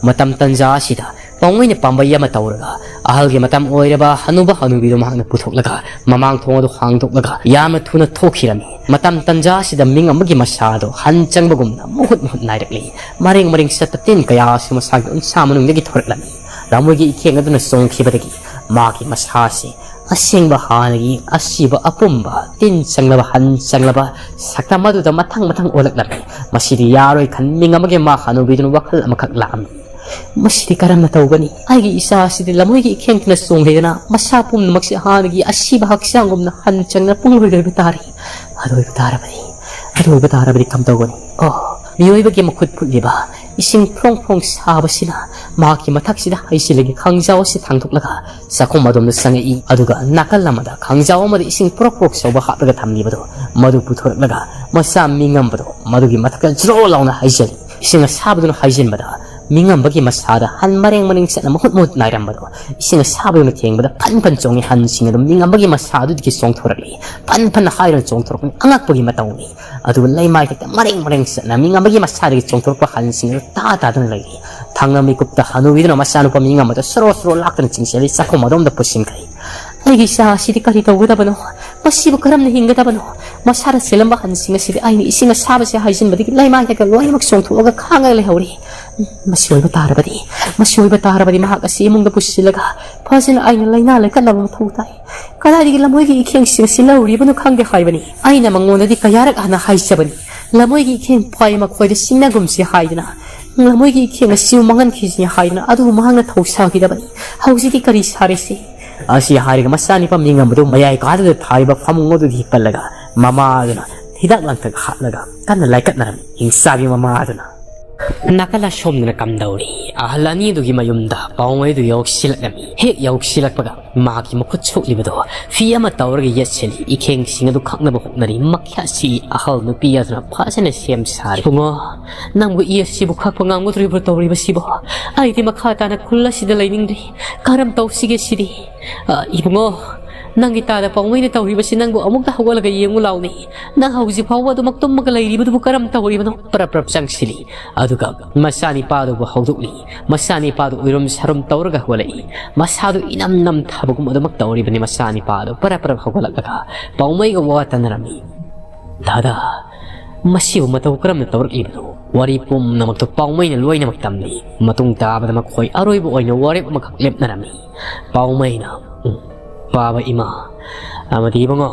ꯃꯇꯝ ꯇꯟꯖꯥ ꯑꯁꯤꯗ ꯄꯥꯎꯃꯩꯅ ꯄꯥꯝꯕꯩ ꯑꯃ ꯇꯧꯔꯒ ꯑꯍꯜꯒꯤ ꯃꯇꯝ ꯑꯣꯏꯔꯕ ꯍꯅꯨꯕ ꯍꯅꯨꯕꯤꯗꯨ ꯃꯍꯥꯛꯅ ꯄꯨꯊꯣꯛꯂꯒ ꯃꯃꯥꯡ ꯊꯣꯡ ꯑꯗꯨ ꯍꯥꯡꯗꯣꯛꯂꯒ ꯌꯥꯝꯅ ꯊꯨꯅ ꯊꯣꯛꯈꯤꯔꯝꯃꯤ꯫ ꯃꯇꯝ ꯇꯟꯖꯥ ꯑꯁꯤꯗ ꯃꯤꯉꯝꯕꯒꯤ ꯃꯁꯥ ꯑꯗꯨ ꯍꯟ ꯆꯪꯕꯒꯨꯝꯅ ꯃꯍꯨꯠ ꯃꯍꯨꯠ ꯅꯥꯏꯔꯛꯂꯤ꯫ ꯃꯔꯦꯡ ꯃꯔꯦꯡ ꯆꯠꯄ ꯇꯤꯟ ꯀꯌꯥꯁꯨ ꯃꯁꯥꯒꯤ ꯎꯟꯁꯥ ꯃꯅꯨꯡꯗꯒꯤ ꯊꯣꯔꯛꯂꯝꯃꯤ꯫ ꯂꯃꯣꯏꯒꯤ ꯏꯈꯦꯡ ꯑꯗꯨꯅ ꯆꯣꯡꯈꯤꯕꯗꯒꯤ ꯃꯥꯒꯤ ꯃꯁꯥꯁꯤ ꯑꯁꯦꯡꯕ ꯍꯥꯟꯅꯒꯤ ꯑꯁꯤꯕ ꯑꯄꯨꯝꯕ, ꯇꯤꯟ ꯆꯪꯂꯕ, ꯍꯟ ꯆꯪꯂꯕ ꯁꯛꯇꯝ ꯑꯗꯨꯗ ꯃꯊꯪ ꯃꯊꯪ ꯑꯣꯜꯂꯛꯂꯝꯃꯤ꯫ ꯃꯁꯤꯗꯤ ꯌꯥꯔꯣꯏ ꯈꯟ ꯃꯤꯡ ꯑꯃꯒꯤ ꯃꯥ ꯍꯅꯨꯕꯤꯗꯨꯅ ꯋꯥꯈꯜ ꯑꯃꯈꯛ ꯂꯥꯛꯑꯝꯃꯤ꯫ "ꯃꯁꯤꯗꯤ ꯀꯔꯝꯅ ꯇꯧꯒꯅꯤ? ꯑꯩꯒꯤ ꯏꯆꯥ ꯑꯁꯤꯗꯤ ꯂꯃꯣꯏꯒꯤ ꯏꯈꯦꯡꯗꯨꯅ ꯆꯣꯡꯈꯤꯗꯅ ꯃꯁꯥ ꯄꯨꯝꯅꯃꯛꯁꯤ ꯍꯥꯟꯅꯒꯤ ꯑꯁꯤꯕ ꯍꯛꯆꯥꯡꯒꯨꯝꯅ ꯍꯟ ꯆꯪꯅ ꯄꯨꯡꯂꯣꯏ ꯂꯣꯏꯕ ꯇꯥꯔꯦ꯫ ꯑꯗꯨ ꯑꯣꯏꯕ ꯇꯥꯔꯕꯗꯤ, ꯑꯗꯨ ꯑꯣꯏꯕ ꯇꯥꯔꯕꯗꯤ ꯀꯝꯗꯧꯒꯅꯤ? ꯑꯣ, ꯃꯤꯑꯣꯏꯕꯒꯤ ꯃꯈꯨꯠ ꯐꯨꯠꯂꯤꯕ ꯏꯁꯤꯡ ꯐ꯭ꯔꯣꯡ ꯐ꯭ꯔꯣꯡ ꯁꯥꯕꯁꯤꯅ ꯃꯍꯥꯛꯀꯤ ꯃꯊꯛꯁꯤꯗ ꯍꯩꯖꯤꯜꯂꯒ ꯈꯥꯡꯖꯥꯎ ꯑꯁꯤ ꯊꯥꯡꯗꯣꯛꯂꯒ ꯆꯥꯛꯈꯨꯝ ꯑꯗꯣꯝꯗ ꯆꯪꯉꯛꯏ꯫ ꯑꯗꯨꯒ ꯅꯥꯀꯜ ꯑꯃꯗ ꯈꯥꯡꯖꯥꯎ ꯑꯃꯗ ꯏꯁꯤꯡ ꯄ꯭ꯔꯣꯛ ꯄ꯭ꯔꯣꯛ ꯁꯧꯕ ꯍꯥꯞꯂꯒ ꯊꯝꯂꯤꯕꯗꯣ, ꯃꯗꯨ ꯄꯨꯊꯣꯔꯛꯂꯒ ꯃꯆꯥ ꯃꯤꯉꯝꯕꯗꯣ ꯃꯗꯨꯒꯤ ꯃꯊꯛꯇ ꯖ꯭ꯔꯣ ꯂꯥꯎꯅ ꯍꯩꯖꯤꯜꯂꯤ꯫ ꯏꯁꯤꯡ ꯑꯁꯥꯕꯗꯨꯅ ꯍꯩꯖꯤꯟꯕꯗ ꯃꯤꯉꯝꯕꯒꯤ ꯃꯁꯥꯗ ꯍꯟ ꯃꯔꯦꯡ ꯃꯔꯦꯡ ꯆꯠꯅ ꯃꯍꯨꯠ ꯃꯍꯨꯠ ꯅꯥꯏꯔꯝꯕꯗꯣ ꯏꯁꯤꯡ ꯑꯁꯥꯕꯗꯨꯅ ꯊꯦꯡꯕꯗ ꯐꯟ ꯐꯟ ꯆꯣꯡꯉꯤ꯫ ꯍꯟꯁꯤꯡ ꯑꯗꯨ ꯃꯤꯉꯝꯕꯒꯤ ꯃꯁꯥꯗꯨꯗꯒꯤ ꯆꯣꯡꯊꯣꯔꯛꯂꯤ꯫ ꯐꯟ ꯐꯟ ꯍꯥꯏꯗꯨꯅ ꯆꯣꯡꯊꯣꯔꯛꯄꯅꯤ꯫ ꯑꯉꯛꯄꯒꯤ ꯃꯇꯧꯅꯤ꯫ ꯑꯗꯨꯒ ꯂꯩꯃꯥꯏ ꯊꯛꯇ ꯃꯔꯦꯡ ꯃꯔꯦꯡ ꯆꯠꯅ ꯃꯤꯉꯝꯕꯒꯤ ꯃꯁꯥꯗꯒꯤ ꯆꯣꯡꯊꯣꯔꯛꯄ ꯍꯟꯁꯤꯡ ꯑꯗꯨ ꯇꯥ ꯇꯥꯗꯨꯅ ꯂꯩꯔꯤ꯫ ꯊꯪꯅ ꯃꯤꯀꯨꯞꯇ ꯍꯅꯨꯕꯤꯗꯨꯅ ꯃꯆꯥꯅꯨꯄꯥ ꯃꯤꯉꯝꯕꯗ ꯁꯣꯔꯣ ꯁꯣꯔꯣ ꯂꯥꯛꯇꯨꯅ ꯆꯤꯡꯁꯤꯜꯂꯤ꯫ ꯆꯥꯛꯈꯨꯝ ꯑꯗꯣꯝꯗ ꯄꯨꯁꯤꯟꯈ꯭ꯔꯦ꯫ "ꯑꯩꯒꯤ ꯏꯆꯥ ꯑꯁꯤꯗꯤ ꯀꯔꯤ ꯇꯧꯒꯗꯕꯅꯣ? ꯃꯁꯤꯕꯨ ꯀꯔꯝꯅ ꯍꯤꯡꯒꯗꯕꯅꯣ?" ꯃꯁꯥꯗ ꯆꯦꯜꯂꯝꯕ ꯍꯟꯁꯤꯡ ꯑꯁꯤꯗꯤ ꯑꯩꯅ ꯏꯁꯤꯡ ꯑꯁꯥꯕꯁꯦ ꯍꯩꯖꯤꯟꯕꯗꯒꯤ ꯂꯩꯃꯥꯏꯗꯒ ꯂꯣꯏꯅꯃꯛ ꯆꯣꯡꯊꯣꯛꯑꯒ ꯈꯥꯡꯉꯒ ꯂꯩꯍꯧꯔꯤ꯫ "ꯃꯁꯤ ꯑꯣꯏꯕ ꯇꯥꯔꯕꯗꯤ, ꯃꯁꯤ ꯑꯣꯏꯕ ꯇꯥꯔꯕꯗꯤ ꯃꯍꯥꯛ ꯑꯁꯤ ꯏꯃꯨꯡꯗ ꯄꯨꯁꯤꯜꯂꯒ ꯐꯖꯅ ꯑꯩꯅ ꯂꯥꯏꯅꯥ ꯂꯩꯀꯠꯅꯕ ꯃꯊꯧ ꯇꯥꯏ꯫ ꯀꯗꯥꯏꯗꯒꯤ ꯂꯃꯣꯏꯒꯤ ꯏꯈꯦꯡꯁꯤꯡ ꯑꯁꯤ ꯂꯧꯔꯤꯕꯅꯣ ꯈꯪꯗꯦ ꯍꯥꯏꯕꯅꯤ꯫ ꯑꯩꯅ ꯃꯉꯣꯟꯗꯗꯤ ꯀꯌꯥꯔꯛ ꯍꯥꯟꯅ ꯍꯥꯏꯖꯕꯅꯤ, ꯂꯃꯣꯏꯒꯤ ꯏꯈꯦꯡ ꯄꯥꯏ ꯃꯈꯣꯏꯗ ꯁꯤꯡꯅꯒꯨꯝꯁꯤ ꯍꯥꯏꯗꯅ, ꯂꯃꯣꯏꯒꯤ ꯏꯈꯦꯡ ꯑꯁꯤꯕꯨ ꯃꯥꯡꯍꯟꯈꯤꯁꯤ ꯍꯥꯏꯗꯅ꯫ ꯑꯗꯨꯕꯨ ꯃꯍꯥꯛꯅ ꯊꯧꯁꯥꯈꯤꯗꯕꯅꯤ꯫ ꯍꯧꯖꯤꯛꯇꯤ ꯀꯔꯤ ꯁꯥꯔꯤꯁꯤ?" ꯑꯁꯤ ꯍꯥꯏꯔꯒ ꯃꯆꯥꯅꯨꯄꯥ ꯃꯤꯉꯝꯕꯗꯨ ꯃꯌꯥꯏ ꯀꯥꯗꯨꯗ ꯊꯥꯔꯤꯕ ꯐꯃꯨꯡ ꯑꯗꯨꯗ ꯍꯤꯞꯍꯜꯂꯒ ꯃꯃꯥꯗꯨꯅ ꯍꯤꯗꯥꯛ ꯂꯥꯡꯊꯛ ꯍꯥꯞꯂꯒ ꯀꯟꯅ ꯂꯥꯏꯀꯠꯅꯔꯝꯃꯤ꯫ ꯍꯤꯡꯆꯥꯕꯤ ꯃꯃꯥꯗꯨꯅ ꯅꯥꯀꯜ ꯑꯁꯣꯝꯗꯅ ꯀꯝꯗꯧꯔꯤ? ꯑꯍꯜ ꯑꯅꯤꯗꯨꯒꯤ ꯃꯌꯨꯝꯗ ꯄꯥꯎꯃꯩꯗꯨ ꯌꯧꯁꯤꯜꯂꯛꯂꯝꯃꯤ꯫ ꯍꯦꯛ ꯌꯧꯁꯤꯜꯂꯛꯄꯒ ꯃꯍꯥꯛꯀꯤ ꯃꯈꯨꯠ ꯁꯣꯛꯂꯤꯕꯗꯣ ꯐꯤ ꯑꯃ ꯇꯧꯔꯒ ꯌꯦꯠꯁꯤꯜꯂꯤ꯫ ꯏꯈꯦꯡꯁꯤꯡ ꯑꯗꯨ ꯈꯪꯅꯕ ꯍꯣꯠꯅꯔꯤ꯫ ꯃꯈ꯭ꯌꯥꯠꯁꯤ ꯑꯍꯜ ꯅꯨꯄꯤ ꯑꯗꯨꯅ ꯐꯖꯅ ꯁꯦꯝ ꯁꯥꯔꯤ꯫ "ꯏꯕꯨꯡꯉꯣ, ꯅꯪꯕꯨ ꯏ ꯑꯁꯤꯕꯨ ꯈꯛꯄ ꯉꯝꯒꯗꯧꯔꯤꯕ꯭ꯔꯣ ꯇꯧꯔꯤꯕꯁꯤꯕꯣ? ꯑꯩꯗꯤ ꯃꯈꯥ ꯇꯥꯅ ꯈꯨꯜ ꯑꯁꯤꯗ ꯂꯩꯅꯤꯡꯗ꯭ꯔꯤ꯫ ꯀꯔꯝ ꯇꯧꯁꯤꯒꯦ ꯁꯤꯗꯤ? ꯑ, ꯏꯕꯨꯡꯉꯣ, ꯅꯪꯒꯤ ꯇꯥꯗ ꯄꯥꯎꯃꯩꯅ ꯇꯧꯔꯤꯕꯁꯤ ꯅꯪꯕꯨ ꯑꯃꯨꯛꯇ ꯍꯧꯒꯠꯂꯒ ꯌꯦꯡꯉꯨ ꯂꯥꯎꯅꯦ꯫ ꯅꯪ ꯍꯧꯖꯤꯛ ꯐꯥꯎꯕ ꯑꯗꯨꯃꯛ ꯇꯨꯝꯃꯒ ꯂꯩꯔꯤꯕꯗꯨꯕꯨ ꯀꯔꯝ ꯇꯧꯔꯤꯕꯅꯣ?" ꯄ꯭ꯔꯞ ꯄ꯭ꯔꯞ ꯆꯪꯁꯤꯜꯂꯤ꯫ ꯑꯗꯨꯒ ꯃꯆꯥꯅꯤꯄꯥꯗꯨꯕꯨ ꯍꯧꯗꯣꯛꯂꯤ꯫ ꯃꯆꯥꯅꯤꯄꯥꯗꯨ ꯎꯏꯔꯨꯝ ꯁꯥꯔꯨꯝ ꯇꯧꯔꯒ ꯍꯧꯒꯠꯂꯛꯏ꯫ ꯃꯁꯥꯗꯨ ꯏꯅꯝ ꯅꯝꯊꯕꯒꯨꯝ ꯑꯗꯨꯃꯛ ꯇꯧꯔꯤꯕꯅꯤ꯫ ꯃꯆꯥꯅꯤꯄꯥꯗꯨ ꯄꯔꯞ ꯄꯔꯞ ꯍꯧꯒꯠꯂꯛꯂꯒ ꯄꯥꯎꯃꯩꯒ ꯋꯥ ꯇꯥꯅꯔꯝꯃꯤ꯫ "ꯗꯥꯗꯥ, ꯃꯁꯤꯕꯨ ꯃꯇꯧ ꯀꯔꯝꯅ ꯇꯧꯔꯛꯂꯤꯕꯅꯣ? ꯋꯥꯔꯤ ꯄꯨꯝꯅꯃꯛꯇꯨ ꯄꯥꯎꯃꯩꯅ ꯂꯣꯏꯅꯃꯛ ꯇꯝꯂꯤ꯫ ꯃꯇꯨꯡ ꯇꯥꯕꯗ ꯃꯈꯣꯏ ꯑꯔꯣꯏꯕ ꯑꯣꯏꯅ ꯋꯥꯔꯦꯞ ꯑꯃꯈꯛ ꯂꯦꯞꯅꯔꯝꯃꯤ꯫ ꯄꯥꯎꯃꯩꯅ, "ꯎꯝ, ꯄꯥꯕ ꯏꯃꯥ ꯑꯃꯗꯤ ꯏꯕꯨꯡꯉꯣ,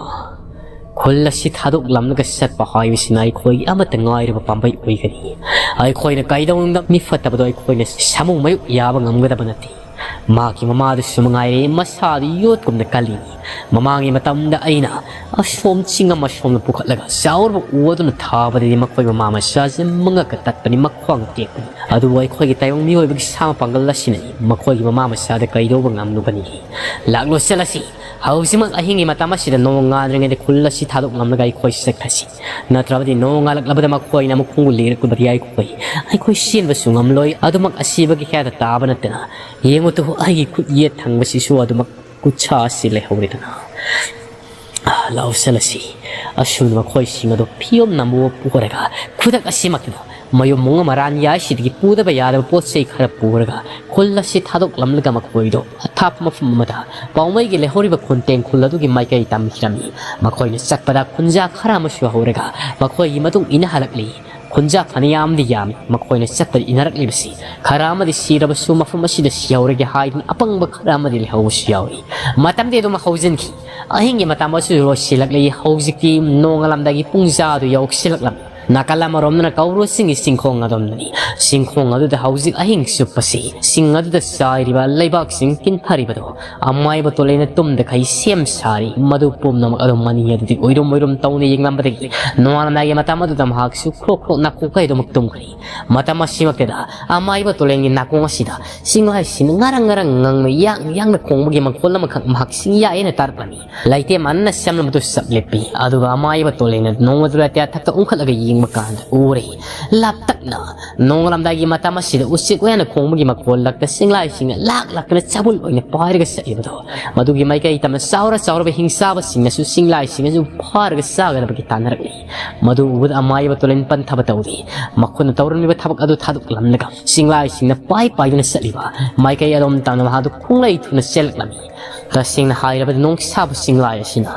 ꯈꯨꯜ ꯑꯁꯤ ꯊꯥꯗꯣꯛꯂꯝꯂꯒ ꯆꯠꯄ ꯍꯥꯏꯕꯁꯤꯅ ꯑꯩꯈꯣꯏꯒꯤ ꯑꯃꯠꯇ ꯉꯥꯏꯔꯕ ꯄꯥꯝꯕꯩ ꯑꯣꯏꯒꯅꯤ꯫ ꯑꯩꯈꯣꯏꯅ ꯀꯩꯗꯧꯅꯨꯡꯗ ꯃꯤ ꯐꯠꯇꯕꯗꯣ ꯑꯩꯈꯣꯏꯅ ꯁꯥꯃꯨ ꯃꯥꯌꯣꯛ ꯌꯥꯕ ꯉꯝꯒꯗꯕ ꯅꯠꯇꯦ꯫ ꯃꯍꯥꯛꯀꯤ ꯃꯃꯥꯗꯨꯁꯨ ꯃꯉꯥꯏꯔꯦ, ꯃꯁꯥꯗꯤ ꯌꯣꯠꯀꯨꯝꯅ ꯀꯜꯂꯤ꯫ ꯃꯃꯥꯡꯒꯤ ꯃꯇꯝꯗ ꯑꯩꯅ ꯑꯁꯣꯝ ꯆꯤꯡ ꯑꯃ ꯁꯣꯝꯗ ꯄꯨꯈꯠꯂꯒ ꯆꯥꯎꯔꯕ ꯎ ꯑꯗꯨꯅ ꯊꯥꯕꯗꯗꯤ ꯃꯈꯣꯏ ꯃꯃꯥ ꯃꯆꯥꯁꯦ ꯃꯉꯛꯀ ꯇꯠꯄꯅꯤ, ꯃꯈ꯭ꯋꯥꯡ ꯇꯦꯛꯄꯅꯤ꯫ ꯑꯗꯨꯕꯨ ꯑꯩꯈꯣꯏꯒꯤ ꯇꯥꯏꯕꯪ ꯃꯤꯑꯣꯏꯕꯒꯤ ꯁꯥ ꯃꯄꯥꯡꯒꯜ ꯑꯁꯤꯅꯅꯤ ꯃꯈꯣꯏꯒꯤ ꯃꯃꯥ ꯃꯆꯥꯗ ꯀꯩꯗꯧꯕ ꯉꯝꯂꯨꯒꯅꯤ? ꯂꯥꯛꯂꯣ, ꯆꯠꯂꯁꯤ꯫ ꯍꯧꯖꯤꯛꯃꯛ ꯑꯍꯤꯡꯒꯤ ꯃꯇꯝ ꯑꯁꯤꯗ ꯅꯣꯡ ꯉꯥꯟꯗ꯭ꯔꯤꯉꯩꯗ ꯈꯨꯜ ꯑꯁꯤ ꯊꯥꯗꯣꯛꯂꯝꯂꯒ ꯑꯩꯈꯣꯏ ꯆꯠꯈ꯭ꯔꯁꯤ꯫ ꯅꯠꯇ꯭ꯔꯕꯗꯤ ꯅꯣꯡ ꯉꯥꯜꯂꯛꯂꯕꯗ ꯃꯈꯣꯏꯅ ꯑꯃꯨꯛ ꯈꯣꯡꯒꯨꯜ ꯂꯤꯔꯛꯄꯗꯤ ꯑꯩꯈꯣꯏ, ꯑꯩꯈꯣꯏ ꯆꯦꯟꯕꯁꯨ ꯉꯝꯂꯣꯏ꯫ ꯑꯗꯨꯃꯛ ꯑꯁꯤꯕꯒꯤ ꯈꯌꯥꯗ ꯇꯥꯕ ꯅꯠꯇꯅ, ꯌꯦꯡꯉꯨ ꯇꯨ, ꯑꯩꯒꯤ ꯈꯨꯠ ꯌꯦꯠ ꯊꯪꯕꯁꯤꯁꯨ ꯑꯗꯨꯃꯛ ꯈꯨꯠꯁꯥ ꯑꯁꯤ ꯂꯩꯍꯧꯔꯦꯗꯅ꯫ ꯂꯥꯛꯑꯣ ꯆꯠꯂꯁꯤ꯫" ꯑꯁꯨꯝꯅ ꯃꯈꯣꯏꯁꯤꯡ ꯑꯗꯨ ꯐꯤꯌꯣꯝ ꯅꯝꯃꯨꯕ ꯄꯨꯔꯒ ꯈꯨꯗꯛ ꯑꯁꯤꯃꯛꯇꯗ ꯃꯌꯨꯝ ꯃꯉꯥ ꯃꯔꯥꯟ ꯌꯥꯏꯁꯤꯗꯒꯤ ꯄꯨꯗꯕ ꯌꯥꯗꯕ ꯄꯣꯠ ꯆꯩ ꯈꯔ ꯄꯨꯔꯒ ꯈꯨꯜ ꯑꯁꯤ ꯊꯥꯗꯣꯛꯂꯝꯂꯒ ꯃꯈꯣꯏꯗꯣ ꯑꯊꯥꯞꯄ ꯃꯐꯝ ꯑꯃꯗ ꯄꯥꯎꯃꯩꯒꯤ ꯂꯩꯍꯧꯔꯤꯕ ꯈꯨꯟꯇꯦꯡ ꯈꯨꯜ ꯑꯗꯨꯒꯤ ꯃꯥꯏꯀꯩ ꯇꯝꯈꯤꯔꯝꯃꯤ꯫ ꯃꯈꯣꯏꯅ ꯆꯠꯄꯗ ꯈꯨꯟꯖꯥ ꯈꯔ ꯑꯃꯁꯨ ꯍꯧꯔꯒ ꯃꯈꯣꯏꯒꯤ ꯃꯇꯨꯡ ꯏꯟꯅ ꯍꯜꯂꯛꯂꯤ꯫ ꯈꯨꯟꯖꯥ ꯐꯅꯌꯥꯝꯗꯤ ꯌꯥꯝꯃꯤ꯫ ꯃꯈꯣꯏꯅ ꯆꯠꯄꯗ ꯏꯟꯅꯔꯛꯂꯤꯕꯁꯤ ꯈꯔ ꯑꯃꯗꯤ ꯁꯤꯔꯕꯁꯨ ꯃꯐꯝ ꯑꯁꯤꯗ ꯁꯤꯍꯧꯔꯒꯦ ꯍꯥꯏꯗꯨꯅ ꯑꯄꯪꯕ ꯈꯔ ꯑꯃꯗꯤ ꯂꯩꯍꯧꯕꯁꯨ ꯌꯥꯎꯏ꯫ ꯃꯇꯝꯗꯤ ꯑꯗꯨꯝ ꯍꯧꯖꯤꯟꯈꯤ꯫ ꯑꯍꯤꯡꯒꯤ ꯃꯇꯝ ꯑꯃꯁꯨ ꯂꯣꯏꯁꯤꯜꯂꯛꯂꯤ꯫ ꯍꯧꯖꯤꯛꯇꯤ ꯅꯣꯡꯉꯥꯜꯂꯝꯗꯥꯏꯒꯤ ꯄꯨꯡ ꯖꯥꯗꯨ ꯌꯧꯁꯤꯜꯂꯛꯂꯝꯃꯤ꯫ ꯅꯥꯀꯜ ꯑꯃꯔꯣꯝꯗꯅ ꯀꯧꯕ꯭ꯔꯨ ꯆꯤꯡꯒꯤ ꯆꯤꯡꯈꯣꯡ ꯑꯗꯣꯝꯗꯅꯤ꯫ ꯆꯤꯡꯈꯣꯡ ꯑꯗꯨꯗ ꯍꯧꯖꯤꯛ ꯑꯍꯤꯡ ꯆꯨꯞꯄꯁꯤ ꯆꯤꯡ ꯑꯗꯨꯗ ꯆꯥꯏꯔꯤꯕ ꯂꯩꯕꯥꯛꯁꯤꯡ ꯀꯤꯟꯊꯔꯤꯕꯗꯣ ꯑꯃꯥꯏꯕ ꯇꯣꯂꯩꯅ ꯇꯨꯝꯗꯈꯩ ꯁꯦꯝ ꯁꯥꯔꯤ꯫ ꯃꯗꯨ ꯄꯨꯝꯅꯃꯛ ꯑꯗꯨ ꯃꯅꯤ ꯑꯗꯨꯗꯤ ꯎꯏꯔꯨꯝ ꯎꯏꯔꯨꯝ ꯇꯧꯅ ꯌꯦꯡꯂꯝꯕꯗꯒꯤ ꯅꯣꯡꯉꯥꯜꯂꯝꯗꯥꯏꯒꯤ ꯃꯇꯝ ꯑꯗꯨꯗ ꯃꯍꯥꯛꯁꯨ ꯈ꯭ꯔꯣꯛ ꯈ꯭ꯔꯣꯛ ꯅꯥꯀꯣꯛ ꯀꯩꯗꯃꯛ ꯇꯨꯝꯈ꯭ꯔꯦ꯫ ꯃꯇꯝ ꯑꯁꯤꯃꯛꯇꯗ ꯑꯃꯥꯏꯕ ꯇꯣꯂꯦꯟꯒꯤ ꯅꯥꯀꯣꯡ ꯑꯁꯤꯗ ꯆꯤꯡꯂꯥꯏꯁꯤꯡꯅ ꯉꯔꯪ ꯉꯔꯪ ꯉꯪꯅ ꯌꯥꯡꯅ ꯌꯥꯡꯅ ꯈꯣꯡꯕꯒꯤ ꯃꯈꯣꯜ ꯑꯃꯈꯛ ꯃꯍꯥꯛ ꯆꯤꯡꯌꯥ ꯍꯦꯟꯅ ꯇꯥꯔꯛꯂꯝꯃꯤ꯫ ꯂꯩꯇꯦꯝ ꯑꯅꯅ ꯆꯝꯂꯕꯗꯨ ꯆꯞ ꯂꯦꯞꯄꯤ꯫ ꯑꯗꯨꯒ ꯑꯃꯥꯏꯕ ꯇꯣꯂꯦꯟꯅ ꯅꯣꯡꯃꯗꯨ ꯂꯥꯇꯤꯌꯥ ꯊꯛꯇ ꯎꯪꯈꯠꯂꯒ ꯌꯦꯡꯕ ꯀꯥꯟꯗ ꯎꯔꯦ꯫ ꯂꯥꯞꯇꯛꯅ ꯅꯣꯡꯉꯥꯜꯂꯝꯗꯥꯏꯒꯤ ꯃꯇꯝ ꯑꯁꯤꯗ ꯎꯆꯦꯛ ꯋꯥꯌꯥꯅ ꯈꯣꯡꯕꯒꯤ ꯃꯈꯣꯜ ꯂꯛꯇ ꯆꯤꯡꯂꯥꯏꯁꯤꯡꯅ ꯂꯥꯛ ꯂꯥꯛꯇꯅ ꯆꯥꯕꯨꯜ ꯑꯣꯏꯅ ꯄꯥꯏꯔꯒ ꯆꯠꯂꯤꯕꯗꯣ꯫ ꯃꯗꯨꯒꯤ ꯃꯥꯏꯀꯩ ꯇꯝꯅ ꯆꯥꯎꯔ ꯆꯥꯎꯔꯕ ꯍꯤꯡꯆꯥꯕꯁꯤꯡꯅꯁꯨ ꯆꯤꯡꯂꯥꯏꯁꯤꯡꯅꯁꯨ ꯐꯥꯔꯒ ꯆꯥꯒꯗꯕꯒꯤ ꯇꯥꯟꯅꯔꯛꯂꯤ꯫ ꯃꯗꯨ ꯎꯕꯗ ꯑꯃꯥꯏꯕ ꯇꯣꯂꯦꯟ ꯄꯟꯊꯕ ꯇꯧꯗꯦ꯫ ꯃꯈꯣꯏꯅ ꯇꯧꯔꯝꯂꯤꯕ ꯊꯕꯛ ꯑꯗꯨ ꯊꯥꯗꯣꯛꯂꯝꯂꯒ ꯆꯤꯡꯂꯥꯏꯁꯤꯡꯅ ꯄꯥꯏ ꯄꯥꯏꯗꯨꯅ ꯆꯠꯂꯤꯕ ꯃꯥꯏꯀꯩ ꯑꯗꯣꯝ ꯇꯥꯅ ꯃꯍꯥꯛꯇꯨ ꯈꯣꯡꯂꯩ ꯊꯨꯅ ꯆꯦꯜꯂꯛꯂꯝꯃꯤ꯫ ꯇꯁꯦꯡꯅ ꯍꯥꯏꯔꯕꯗ ꯅꯣꯡꯁꯥꯕ ꯆꯤꯡꯂꯥꯏ ꯑꯁꯤꯅ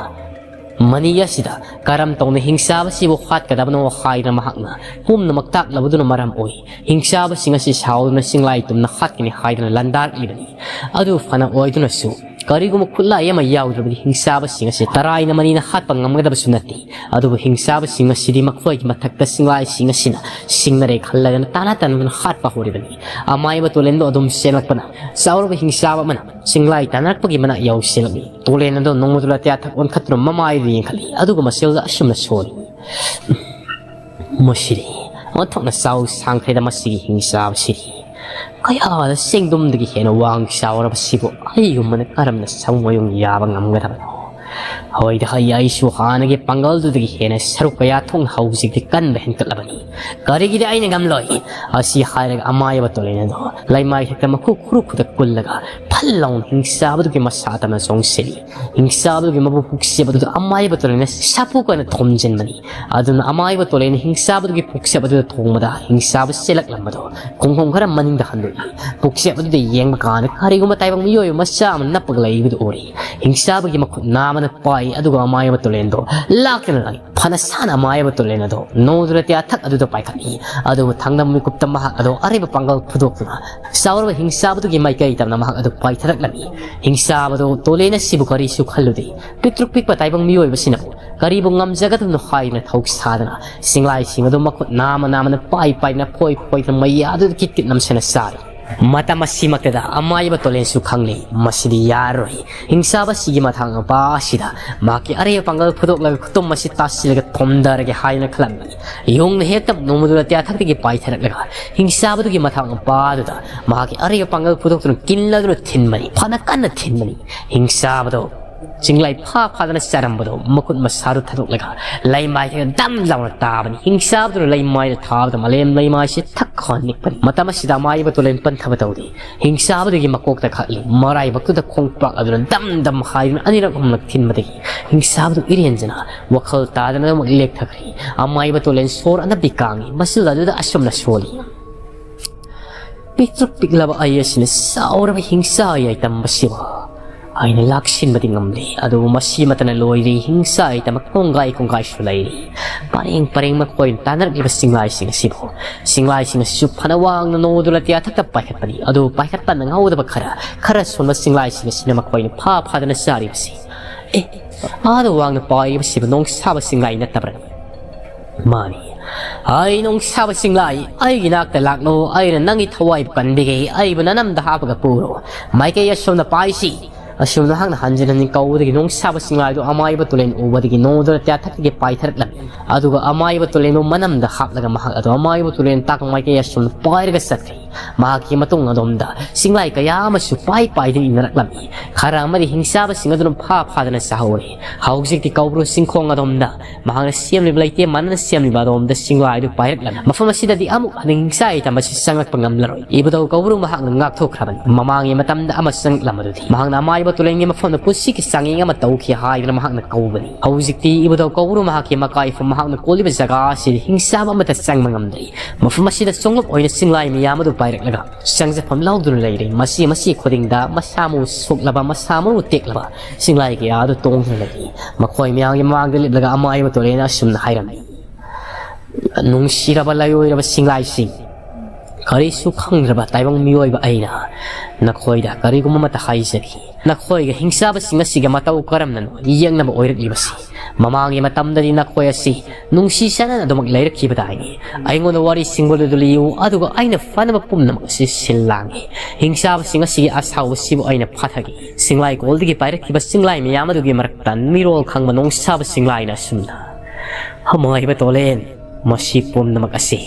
ꯃꯅꯤ ꯑꯁꯤꯗ ꯀꯔꯝ ꯇꯧꯅ ꯍꯤꯡꯆꯥꯕꯁꯤꯕꯨ ꯍꯥꯠꯀꯗꯕꯅꯣ ꯍꯥꯏꯗꯅ ꯃꯍꯥꯛꯅ ꯄꯨꯝꯅꯃꯛ ꯇꯥꯛꯂꯕꯗꯨꯅ ꯃꯔꯝ ꯑꯣꯏ, ꯍꯤꯡꯆꯥꯕꯁꯤꯡ ꯑꯁꯤ ꯁꯥꯎꯗꯨꯅ ꯆꯤꯡꯂꯥꯏ ꯇꯨꯝꯅ ꯍꯥꯠꯀꯅꯤ ꯍꯥꯏꯗꯅ ꯂꯥꯟꯗꯥꯔꯛꯂꯤꯕꯅꯤ꯫ ꯑꯗꯨ ꯐꯅ ꯑꯣꯏꯗꯨꯅꯁꯨ, ꯀꯔꯤꯒꯨꯝꯕ ꯈꯨꯠꯂꯥꯏ ꯑꯃ ꯌꯥꯎꯗ꯭ꯔꯕꯗꯤ ꯍꯤꯡꯆꯥꯕꯁꯤꯡ ꯑꯁꯤ ꯇꯔꯥꯏꯅ ꯃꯅꯤꯅ ꯍꯥꯠꯄ ꯉꯝꯒꯗꯕꯁꯨ ꯅꯠꯇꯦ꯫ ꯑꯗꯨꯕꯨ ꯍꯤꯡꯆꯥꯕꯁꯤꯡ ꯑꯁꯤꯗꯤ ꯃꯈꯣꯏꯒꯤ ꯃꯊꯛꯇ ꯆꯤꯡꯂꯥꯏꯁꯤꯡ ꯑꯁꯤꯅ ꯁꯤꯡꯅꯔꯦ ꯈꯜꯂꯗꯅ ꯇꯥꯅ ꯇꯥꯅꯗꯨꯅ ꯍꯥꯠꯄ ꯍꯧꯔꯤꯕꯅꯤ꯫ ꯑꯃꯥꯏꯕ ꯇꯣꯂꯦꯟꯗꯣ ꯑꯗꯨꯝ ꯆꯦꯜꯂꯛꯄꯅ ꯆꯥꯎꯔꯕ ꯍꯤꯡꯆꯥꯕ ꯑꯃꯅ ꯆꯤꯡꯂꯥꯏ ꯇꯥꯟꯅꯔꯛꯄꯒꯤ ꯃꯅꯥꯛ ꯌꯧꯁꯤꯜꯂꯛꯂꯤ꯫ ꯇꯣꯂꯦꯟ ꯑꯗꯣ ꯅꯣꯡꯃꯗꯨ ꯂꯥꯇꯤꯌꯥ ꯊꯛ ꯑꯣꯟꯈꯠꯇꯨꯅ ꯃꯃꯥꯏꯗꯨ ꯌꯦꯡꯈꯠꯂꯤ꯫ ꯑꯗꯨꯒ ꯃꯁꯦꯜꯗ ꯑꯁꯨꯝꯅ ꯁꯣꯜꯂꯤ, "ꯃꯁꯤꯗꯤ ꯑꯣꯟꯊꯣꯛꯅ ꯆꯥꯎ ꯁꯥꯡꯈ꯭ꯔꯦꯗ ꯃꯁꯤꯒꯤ ꯍꯤꯡꯆꯥꯕꯁꯤꯗꯤ꯫ ꯀꯌꯥꯗ ꯆꯦꯡꯗꯨꯝꯗꯒꯤ ꯍꯦꯟꯅ ꯋꯥꯡ ꯆꯥꯎꯔꯕꯁꯤꯕꯨ ꯑꯩꯒꯨꯝꯕꯅ ꯀꯔꯝꯅ ꯁꯃꯣꯌꯨꯡ ꯌꯥꯕ ꯉꯝꯒꯗꯕꯅꯣ? ꯍꯣꯏꯗ ꯍꯩ, ꯑꯩꯁꯨ ꯍꯥꯟꯅꯒꯤ ꯄꯥꯡꯒꯜꯗꯨꯗꯒꯤ ꯍꯦꯟꯅ ꯁꯔꯨꯛ ꯀꯌꯥ ꯊꯣꯛꯅ ꯍꯧꯖꯤꯛꯇꯤ ꯀꯟꯕ ꯍꯦꯟꯒꯠꯂꯕꯅꯤ꯫ ꯀꯔꯤꯒꯤꯗꯤ ꯑꯩꯅ ꯉꯝꯂꯣꯏ?" ꯑꯁꯤ ꯍꯥꯏꯔꯒ ꯑꯃꯥꯏꯕ ꯇꯣꯂꯦꯟ ꯑꯗꯣ ꯂꯩꯃꯥꯏ ꯊꯛꯇ ꯃꯈꯨ ꯈꯨꯔꯨ ꯈꯨꯗ ꯀꯨꯜꯂꯒ ꯐꯜ ꯂꯥꯎꯅ ꯍꯤꯡꯆꯥꯕꯗꯨꯒꯤ ꯃꯁꯥ ꯇꯝꯅ ꯆꯣꯡꯁꯤꯜꯂꯤ꯫ ꯍꯤꯡꯆꯥꯕꯗꯨꯒꯤ ꯃꯕꯨꯛ ꯄꯨꯛꯆꯦꯞ ꯑꯗꯨꯗ ꯑꯃꯥꯏꯕ ꯇꯣꯂꯦꯟꯅ ꯁꯥꯄꯨ ꯀꯟꯅ ꯊꯣꯝꯖꯤꯟꯕꯅꯤ꯫ ꯑꯗꯨꯅ ꯑꯃꯥꯏꯕ ꯇꯣꯂꯦꯟꯅ ꯍꯤꯡꯆꯥꯕꯗꯨꯒꯤ ꯄꯨꯛꯆꯦꯞ ꯑꯗꯨꯗ ꯊꯣꯡꯕꯗ ꯍꯤꯡꯆꯥꯕ ꯆꯦꯜꯂꯛꯂꯝꯕꯗꯣ ꯈꯣꯡꯐꯝ ꯈꯔ ꯃꯅꯤꯡꯗ ꯍꯟꯗꯣꯛꯏ꯫ ꯄꯨꯛꯆꯦꯞ ꯑꯗꯨꯗ ꯌꯦꯡꯕ ꯀꯥꯟꯗ ꯀꯔꯤꯒꯨꯝꯕ ꯇꯥꯏꯕꯪ ꯃꯤꯑꯣꯏ ꯃꯆꯥ ꯑꯃ ꯅꯞꯄꯒ ꯂꯩꯕꯗꯨ ꯎꯔꯤ꯫ ꯍꯤꯡꯆꯥꯕꯒꯤ ꯃꯈꯨꯠ ꯅꯥꯝꯃꯅ ꯄꯥꯏ, ꯑꯗꯨꯒ ꯑꯃꯥꯏꯕ ꯇꯣꯂꯦꯟꯗꯣ ꯂꯥꯛꯇꯨꯅ ꯂꯥꯛꯏ꯫ ꯐꯅ ꯁꯥꯟꯅ ꯑꯃꯥꯏꯕ ꯇꯣꯂꯦꯟ ꯑꯗꯣ ꯅꯣꯡꯗꯨ ꯂꯥꯇꯤꯌꯥ ꯊꯛ ꯑꯗꯨꯗ ꯄꯥꯏꯈꯠꯂꯤ꯫ ꯑꯗꯨꯕꯨ ꯊꯪꯅꯕ ꯃꯤꯀꯨꯞꯇ ꯃꯍꯥꯛ ꯑꯗꯣ ꯑꯔꯩꯕ ꯄꯥꯡꯒꯜ ꯐꯨꯗꯣꯛꯇꯨꯅ ꯆꯥꯎꯔꯕ ꯍꯤꯡꯆꯥꯕꯗꯨꯒꯤ ꯃꯥꯏꯀꯩ ꯇꯝꯅ ꯃꯍꯥꯛ ꯑꯗꯨ ꯄꯥꯏꯊꯔꯛꯂꯝꯃꯤ꯫ ꯍꯤꯡꯆꯥꯕꯗꯣ ꯇꯣꯂꯦꯟ ꯑꯁꯤꯕꯨ ꯀꯔꯤꯁꯨ ꯈꯜꯂꯨꯗꯦ꯫ ꯄꯤꯛꯇ꯭ꯔꯨꯛ ꯄꯤꯛꯄ ꯇꯥꯏꯕꯪ ꯃꯤꯑꯣꯏꯕꯁꯤꯅꯕꯨ ꯀꯔꯤꯕꯨ ꯉꯝꯖꯒꯗꯕꯅꯣ ꯍꯥꯏꯗꯨꯅ ꯊꯧꯁꯥꯗꯅ ꯆꯤꯡꯂꯥꯏꯁꯤꯡ ꯑꯗꯨ ꯃꯈꯨꯠ ꯅꯥꯝꯃ ꯅꯥꯝꯃꯅ ꯄꯥꯏ ꯄꯥꯏꯗꯨꯅ ꯐꯣꯏ ꯐꯣꯏꯗꯨꯅ ꯃꯩꯌꯥꯗꯨꯗ ꯀꯤꯠ ꯀꯤꯠ ꯅꯝꯁꯤꯟꯅ ꯆꯥꯔꯤ꯫ ꯃꯇꯝ ꯑꯁꯤꯃꯛꯇꯗ ꯑꯃꯥꯏꯕ ꯇꯣꯂꯦꯟꯁꯨ ꯈꯪꯂꯤ, ꯃꯁꯤꯗꯤ ꯌꯥꯔꯔꯣꯏ꯫ ꯍꯤꯡꯆꯥꯕꯁꯤꯒꯤ ꯃꯊꯥꯡ ꯃꯄꯥ ꯑꯁꯤꯗ ꯃꯍꯥꯛꯀꯤ ꯑꯔꯩꯕ ꯄꯥꯡꯒꯜ ꯐꯨꯗꯣꯛꯂꯒ ꯈꯨꯇꯨꯝ ꯑꯁꯤ ꯇꯥꯁꯤꯜꯂꯒ ꯊꯣꯝꯊꯔꯒꯦ ꯍꯥꯏꯅ ꯈꯜꯂꯝꯃꯤ꯫ ꯌꯣꯡꯅ ꯍꯦꯛꯇ ꯅꯣꯡꯃꯗꯨ ꯂꯥꯇꯤꯌꯥ ꯊꯛꯇꯒꯤ ꯄꯥꯏꯊꯔꯛꯂꯒ ꯍꯤꯡꯆꯥꯕꯗꯨꯒꯤ ꯃꯊꯥꯡ ꯃꯄꯥꯗꯨꯗ ꯃꯍꯥꯛꯀꯤ ꯑꯔꯩꯕ ꯄꯥꯡꯒꯜ ꯐꯨꯗꯣꯛꯇꯨꯅ ꯀꯤꯟꯂꯗꯨꯅ ꯊꯤꯟꯕꯅꯤ꯫ ꯐꯅ ꯀꯟꯅ ꯊꯤꯟꯕꯅꯤ꯫ ꯍꯤꯡꯆꯥꯕꯗꯣ ꯆꯤꯡꯂꯥꯏ ꯐꯥ ꯐꯥꯗꯅ ꯆꯥꯔꯝꯕꯗꯣ ꯃꯈꯨꯠ ꯃꯁꯥꯗꯨ ꯊꯥꯗꯣꯛꯂꯒ ꯂꯩꯃꯥꯏꯗ ꯗꯝ ꯂꯥꯎꯅ ꯇꯥꯕꯅꯤ꯫ ꯍꯤꯡꯆꯥꯕꯗꯨꯅ ꯂꯩꯃꯥꯏꯗ ꯊꯥꯕꯗ ꯃꯥꯂꯦꯝ ꯂꯩꯃꯥꯏꯁꯤ ꯊꯛ ꯈꯣ ꯅꯤꯛꯄꯅꯤ꯫ ꯃꯇꯝ ꯑꯁꯤꯗ ꯑꯃꯥꯏꯕ ꯇꯣꯂꯦꯟ ꯄꯟꯊꯕ ꯇꯧꯗꯦ꯫ ꯍꯤꯡꯆꯥꯕꯗꯨꯒꯤ ꯃꯀꯣꯛꯇ ꯈꯛꯂꯤ꯫ ꯃꯔꯥꯏꯕꯛꯇꯨꯗ ꯈꯣꯡꯄꯥꯛ ꯑꯗꯨꯅ ꯗꯝ ꯗꯝ ꯍꯥꯏꯗꯨꯅ ꯑꯅꯤꯔꯛ ꯑꯍꯨꯝꯂꯛ ꯊꯤꯟꯕꯗꯒꯤ ꯍꯤꯡꯆꯥꯕꯗꯨ ꯏꯔꯦꯟꯖꯅ ꯋꯥꯈꯜ ꯇꯥꯗꯅ ꯑꯃꯨꯛ ꯂꯦꯛꯊꯈ꯭ꯔꯦ꯫ ꯑꯃꯥꯏꯕ ꯇꯣꯂꯦꯟ ꯁꯣꯔ ꯑꯅꯞꯄꯤ ꯀꯥꯡꯉꯤ꯫ ꯃꯆꯤꯜ ꯑꯗꯨꯗ ꯑꯁꯨꯝꯅ ꯁꯣꯜꯂꯤ, "ꯄꯤꯛꯇ꯭ꯔꯨꯛ ꯄꯤꯛꯂꯕ ꯑꯩ ꯑꯁꯤꯅ ꯆꯥꯎꯔꯕ ꯍꯤꯡꯆꯥ ꯌꯥꯏꯇꯝꯕꯁꯤꯕꯨ ꯑꯩꯅ ꯂꯥꯛꯁꯤꯟꯕꯗꯤ ꯉꯝꯂꯤ, ꯑꯗꯨꯕꯨ ꯃꯁꯤꯃꯇꯅ ꯂꯣꯏꯔꯤ꯫ ꯍꯤꯡꯁꯥ ꯏꯇꯃꯛ ꯀꯣꯡꯒꯥꯏ ꯀꯣꯡꯒꯥꯏꯁꯨ ꯂꯩꯔꯤ꯫ ꯄꯔꯦꯡ ꯄꯔꯦꯡ ꯃꯈꯣꯏꯅ ꯇꯥꯟꯅꯔꯛꯂꯤꯕ ꯆꯤꯡꯂꯥꯏꯁꯤꯡ ꯑꯁꯤꯕꯨ, ꯆꯤꯡꯂꯥꯏꯁꯤꯡ ꯑꯁꯤꯁꯨ ꯐꯅ ꯋꯥꯡꯅ ꯅꯣꯡꯗꯨ ꯂꯇꯤꯌꯥ ꯊꯛꯇ ꯄꯥꯏꯈꯠꯄꯅꯤ꯫ ꯑꯗꯨ ꯄꯥꯏꯈꯠꯄ ꯅꯪꯍꯧꯗꯕ ꯈꯔ, ꯈꯔ ꯁꯣꯟꯕ ꯆꯤꯡꯂꯥꯏꯁꯤꯡ ꯑꯁꯤꯅ ꯃꯈꯣꯏꯅ ꯐꯥ ꯐꯥꯗꯅ ꯆꯥꯔꯤꯕꯁꯤ꯫ ꯑꯦ, ꯑꯥꯗ ꯋꯥꯡꯅ ꯄꯥꯏꯔꯤꯕꯁꯤꯕꯨ ꯅꯣꯡꯁꯥꯕ ꯆꯤꯡꯂꯥꯏ ꯅꯠꯇꯕ꯭ꯔꯅꯦ? ꯃꯥꯅꯤ꯫ ꯑꯩ ꯅꯣꯡꯁꯥꯕ ꯆꯤꯡꯂꯥꯏ, ꯑꯩꯒꯤ ꯅꯥꯛꯇ ꯂꯥꯛꯂꯣ꯫ ꯑꯩꯅ ꯅꯪꯒꯤ ꯊꯋꯥꯏꯕꯨ ꯀꯟꯕꯤꯒꯦ꯫ ꯑꯩꯕꯨ ꯅꯅꯝꯗ ꯍꯥꯞꯄꯒ ꯄꯨꯔꯣ꯫ ꯃꯥꯏꯀꯩ ꯑꯁꯣꯝꯗ ꯄꯥꯏꯁꯤ꯫ ꯑꯁꯨꯝꯅ ꯅꯍꯥꯛꯅ ꯍꯟꯖꯤꯟ ꯍꯟꯖꯤꯟ ꯀꯧꯕꯗꯒꯤ ꯅꯣꯡꯁꯥꯕ ꯆꯤꯡꯂꯥꯏꯗꯨ ꯑꯃꯥꯏꯕ ꯇꯨꯔꯦꯜ ꯎꯕꯗꯒꯤ ꯅꯣꯡꯗꯨꯅ ꯇꯌꯥꯊꯛꯇꯒꯤ ꯄꯥꯏꯊꯔꯛꯂꯝꯃꯤ꯫ ꯑꯗꯨꯒ ꯑꯃꯥꯏꯕ ꯇꯨꯔꯦꯜꯕꯨ ꯃꯅꯝꯗ ꯍꯥꯞꯂꯒ ꯃꯍꯥꯛ ꯑꯗꯨ ꯑꯃꯥꯏꯕ ꯇꯨꯔꯦꯜ ꯇꯥꯛꯄ ꯃꯥꯏꯀꯩ ꯑꯁꯨꯝꯅ ꯄꯥꯏꯔꯒ ꯆꯠꯈ꯭ꯔꯦ꯫ ꯃꯍꯥꯛꯀꯤ ꯃꯇꯨꯡ ꯑꯗꯣꯝꯗ ꯆꯤꯡꯂꯥꯏ ꯀꯌꯥ ꯑꯃꯁꯨ ꯄꯥꯏ ꯄꯥꯏꯗꯨꯅ ꯏꯟꯅꯔꯛꯂꯝꯃꯤ꯫ ꯈꯔ ꯑꯃꯗꯤ ꯍꯤꯡꯆꯥꯕꯁꯤꯡ ꯑꯗꯨꯅ ꯐꯥ ꯐꯥꯗꯅ ꯆꯥꯍꯧꯔꯦ꯫ ꯍꯧꯖꯤꯛꯇꯤ ꯀꯧꯕ꯭ꯔꯨ ꯆꯤꯡꯈꯣꯡ ꯑꯗꯣꯝꯗ ꯃꯍꯥꯛꯅ ꯁꯦꯝꯂꯤꯕ ꯂꯩꯇꯦ ꯃꯥꯟꯅꯅ ꯁꯦꯝꯂꯤꯕ ꯑꯗꯣꯝꯗ ꯆꯤꯡꯂꯥꯏꯗꯨ ꯄꯥꯏꯔꯛꯂꯝꯃꯤ꯫ ꯃꯐꯝ ꯑꯁꯤꯗꯗꯤ ꯑꯃꯨꯛ ꯍꯟꯅ ꯍꯤꯡꯆꯥꯏ ꯇꯝꯕꯁꯤ ꯆꯪꯂꯛꯄ ꯉꯝꯂꯔꯣꯏ꯫ ꯏꯕꯨꯙꯧ ꯀꯧꯕ꯭ꯔꯨ ꯃꯍꯥꯛꯅ ꯉꯥꯛꯊꯣꯛꯈ꯭ꯔꯕꯅꯤ꯫ ꯃꯃꯥꯡꯒꯤ ꯃꯇꯝꯗ ꯑꯃ ꯆꯪꯂꯛꯂꯝꯕꯗꯨꯗꯤ ꯃꯍꯥꯛꯅ ꯑꯃꯥꯏꯕ ꯇꯨꯔꯦꯜꯒꯤ ꯃꯐꯝꯗ ꯄꯨꯟꯁꯤꯒꯤ ꯆꯥꯡꯌꯦꯡ ꯑꯃ ꯇꯧꯈꯤ ꯍꯥꯏꯗꯨꯅ ꯃꯍꯥꯛꯅ ꯀꯧꯕꯅꯤ꯫ ꯍꯧꯖꯤꯛꯇꯤ ꯏꯕꯨꯙꯧ ꯀꯧꯕ꯭ꯔꯨ ꯃꯍꯥꯛꯀꯤ ꯃꯀꯥꯏꯐꯝ ꯃꯍꯥꯛꯅ ꯀꯣꯜꯂꯤꯕ ꯖꯒꯥ ꯑꯁꯤꯗ ꯍꯤꯡꯆꯥꯕ ꯑꯃꯠꯇ ꯆꯪꯕ ꯉꯝꯗ꯭ꯔꯤ꯫ ꯃꯐꯝ ꯑꯁꯤꯗ ꯆꯣꯡꯂꯞ ꯑꯣꯏꯅ ꯆꯤꯡꯂꯥꯏ ꯃꯌꯥꯝ ꯑꯗꯨ ꯄꯥꯏꯔꯛꯂꯒ ꯆꯪꯖꯐꯝ ꯂꯧꯗꯨꯅ ꯂꯩꯔꯦ꯫ ꯃꯁꯤ, ꯃꯁꯤ ꯈꯨꯗꯤꯡꯗ ꯃꯁꯥ ꯃꯎ ꯁꯣꯛꯂꯕ, ꯃꯁꯥ ꯃꯎ ꯇꯦꯛꯂꯕ ꯆꯤꯡꯂꯥꯏ ꯀꯌꯥ ꯑꯗꯨ ꯇꯣꯡꯗꯨꯅ ꯂꯩꯔꯤ꯫ ꯃꯈꯣꯏ ꯃꯌꯥꯝꯒꯤ ꯃꯃꯥꯡꯗ ꯂꯦꯞꯂꯒ ꯑꯃꯥꯏꯕ ꯇꯨꯔꯦꯜꯅ ꯑꯁꯨꯝꯅ ꯍꯥꯏꯔꯝꯃꯤ, "ꯅꯨꯡꯁꯤꯔꯕ ꯂꯥꯏꯑꯣꯏꯔꯕ ꯆꯤꯡꯂꯥꯏꯁꯤꯡ, ꯀꯔꯤꯁꯨ ꯈꯪꯗ꯭ꯔꯕ ꯇꯥꯏꯕꯪ ꯃꯤꯑꯣꯏꯕ ꯑꯩꯅ ꯅꯈꯣꯏꯗ ꯀꯔꯤꯒꯨꯝꯕ ꯑꯃꯠꯇ ꯍꯥꯏꯖꯒꯦ꯫ ꯅꯈꯣꯏꯒ ꯍꯤꯡꯆꯥꯕꯁꯤꯡ ꯑꯁꯤꯒ ꯃꯇꯧ ꯀꯔꯝꯅꯅꯣ ꯌꯦꯡꯅꯕ ꯑꯣꯏꯔꯛꯂꯤꯕꯁꯤ? ꯃꯃꯥꯡꯒꯤ ꯃꯇꯝꯗꯗꯤ ꯅꯈꯣꯏ ꯑꯁꯤ ꯅꯨꯡꯁꯤ ꯆꯥꯟꯅꯅ ꯑꯗꯨꯃꯛ ꯂꯩꯔꯛꯈꯤꯕꯗꯥꯏꯅꯦ? ꯑꯩꯉꯣꯟꯗ ꯋꯥꯔꯤ ꯁꯤꯡꯕꯗꯨ ꯂꯤꯌꯨ, ꯑꯗꯨꯒ ꯑꯩꯅ ꯐꯅꯕ ꯄꯨꯝꯅꯃꯛ ꯑꯁꯤ ꯁꯤꯜ ꯂꯥꯡꯒꯦ꯫ ꯍꯤꯡꯆꯥꯕꯁꯤꯡ ꯑꯁꯤꯒꯤ ꯑꯁꯥꯎꯕꯁꯤꯕꯨ ꯑꯩꯅ ꯐꯥꯊꯒꯦ꯫" ꯆꯤꯡꯂꯥꯏ ꯀꯣꯜꯗꯒꯤ ꯄꯥꯏꯔꯛꯈꯤꯕ ꯆꯤꯡꯂꯥꯏ ꯃꯌꯥꯝ ꯑꯗꯨꯒꯤ ꯃꯔꯛꯇ ꯃꯤꯔꯣꯜ ꯈꯪꯕ ꯅꯣꯡꯁꯥꯕ ꯆꯤꯡꯂꯥꯏꯅ ꯑꯁꯨꯝꯅ, "ꯑꯃꯥꯏꯕ ꯇꯣꯂꯦꯟ, ꯃꯁꯤ ꯄꯨꯝꯅꯃꯛ ꯑꯁꯤ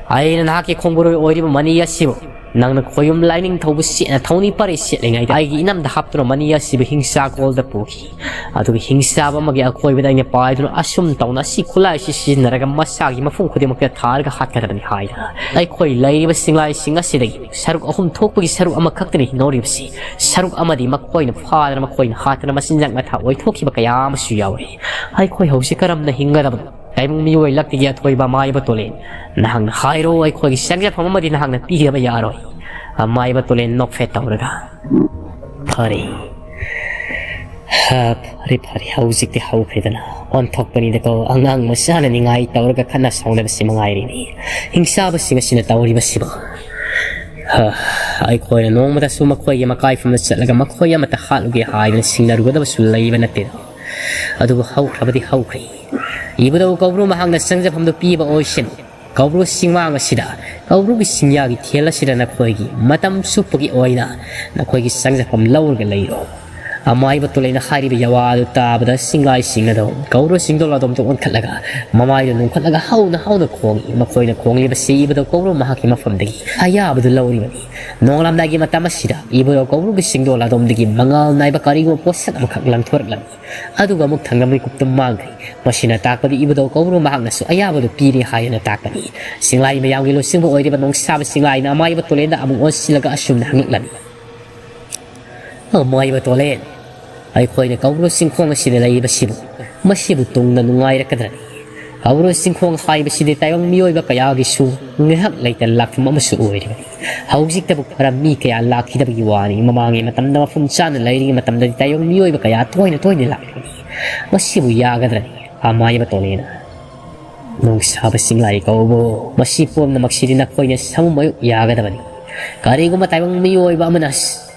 ꯑꯩꯅ ꯅꯍꯥꯛꯀꯤ ꯈꯣꯡꯕꯨꯔꯣꯏ ꯑꯣꯏꯔꯤꯕ ꯃꯅꯤ ꯑꯁꯤꯕꯨ ꯅꯪꯅ ꯈꯣꯌꯨꯝ ꯂꯥꯏꯅꯤꯡꯊꯧꯕꯨ ꯁꯦꯠꯅ ꯊꯧꯅꯤ ꯄꯔꯤ ꯁꯦꯠꯂꯤꯉꯩꯗ ꯑꯩꯒꯤ ꯏꯅꯝꯗ ꯍꯥꯞꯇꯨꯅ ꯃꯅꯤ ꯑꯁꯤꯕꯨ ꯍꯤꯡꯆꯥ ꯀꯣꯜꯗ ꯄꯨꯈꯤ꯫ ꯑꯗꯨꯒ ꯍꯤꯡꯆꯥꯕ ꯑꯃꯒꯤ ꯑꯀꯣꯏꯕꯗ ꯑꯩꯅ ꯄꯥꯏꯗꯨꯅ ꯑꯁꯨꯝ ꯇꯧꯅ ꯑꯁꯤ ꯈꯨꯠꯂꯥꯏ ꯑꯁꯤ ꯁꯤꯖꯤꯟꯅꯔꯒ ꯃꯁꯥꯒꯤ ꯃꯐꯝ ꯈꯨꯗꯤꯡꯃꯛꯇ ꯊꯥꯔꯒ ꯍꯥꯠꯀꯗꯕꯅꯤ" ꯍꯥꯏꯗꯅ ꯑꯩꯈꯣꯏ ꯂꯩꯔꯤꯕ ꯆꯤꯡꯂꯥꯏꯁꯤꯡ ꯑꯁꯤꯗꯒꯤ ꯁꯔꯨꯛ ꯑꯍꯨꯝ ꯊꯣꯛꯄꯒꯤ ꯁꯔꯨꯛ ꯑꯃꯈꯛꯇꯅꯤ ꯍꯤꯡꯍꯧꯔꯤꯕꯁꯤ꯫ ꯁꯔꯨꯛ ꯑꯃꯗꯤ ꯃꯈꯣꯏꯅ ꯐꯥꯗꯅ ꯃꯈꯣꯏꯅ ꯍꯥꯠꯇꯅ ꯃꯆꯤꯟꯖꯥꯛ ꯃꯊꯥ ꯑꯣꯏꯊꯣꯛꯈꯤꯕ ꯀꯌꯥ ꯑꯃꯁꯨ ꯌꯥꯎꯔꯤ꯫ ꯑꯩꯈꯣꯏ ꯍꯧꯖꯤꯛ ꯀꯔꯝꯅ ꯍꯤꯡꯒꯗꯕꯅꯣ? ꯇꯥꯏꯕꯪ ꯃꯤꯑꯣꯏ ꯂꯛꯇꯒꯤ ꯑꯊꯣꯏꯕ ꯑꯃꯥꯏꯕ ꯇꯣꯂꯦꯟ, ꯅꯍꯥꯛꯅ ꯍꯥꯏꯔꯣ, ꯑꯩꯈꯣꯏꯒꯤ ꯆꯪꯖꯐꯝ ꯑꯃꯗꯤ ꯅꯍꯥꯛꯅ ꯄꯤꯗꯕ ꯌꯥꯔꯣꯏ꯫ ꯑꯃꯥꯏꯕ ꯇꯣꯂꯦꯟ ꯅꯣꯛꯐꯦꯠ ꯇꯧꯔꯒ, "ꯐꯔꯦ, ꯍꯥ, ꯐꯔꯦ ꯐꯔꯦ, ꯍꯧꯖꯤꯛꯇꯤ ꯍꯧꯈ꯭ꯔꯦꯗꯅ꯫ ꯑꯣꯟꯊꯣꯛꯄꯅꯤꯗꯀꯣ, ꯑꯉꯥꯡ ꯃꯆꯥꯅ ꯅꯤꯡꯉꯥꯏ ꯇꯧꯔꯒ ꯈꯠꯅ ꯁꯥꯎꯅꯕꯁꯤ ꯃꯉꯥꯏꯔꯤꯅꯤ꯫ ꯍꯤꯡꯆꯥꯕꯁꯤꯡ ꯑꯁꯤꯅ ꯇꯧꯔꯤꯕꯁꯤꯕꯨ꯫ ꯍꯥ, ꯑꯩꯈꯣꯏꯅ ꯅꯣꯡꯃꯗꯁꯨ ꯃꯈꯣꯏꯒꯤ ꯃꯀꯥꯏꯐꯝꯗ ꯆꯠꯂꯒ ꯃꯈꯣꯏ ꯑꯃꯠꯇ ꯍꯥꯠꯂꯨꯒꯦ ꯍꯥꯏꯗꯨꯅ ꯁꯤꯡꯅꯔꯨꯒꯗꯕꯁꯨ ꯂꯩꯕ ꯅꯠꯇꯦꯗꯣ꯫ ꯑꯗꯨꯕꯨ ꯍꯧꯈ꯭ꯔꯕꯗꯤ ꯍꯧꯈ꯭ꯔꯦ꯫ ꯏꯕꯨꯙꯧ ꯀꯧꯕ꯭ꯔꯨ ꯃꯍꯥꯛꯅ ꯆꯪꯖꯐꯝꯗꯨ ꯄꯤꯕ ꯑꯣꯏꯁꯅꯨ꯫ ꯀꯧꯕ꯭ꯔꯨ ꯆꯤꯡꯃꯥꯡ ꯑꯁꯤꯗ, ꯀꯧꯕ꯭ꯔꯨꯒꯤ ꯆꯤꯡꯌꯥꯒꯤ ꯊꯦꯜ ꯑꯁꯤꯗ ꯅꯈꯣꯏꯒꯤ ꯃꯇꯝ ꯆꯨꯞꯄꯒꯤ ꯑꯣꯏꯅ ꯅꯈꯣꯏꯒꯤ ꯆꯪꯖꯐꯝ ꯂꯧꯔꯒ ꯂꯩꯔꯣ꯫ ꯑꯃꯥꯏꯕ ꯇꯣꯂꯦꯅ ꯍꯥꯏꯔꯤꯕ ꯌꯥꯋꯥ ꯑꯗꯨ ꯇꯥꯕꯗ ꯆꯤꯡꯂꯥꯏꯁꯤꯡ ꯑꯗꯨ ꯀꯧꯕ꯭ꯔꯨ ꯆꯤꯡꯗꯣꯜ ꯑꯗꯣꯝꯗ ꯑꯣꯟꯈꯠꯂꯒ ꯃꯃꯥꯏꯗꯨ ꯅꯣꯡꯈꯠꯂꯒ ꯍꯧꯅ ꯍꯧꯅ ꯈꯣꯡꯏ꯫ ꯃꯈꯣꯏꯅ ꯈꯣꯡꯂꯤꯕꯁꯤ ꯏꯕꯨꯙꯧ ꯀꯧꯕ꯭ꯔꯨ ꯃꯍꯥꯛꯀꯤ ꯃꯐꯝꯗꯒꯤ ꯑꯌꯥꯕꯗꯨ ꯂꯧꯔꯤꯕꯅꯤ꯫ ꯅꯣꯡꯉꯥꯜꯂꯝꯗꯥꯏꯒꯤ ꯃꯇꯝ ꯑꯁꯤꯗ ꯏꯕꯨꯙꯧ ꯀꯧꯕ꯭ꯔꯨꯒꯤ ꯆꯤꯡꯗꯣꯜ ꯑꯗꯣꯝꯗꯒꯤ ꯃꯉꯥꯜ ꯅꯥꯏꯕ ꯀꯔꯤꯒꯨꯝꯕ ꯄꯣꯠꯁꯛ ꯑꯃꯈꯛ ꯂꯪꯊꯣꯔꯛꯂꯝꯃꯤ꯫ ꯑꯗꯨꯒ ꯑꯃꯨꯛ ꯊꯪꯅ ꯃꯤꯀꯨꯞꯇ ꯃꯥꯡꯈ꯭ꯔꯦ꯫ ꯃꯁꯤꯅ ꯇꯥꯛꯄꯗꯤ ꯏꯕꯨꯙꯧ ꯀꯧꯕ꯭ꯔꯨ ꯃꯍꯥꯛꯅꯁꯨ ꯑꯌꯥꯕꯗꯨ ꯄꯤꯔꯦ ꯍꯥꯏꯗꯨꯅ ꯇꯥꯛꯄꯅꯤ꯫ ꯆꯤꯡꯂꯥꯏ ꯃꯌꯥꯝꯒꯤ ꯂꯨꯆꯤꯡꯕ ꯑꯣꯏꯔꯤꯕ ꯅꯣꯡꯁꯥꯕ ꯆꯤꯡꯂꯥꯏꯅ ꯑꯃꯥꯏꯕ ꯇꯣꯂꯦꯟꯗ ꯑꯃꯨꯛ ꯑꯣꯟꯁꯤꯜꯂꯒ ꯑꯁꯨꯝꯅ ꯍꯪꯂꯛꯂꯝꯃꯤ: "ꯑꯃꯥꯏꯕ ꯇꯣꯂꯦꯟ, ꯑꯩꯈꯣꯏꯅ ꯀꯧꯕ꯭ꯔꯨ ꯆꯤꯡꯈꯣꯡ ꯑꯁꯤꯗ ꯂꯩꯔꯤꯕꯁꯤꯕꯨ, ꯃꯁꯤꯕꯨ ꯇꯨꯡꯗ ꯅꯨꯡꯉꯥꯏꯔꯛꯀꯗ꯭ꯔꯅꯤ? ꯀꯧꯕ꯭ꯔꯨ ꯆꯤꯡꯈꯣꯡ ꯍꯥꯏꯕꯁꯤꯗꯤ ꯇꯥꯏꯕꯪ ꯃꯤꯑꯣꯏꯕ ꯀꯌꯥꯒꯤꯁꯨ ꯉꯥꯏꯍꯥꯛ ꯂꯩꯇꯅ ꯂꯥꯛꯐꯝ ꯑꯃꯁꯨ ꯑꯣꯏꯔꯤꯕꯅꯤ꯫ ꯍꯧꯖꯤꯛꯇꯕꯨ ꯈꯔ ꯃꯤ ꯀꯌꯥ ꯂꯥꯛꯈꯤꯗꯕꯒꯤ ꯋꯥꯅꯤ꯫ ꯃꯃꯥꯡꯒꯤ ꯃꯇꯝꯗ ꯃꯐꯝ ꯆꯥꯅ ꯂꯩꯔꯤꯉꯩ ꯃꯇꯝꯗꯗꯤ ꯇꯥꯏꯕꯪ ꯃꯤꯑꯣꯏꯕ ꯀꯌꯥ ꯇꯣꯏꯅ ꯇꯣꯏꯅ ꯂꯥꯛꯂꯤꯕꯅꯤ꯫ ꯃꯁꯤꯕꯨ ꯌꯥꯒꯗ꯭ꯔꯅꯤ?" ꯑꯃꯥꯏꯕ ꯇꯣꯂꯦꯅ ꯅꯣꯡꯁꯥꯕ ꯆꯤꯡꯂꯥꯏ ꯀꯧꯕ꯭ꯔꯨ, ꯃꯁꯤ ꯄꯨꯝꯅꯃꯛꯁꯤꯗꯤ ꯅꯈꯣꯏꯅ ꯁꯃꯨ ꯃꯥꯌꯣꯛ ꯌꯥꯒꯗꯕꯅꯤ꯫ ꯀꯔꯤꯒꯨꯝꯕ ꯇꯥꯏꯕꯪ ꯃꯤꯑꯣꯏꯕ ꯑꯃꯅ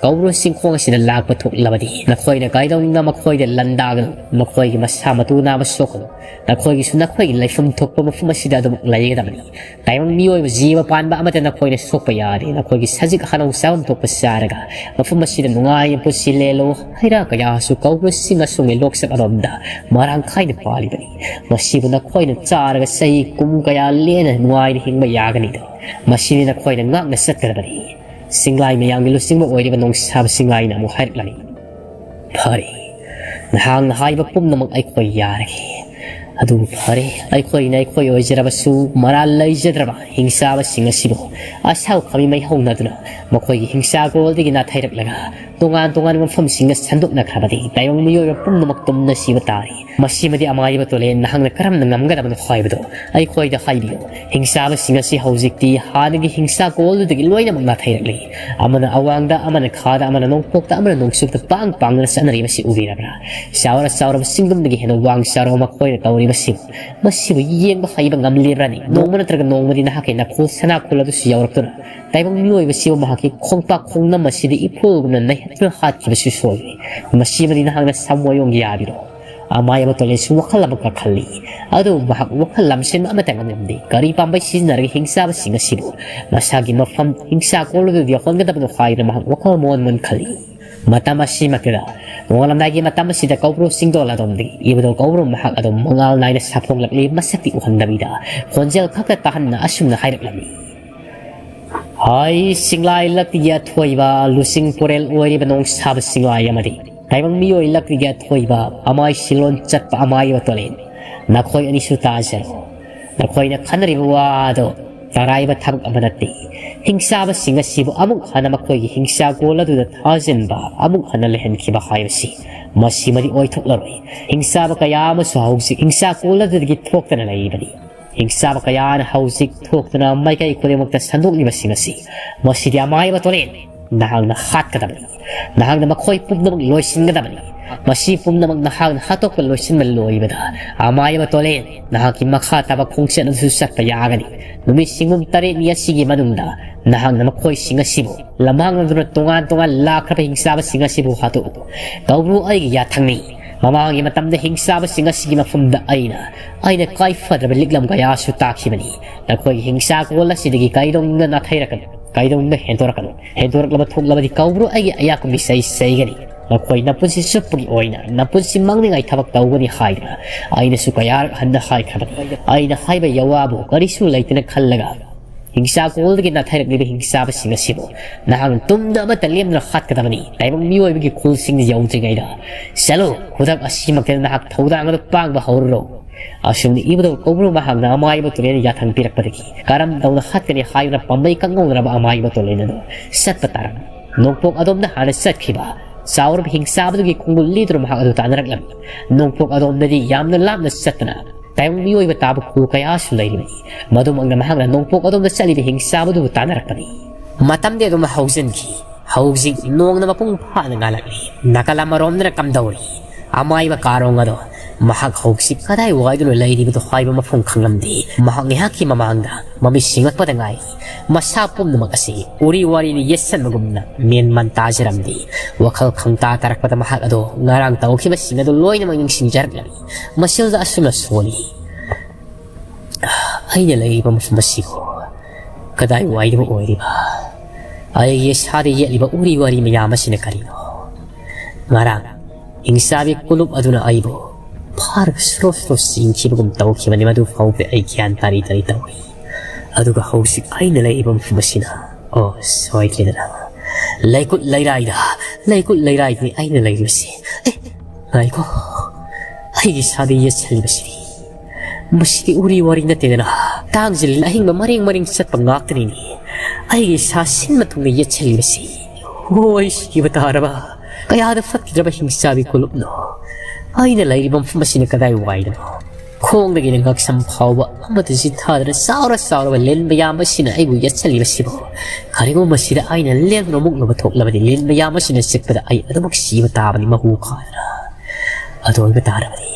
ꯀꯧꯕ꯭ꯔꯨ ꯆꯤꯡꯈꯣꯡ ꯑꯁꯤꯗ ꯂꯥꯛꯄ ꯊꯣꯛꯂꯕꯗꯤ, ꯅꯈꯣꯏꯅ ꯀꯩꯗꯧꯅꯨꯡꯗ ꯃꯈꯣꯏꯗ ꯂꯥꯟꯗꯥꯒꯅꯨ꯫ ꯃꯈꯣꯏꯒꯤ ꯃꯁꯥ ꯃꯇꯨ ꯅꯥꯕ ꯁꯣꯛꯀꯅꯨ꯫ ꯅꯈꯣꯏꯒꯤꯁꯨ ꯅꯈꯣꯏꯒꯤ ꯂꯩꯐꯝ ꯊꯣꯛꯄ ꯃꯐꯝ ꯑꯁꯤꯗ ꯑꯗꯨꯃꯛ ꯂꯩꯒꯗꯕꯅꯤ꯫ ꯇꯥꯏꯕꯪ ꯃꯤꯑꯣꯏꯕ ꯖꯤꯕ ꯄꯥꯟꯕ ꯑꯃꯠꯇ ꯅꯈꯣꯏꯅ ꯁꯣꯛꯄ ꯌꯥꯗꯦ꯫ ꯅꯈꯣꯏꯒꯤ ꯁꯖꯤꯛ ꯍꯅꯧ ꯆꯥꯐꯝ ꯊꯣꯛꯄ ꯆꯥꯔꯒ ꯃꯐꯝ ꯑꯁꯤꯗ ꯅꯨꯡꯉꯥꯏꯅ ꯄꯨꯟꯁꯤ ꯂꯦꯜꯂꯨ꯫ ꯍꯩ ꯔꯥ ꯀꯌꯥꯁꯨ ꯀꯧꯕ꯭ꯔꯨ ꯆꯤꯡ ꯑꯁꯣꯝꯒꯤ ꯂꯣꯛꯆꯠ ꯑꯔꯣꯝꯗ ꯃꯔꯥꯡ ꯀꯥꯏꯅ ꯄꯥꯜꯂꯤꯕꯅꯤ꯫ ꯃꯁꯤꯕꯨ ꯅꯈꯣꯏꯅ ꯆꯥꯔꯒ ꯆꯍꯤ ꯀꯨꯝ ꯀꯌꯥ ꯂꯦꯟꯅ ꯅꯨꯡꯉꯥꯏꯅ ꯍꯤꯡꯕ ꯌꯥꯒꯅꯤꯗꯣ꯫ ꯃꯁꯤꯗꯤ ꯅꯈꯣꯏꯅ ꯉꯥꯛꯅ ꯆꯠꯀꯗꯕꯅꯤ꯫ ꯆꯤꯡꯂꯥꯏ ꯃꯌꯥꯝꯒꯤ ꯂꯨꯆꯤꯡꯕ ꯑꯣꯏꯔꯤꯕ ꯅꯣꯡꯁꯥꯕ ꯆꯤꯡꯂꯥꯏꯅ ꯑꯃꯨꯛ ꯍꯥꯏꯔꯛꯂꯝꯃꯤ: "ꯐꯔꯦ, ꯅꯍꯥꯛꯅ ꯍꯥꯏꯕ ꯄꯨꯝꯅꯃꯛ ꯑꯩꯈꯣꯏ ꯌꯥꯔꯒꯦ꯫ ꯑꯗꯨ ꯐꯔꯦ, ꯑꯩꯈꯣꯏꯅ ꯑꯩꯈꯣꯏ ꯑꯣꯏꯖꯔꯕꯁꯨ ꯃꯔꯥꯜ ꯂꯩꯖꯗ꯭ꯔꯕ ꯍꯤꯡꯆꯥꯕꯁꯤꯡ ꯑꯁꯤꯕꯨ ꯑꯁꯥꯎ ꯈꯥꯃꯤ ꯃꯩ ꯍꯧꯅꯗꯨꯅ ꯃꯈꯣꯏꯒꯤ ꯍꯤꯡꯆꯥ ꯀꯣꯜꯗꯒꯤ ꯅꯥꯊꯩꯔꯛꯂꯒ ꯇꯣꯉꯥꯟ ꯇꯣꯉꯥꯟꯕ ꯃꯐꯝꯁꯤꯡꯗ ꯁꯟꯗꯣꯛꯅꯈ꯭ꯔꯕꯗꯤ ꯇꯥꯏꯕꯪ ꯃꯤꯑꯣꯏꯕ ꯄꯨꯝꯅꯃꯛ ꯇꯨꯝꯅ ꯁꯤꯕ ꯇꯥꯔꯦ꯫ ꯃꯁꯤꯃꯗꯤ ꯑꯃꯥꯏꯕ ꯇꯣꯂꯦꯟ, ꯅꯍꯥꯛꯅ ꯀꯔꯝꯅ ꯉꯝꯒꯗꯕꯅꯣ ꯍꯥꯏꯕꯗꯨ ꯑꯩꯈꯣꯏꯗ ꯍꯥꯏꯕꯤꯌꯨ꯫ ꯍꯤꯡꯆꯥꯕꯁꯤꯡ ꯑꯁꯤ ꯍꯧꯖꯤꯛꯇꯤ ꯍꯥꯟꯅꯒꯤ ꯍꯤꯡꯆꯥ ꯀꯣꯜꯗꯨꯗꯒꯤ ꯂꯣꯏꯅꯃꯛ ꯅꯥꯊꯩꯔꯛꯂꯤ꯫ ꯑꯃꯅ ꯑꯋꯥꯡꯗ, ꯑꯃꯅ ꯈꯥꯗ, ꯑꯃꯅ ꯅꯣꯡꯄꯣꯛꯇ, ꯑꯃꯅ ꯅꯣꯡꯆꯨꯞꯇ ꯄꯥꯡ ꯄꯥꯡꯗꯨꯅ ꯆꯠꯅꯔꯤꯕꯁꯤ ꯎꯕꯤꯔꯕ꯭ꯔꯥ? ꯆꯥꯎꯔ ꯆꯥꯎꯔꯕ ꯆꯤꯡꯗꯨꯝꯗꯒꯤ ꯍꯦꯟꯅ ꯋꯥꯡ ꯆꯥꯎꯔꯕ ꯃꯈꯣꯏꯅ ꯇꯧꯔꯤꯕꯁꯤꯕꯨ, ꯃꯁꯤꯕꯨ ꯌꯦꯡꯕ ꯍꯩꯕ ꯉꯝꯂꯤꯕ꯭ꯔꯥꯅꯤ? ꯅꯣꯡꯃ ꯅꯠꯇ꯭ꯔꯒ ꯅꯣꯡꯃꯗꯤ ꯅꯍꯥꯛꯀꯤ ꯅꯈꯣꯜ ꯁꯅꯥ ꯈꯨꯜ ꯑꯗꯨꯁꯨ ꯌꯧꯔꯛꯇꯨꯅ ꯇꯥꯏꯕꯪ ꯃꯤꯑꯣꯏꯕꯁꯤꯕꯨ ꯃꯍꯥꯛꯀꯤ ꯈꯣꯡꯄꯥꯛ ꯈꯣꯡꯅꯝ ꯑꯁꯤꯗ ꯏꯐꯨꯜꯒꯨꯝꯅ ꯅꯩꯍꯠꯇꯨꯅ ꯍꯥꯠꯈꯤꯕꯁꯨ ꯁꯣꯏꯔꯣꯏ꯫ ꯃꯁꯤꯃꯗꯤ ꯅꯍꯥꯛꯅ ꯁꯃꯣꯌꯣꯡꯒꯤ ꯌꯥꯕꯤꯔꯣ꯫ ꯑꯃꯥꯏꯕ ꯇꯣꯂꯦꯟꯁꯨ ꯋꯥꯈꯜ ꯑꯃꯈꯛ ꯈꯜꯂꯤ꯫ ꯑꯗꯨꯕꯨ ꯃꯍꯥꯛ ꯋꯥꯈꯜ ꯂꯝꯁꯤꯟꯕ ꯑꯃꯠꯇ ꯉꯝꯂꯝꯗꯦ꯫ ꯀꯔꯤ ꯄꯥꯝꯕꯩ ꯁꯤꯖꯤꯟꯅꯔꯒ ꯍꯤꯡꯆꯥꯕꯁꯤꯡ ꯑꯁꯤꯕꯨ ꯃꯁꯥꯒꯤ ꯃꯐꯝ ꯍꯤꯡꯆꯥ ꯀꯣꯜꯂꯗꯨꯗ ꯌꯧꯍꯟꯒꯗꯕꯅꯣ ꯍꯥꯏꯗꯨꯅ ꯃꯍꯥꯛ ꯋꯥꯈꯜ ꯃꯣꯟ ꯃꯣꯟ ꯈꯜꯂꯤ꯫ ꯃꯇꯝ ꯑꯁꯤꯃꯛꯇꯗ, ꯅꯣꯡꯉꯥꯜꯂꯝꯗꯥꯏꯒꯤ ꯃꯇꯝ ꯑꯁꯤꯗ ꯀꯧꯕ꯭ꯔꯨ ꯆꯤꯡꯗꯣꯜ ꯑꯗꯣꯝꯗꯒꯤ ꯏꯕꯨꯙꯧ ꯀꯧꯕ꯭ꯔꯨ ꯃꯍꯥꯛ ꯑꯗꯨꯝ ꯃꯉꯥꯜ ꯅꯥꯏꯅ ꯁꯥꯐꯣꯡꯂꯛꯂꯤ꯫ ꯃꯁꯛꯇꯤ ꯎꯍꯟꯗꯕꯤꯗ ꯈꯣꯟꯖꯦꯜ ꯈꯛꯇ ꯇꯥꯍꯟꯅ ꯑꯁꯨꯝꯅ ꯍꯥꯏꯔꯛꯂꯝꯃꯤ꯫ ꯍꯥꯏ, ꯆꯤꯡꯂꯥꯏ ꯂꯛꯇꯒꯤ ꯑꯊꯣꯏꯕ, ꯂꯨꯆꯤꯡ ꯄꯨꯔꯦꯜ ꯑꯣꯏꯔꯤꯕ ꯅꯣꯡꯁꯥꯕ ꯆꯤꯡꯂꯥꯏ ꯑꯃꯗꯤ ꯇꯥꯏꯕꯪ ꯃꯤꯑꯣꯏ ꯂꯛꯇꯒꯤ ꯑꯊꯣꯏꯕ ꯑꯃꯥꯏ ꯁꯤꯂꯣꯟ ꯆꯠꯄ ꯑꯃꯥꯏꯕ ꯇꯣꯂꯦꯟ, ꯅꯈꯣꯏ ꯑꯅꯤꯁꯨ ꯇꯥꯖꯔꯣ꯫ ꯅꯈꯣꯏꯅ ꯈꯟꯅꯔꯤꯕ ꯋꯥ ꯑꯗꯣ ꯇꯔꯥꯏꯕ ꯊꯕꯛ ꯑꯃ ꯅꯠꯇꯦ꯫ ꯍꯤꯡꯆꯥꯕꯁꯤꯡ ꯑꯁꯤꯕꯨ ꯑꯃꯨꯛ ꯍꯟꯅ ꯃꯈꯣꯏꯒꯤ ꯍꯤꯡꯆꯥ ꯀꯣꯜ ꯑꯗꯨꯗ ꯊꯥꯖꯤꯟꯕ, ꯑꯃꯨꯛ ꯍꯟꯅ ꯂꯩꯍꯟꯈꯤꯕ ꯍꯥꯏꯕꯁꯤ ꯃꯁꯤꯃꯗꯤ ꯑꯣꯏꯊꯣꯛꯂꯔꯣꯏ꯫ ꯍꯤꯡꯆꯥꯕ ꯀꯌꯥ ꯑꯃꯁꯨ ꯍꯧꯖꯤꯛ ꯍꯤꯡꯆꯥ ꯀꯣꯜ ꯑꯗꯨꯗꯒꯤ ꯊꯣꯛꯇꯅ ꯂꯩꯔꯤꯕꯅꯤ꯫ ꯍꯤꯡꯆꯥꯕ ꯀꯌꯥꯅ ꯍꯧꯖꯤꯛ ꯊꯣꯛꯇꯨꯅ ꯃꯥꯏꯀꯩ ꯈꯨꯗꯤꯡꯃꯛꯇ ꯁꯟꯗꯣꯛꯂꯤꯕꯁꯤꯡ ꯑꯁꯤ, ꯃꯁꯤꯗꯤ ꯑꯃꯥꯏꯕ ꯇꯣꯔꯦꯟ, ꯅꯍꯥꯛꯅ ꯍꯥꯠꯀꯗꯕꯅꯤ꯫ ꯅꯍꯥꯛꯅ ꯃꯈꯣꯏ ꯄꯨꯝꯅꯃꯛ ꯂꯣꯏꯁꯤꯟꯒꯗꯕꯅꯤ꯫ ꯃꯁꯤ ꯄꯨꯝꯅꯃꯛ ꯅꯍꯥꯛꯅ ꯍꯥꯠꯇꯣꯛꯄ ꯂꯣꯏꯁꯤꯟꯕ ꯂꯣꯏꯕꯗ, ꯑꯃꯥꯏꯕ ꯇꯣꯔꯦꯟ, ꯅꯍꯥꯛꯀꯤ ꯃꯈꯥ ꯇꯥꯕ ꯈꯣꯡꯆꯠ ꯑꯗꯨꯁꯨ ꯆꯠꯄ ꯌꯥꯒꯅꯤ꯫ ꯅꯨꯃꯤꯠ ꯁꯤꯡꯒꯨꯝ ꯇꯔꯦꯠꯅꯤ ꯑꯁꯤꯒꯤ ꯃꯅꯨꯡꯗ ꯅꯍꯥꯛꯅ ꯃꯈꯣꯏꯁꯤꯡ ꯑꯁꯤꯕꯨ ꯂꯝꯍꯥꯡꯅꯗꯨꯅ ꯇꯣꯉꯥꯟ ꯇꯣꯉꯥꯟ ꯂꯥꯛꯈ꯭ꯔꯕ ꯍꯤꯡꯆꯥꯕꯁꯤꯡ ꯑꯁꯤꯕꯨ ꯍꯥꯠꯇꯣꯛꯎ꯫ ꯀꯧꯕ꯭ꯔꯨ ꯑꯩꯒꯤ ꯌꯥꯊꯪꯅꯤ꯫ ꯃꯃꯥꯡꯒꯤ ꯃꯇꯝꯗ ꯍꯤꯡꯆꯥꯕꯁꯤꯡ ꯑꯁꯤꯒꯤ ꯃꯐꯝꯗ ꯑꯩꯅ, ꯑꯩꯅ ꯀꯥꯏꯐꯗ꯭ꯔꯕ ꯂꯤꯛꯂꯝ ꯀꯌꯥꯁꯨ ꯇꯥꯈꯤꯕꯅꯤ꯫ ꯅꯈꯣꯏꯒꯤ ꯍꯤꯡꯆꯥ ꯀꯣꯜ ꯑꯁꯤꯗꯒꯤ ꯀꯩꯗꯧꯅꯨꯡꯗ ꯅꯥꯊꯩꯔꯛꯀꯅꯨ, ꯀꯩꯗꯧꯅꯨꯡꯗ ꯍꯦꯟꯗꯣꯔꯛꯀꯅꯨ꯫ ꯍꯦꯟꯗꯣꯔꯛꯂꯕ ꯊꯣꯛꯂꯕꯗꯤ ꯀꯧꯕ꯭ꯔꯨ ꯑꯩꯒꯤ ꯑꯌꯥꯛꯄ ꯃꯤꯁꯩ ꯁꯩꯒꯅꯤ꯫ ꯅꯈꯣꯏ ꯅꯄꯨꯟꯁꯤ ꯆꯨꯞꯄꯒꯤ ꯑꯣꯏꯅ ꯅꯄꯨꯟꯁꯤ ꯃꯥꯡꯅꯤꯡꯉꯥꯏ ꯊꯕꯛ ꯇꯧꯒꯅꯤ ꯍꯥꯏꯗꯨꯅ ꯑꯩꯅꯁꯨ ꯀꯌꯥꯔꯛ ꯍꯟꯅ ꯍꯥꯏꯈ꯭ꯔꯕꯅꯤ꯫ ꯑꯩꯅ ꯍꯥꯏꯕ ꯌꯋꯥꯕꯨ ꯀꯔꯤꯁꯨ ꯂꯩꯇꯅ ꯈꯜꯂꯒ ꯍꯤꯡꯆꯥ ꯀꯣꯜꯗꯒꯤ ꯅꯥꯊꯩꯔꯛꯂꯤꯕ ꯍꯤꯡꯆꯥꯕꯁꯤꯡ ꯑꯁꯤꯕꯨ ꯅꯍꯥꯛꯅ ꯇꯨꯝꯗ ꯑꯃꯠꯇ ꯂꯦꯝꯗꯅ ꯍꯥꯠꯀꯗꯕꯅꯤ꯫ ꯇꯥꯏꯕꯪ ꯃꯤꯑꯣꯏꯕꯒꯤ ꯈꯨꯜꯁꯤꯡꯗ ꯌꯧꯗ꯭ꯔꯤꯉꯩꯗ ꯆꯠꯂꯨ, ꯈꯨꯗꯛ ꯑꯁꯤꯃꯛꯇꯗ ꯅꯍꯥꯛ ꯊꯧꯗꯥꯡ ꯑꯗꯨ ꯄꯥꯡꯕ ꯍꯧꯔꯨꯔꯣ꯫ ꯑꯁꯨꯝꯅ ꯏꯕꯨꯙꯧ ꯀꯧꯕ꯭ꯔꯨ ꯃꯍꯥꯛꯅ ꯑꯃꯥꯏꯕ ꯇꯨꯔꯦꯜ ꯌꯥꯊꯪ ꯄꯤꯔꯛꯄꯗꯒꯤ ꯀꯔꯝ ꯇꯧꯅ ꯍꯥꯠꯀꯅꯤ ꯍꯥꯏꯗꯨꯅ ꯄꯥꯝꯕꯩ ꯀꯪꯍꯧꯅꯔꯕ ꯑꯃꯥꯏꯕ ꯇꯨꯔꯦꯜ ꯑꯗꯨ ꯆꯠꯄ ꯇꯥꯔꯝꯃꯤ꯫ ꯅꯣꯡꯄꯣꯛ ꯑꯗꯣꯝꯗ ꯍꯥꯟꯅ ꯆꯠꯈꯤꯕ ꯆꯥꯎꯔꯕ ꯍꯤꯡꯆꯥꯕꯗꯨꯒꯤ ꯈꯣꯡꯒꯨꯜ ꯂꯤꯗꯨꯅ ꯃꯍꯥꯛ ꯑꯗꯨ ꯇꯥꯟꯅꯔꯛꯂꯝꯃꯤ꯫ ꯅꯣꯡꯄꯣꯛ ꯑꯗꯣꯝꯗꯗꯤ ꯌꯥꯝꯅ ꯂꯥꯞꯅ ꯆꯠꯇꯅ ꯇꯥꯏꯕꯪ ꯃꯤꯑꯣꯏꯕ ꯇꯥꯕ ꯈꯨꯜ ꯀꯌꯥꯁꯨ ꯂꯩꯔꯤꯕꯅꯤ꯫ ꯃꯗꯨꯃꯛꯅ ꯃꯍꯥꯛꯅ ꯅꯣꯡꯄꯣꯛ ꯑꯗꯣꯝꯗ ꯆꯠꯂꯤꯕ ꯍꯤꯡꯆꯥꯕꯗꯨꯕꯨ ꯇꯥꯟꯅꯔꯛꯄꯅꯤ꯫ ꯃꯇꯝꯗꯤ ꯑꯗꯨꯝ ꯍꯧꯖꯤꯟꯈꯤ꯫ ꯍꯧꯖꯤꯛ ꯅꯣꯡꯅ ꯃꯄꯨꯡ ꯐꯥꯅ ꯉꯥꯜꯂꯛꯂꯤ꯫ ꯅꯥꯀꯜ ꯑꯃꯔꯣꯝꯗꯅ ꯀꯝꯗꯧꯔꯤ? ꯑꯃꯥꯏꯕ ꯀꯥꯔꯣꯡ ꯑꯗꯣ ꯃꯍꯥꯛ ꯍꯧꯖꯤꯛ ꯀꯗꯥꯏ ꯋꯥꯏꯗꯅꯣ ꯂꯩꯔꯤꯕꯗꯣ ꯍꯥꯏꯕ ꯃꯐꯝ ꯈꯪꯂꯝꯗꯦ꯫ ꯃꯍꯥꯛ ꯉꯥꯏꯍꯥꯛꯀꯤ ꯃꯃꯥꯡꯗ ꯃꯃꯤꯠ ꯁꯤꯡꯂꯛꯄꯗ ꯉꯥꯏꯔꯤ꯫ ꯃꯁꯥ ꯄꯨꯝꯅꯃꯛ ꯑꯁꯤ ꯎꯔꯤ ꯋꯥꯔꯤꯅ ꯌꯦꯠꯁꯟꯕꯒꯨꯝꯅ ꯃꯦꯟ ꯃꯥꯟ ꯇꯥꯖꯔꯝꯗꯦ꯫ ꯋꯥꯈꯜ ꯈꯪꯇꯥ ꯇꯥꯔꯛꯄꯗ ꯃꯍꯥꯛ ꯑꯗꯣ ꯉꯔꯥꯡ ꯇꯧꯈꯤꯕꯁꯤꯡ ꯑꯗꯨ ꯂꯣꯏꯅꯃꯛ ꯅꯤꯡꯁꯤꯡꯖꯔꯛꯂꯝꯃꯤ꯫ ꯃꯁꯤꯗ ꯑꯁꯨꯝꯅ ꯁꯣꯜꯂꯤ꯫ ꯑꯩꯅ ꯂꯩꯔꯤꯕ ꯃꯐꯝ ꯑꯁꯤꯕꯨ ꯀꯗꯥꯏ ꯋꯥꯏꯗꯕꯨ ꯑꯣꯏꯔꯤꯕ? ꯑꯩꯒꯤ ꯏꯁꯥꯗ ꯌꯦꯠꯂꯤꯕ ꯎꯔꯤ ꯋꯥꯔꯤ ꯃꯌꯥꯝ ꯑꯁꯤꯅ ꯀꯔꯤꯅꯣ? ꯉꯔꯥꯡ ꯍꯤꯡꯆꯥꯕꯤ ꯀꯣꯂꯨꯞ ꯑꯗꯨꯅ ꯑꯩꯕꯨ ꯐꯥꯔꯒ ꯁ꯭ꯔꯣ ꯁ꯭ꯔꯣ ꯆꯤꯡꯈꯤꯕꯒꯨꯝ ꯇꯧꯈꯤꯕꯅꯤ꯫ ꯃꯗꯨ ꯐꯥꯎꯕꯗ ꯑꯩ ꯒ꯭ꯌꯥꯟ ꯇꯥꯔꯤ ꯇꯥꯔꯤ ꯇꯧꯏ꯫ ꯑꯗꯨꯒ ꯍꯧꯖꯤꯛ ꯑꯩꯅ ꯂꯩꯔꯤꯕ ꯃꯐꯝ ꯑꯁꯤꯅ, ꯑꯣ, ꯁꯣꯏꯗ꯭ꯔꯦꯗꯅ, ꯂꯩꯀꯨꯠ ꯂꯩꯔꯥꯏꯗ, ꯂꯩꯀꯨꯠ ꯂꯩꯔꯥꯏꯗꯅꯤ ꯑꯩꯅ ꯂꯩꯔꯤꯕꯁꯤ꯫ ꯑꯦ, ꯉꯥꯏꯈꯣ, ꯑꯩꯒꯤ ꯏꯁꯥꯗ ꯌꯦꯠꯁꯜꯂꯤꯕꯁꯤꯗꯤ, ꯃꯁꯤꯗꯤ ꯎꯔꯤ ꯋꯥꯔꯤ ꯅꯠꯇꯦꯗꯅ, ꯇꯥꯡꯖꯤꯜ ꯑꯍꯤꯡꯕ ꯃꯔꯦꯡ ꯃꯔꯦꯡ ꯆꯠꯄ ꯉꯥꯛꯇꯅꯤꯅꯦ꯫ ꯑꯩꯒꯤ ꯏꯁꯥ ꯁꯤꯟꯕ ꯊꯨꯡꯅ ꯌꯦꯠꯁꯜꯂꯤꯕꯁꯤ꯫ ꯍꯣꯏ, ꯁꯤꯕ ꯇꯥꯔꯕ꯫ ꯀꯌꯥꯗ ꯐꯠꯈꯤꯗ꯭ꯔꯕ ꯍꯤꯡꯆꯥꯕꯤ ꯀꯣꯂꯨꯞꯅꯣ꯫ ꯑꯩꯅ ꯂꯩꯔꯤꯕ ꯃꯐꯝ ꯑꯁꯤꯅ ꯀꯗꯥꯏ ꯋꯥꯏꯗꯅꯣ? ꯈꯣꯡꯗꯒꯤꯅ ꯉꯛꯁꯝ ꯐꯥꯎꯕ ꯑꯃꯠꯇ ꯆꯤꯠꯊꯗꯅ ꯆꯥꯎꯔ ꯆꯥꯎꯔꯕ ꯂꯤꯟ ꯃꯌꯥꯝ ꯑꯁꯤꯅ ꯑꯩꯕꯨ ꯌꯦꯠꯁꯜꯂꯤꯕꯁꯤꯕꯨ꯫ ꯀꯔꯤꯒꯨꯝꯕ ꯃꯁꯤꯗ ꯑꯩꯅ ꯂꯦꯡꯗꯅ ꯃꯨꯛꯅꯕ ꯊꯣꯛꯂꯕꯗꯤ ꯂꯤꯟ ꯃꯌꯥꯝ ꯑꯁꯤꯅ ꯆꯤꯛꯄꯗ ꯑꯩ ꯑꯗꯨꯃꯛ ꯁꯤꯕ ꯇꯥꯕꯅꯤ ꯃꯍꯨ ꯀꯥꯗꯅ꯫ ꯑꯗꯨ ꯑꯣꯏꯕ ꯇꯥꯔꯕꯗꯤ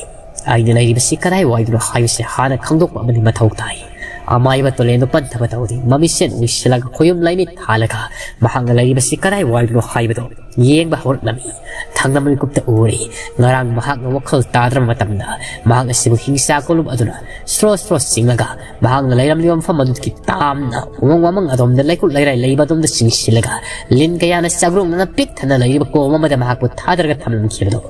ꯑꯩꯅ ꯂꯩꯔꯤꯕꯁꯤ ꯀꯗꯥꯏ ꯋꯥꯏꯗꯅꯣ ꯍꯥꯏꯕꯁꯤ ꯍꯥꯟꯅ ꯈꯪꯗꯣꯛꯄ ꯑꯃꯗꯤ ꯃꯊꯧ ꯇꯥꯏ꯫ ꯑꯃꯥꯏꯕ ꯇꯨꯔꯦꯜꯗꯨ ꯄꯟꯊꯕ ꯇꯧꯗꯦ꯫ ꯃꯃꯤꯠꯁꯦꯟ ꯎꯏꯁꯤꯜꯂꯒ ꯈꯣꯌꯨꯝ ꯂꯥꯏꯃꯤꯠ ꯊꯥꯜꯂꯒ ꯃꯍꯥꯛꯅ ꯂꯩꯔꯤꯕꯁꯤ ꯀꯗꯥꯏ ꯋꯥꯏꯗꯅꯣ ꯍꯥꯏꯕꯗꯨ ꯌꯦꯡꯕ ꯍꯧꯔꯛꯂꯝꯃꯤ꯫ ꯊꯪꯅꯕ ꯃꯤꯀꯨꯞꯇ ꯎꯔꯦ꯫ ꯉꯔꯥꯡ ꯃꯍꯥꯛꯅ ꯋꯥꯈꯜ ꯇꯥꯗ꯭ꯔꯕ ꯃꯇꯝꯗ ꯃꯍꯥꯛ ꯑꯁꯤꯕꯨ ꯍꯤꯡꯆꯥ ꯀꯣꯂꯨꯞ ꯑꯗꯨꯅ ꯁ꯭ꯔꯣ ꯁ꯭ꯔꯣ ꯆꯤꯡꯂꯒ ꯃꯍꯥꯛꯅ ꯂꯩꯔꯝꯂꯤꯕ ꯃꯐꯝ ꯑꯗꯨꯗꯒꯤ ꯇꯥꯝꯅ ꯎꯃꯪ ꯋꯥꯃꯪ ꯑꯗꯣꯝꯗ ꯂꯩꯀꯨꯠ ꯂꯩꯔꯥꯏ ꯂꯩꯕ ꯑꯗꯣꯝꯗ ꯆꯤꯡꯁꯤꯜꯂꯒ ꯂꯤꯟ ꯀꯌꯥꯅ ꯆꯥꯛꯔꯣꯡꯅꯅ ꯄꯤꯛ ꯊꯟꯅ ꯂꯩꯔꯤꯕ ꯀꯣꯝ ꯑꯃꯗ ꯃꯍꯥꯛꯄꯨ ꯊꯥꯗꯔꯒ ꯊꯝꯂꯝꯈꯤꯕꯗꯣ,